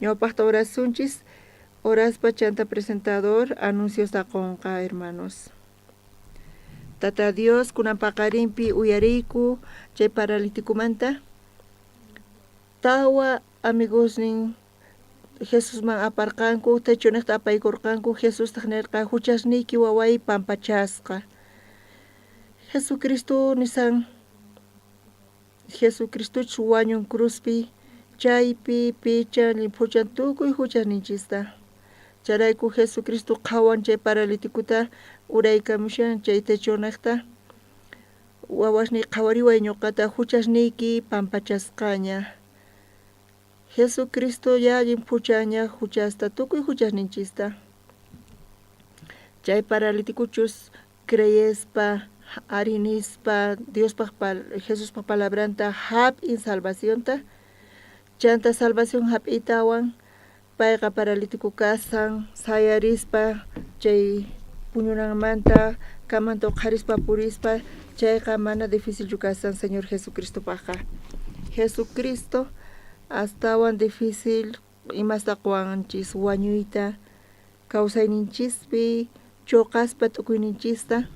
ñawpajta orasunchis oraspa chanta presentador anunciosta qonqa hermanos Tata Dios kunan paqarinpi uyariyku chay paralíticomanta tawa amigosnin Jesusman aparqanku, techonejta apaykorqanku, Jesustaj nerqa, Juchasniyki waway pampachasqa. Jesucristo nisan, Jesucristochus wañun cruzpi, chaypi pichan, llimphuchan tukuy juchasninchista. Chayrayku Jesucristo qhawan chay paralíticota uraykamushan chay techonejta, wawasniy qhawariway ñoqata juchasniyki pampachasqaña. Jesucristo ya llimphuchanña juchasta, tukuy juchasninchista. Chay paralíticochus creespa, ari nispa, Diospaj Jesuspaj palabranta jap'in salvacionta, chanta salvación jap'iytawan payqa paralítico kasan, sayarispa chay puñunanmanta camanta uqharispa purispa, chayqa mana difícilchu kasan Señor Jesucristopajqa. Jesucristo astawan difícil imasta qowanchis wañuyta kawsayninchispi choqaspa t'ukuyninchista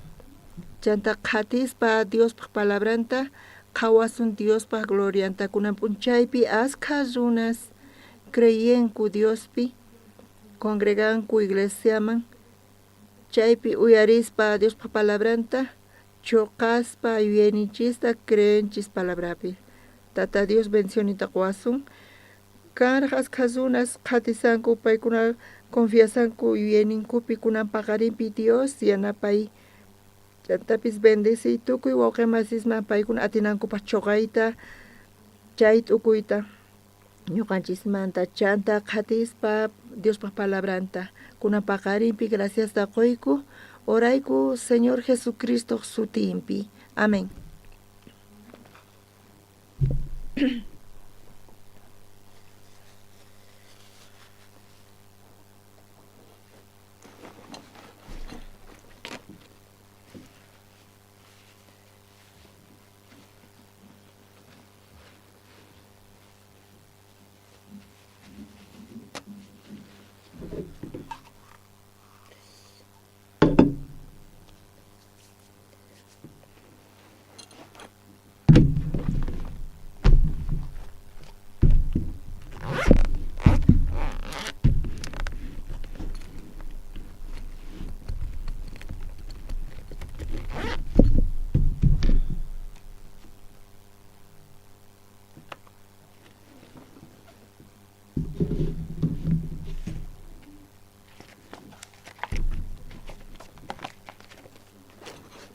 chanta qhatispa Diospaj palabranta qhawasun Diospaj glorianta kunan p'unchaypi askha runas creyenku Diospi congreganku iglesiaman chaypi uyarispa Diospaj palabranta choqaspa yuyayninchista creenchis palabrapi. Tata Dios bendicioninta qowasun. Kanraj askha runas qhatisanku paykuna confiasanku yuyayninkupi kunan paqarinpi Dios yanapay chantapis bendeciy tukuy wawqe masisman paykuna atinankupaj choqayta chay t'ukuyta ñuqanchismanta chanta qhatispa Diospaj palabranta kunan paqarinpi graciasta qoyku orayku Señor Jesucristoj sutinpi. Amén.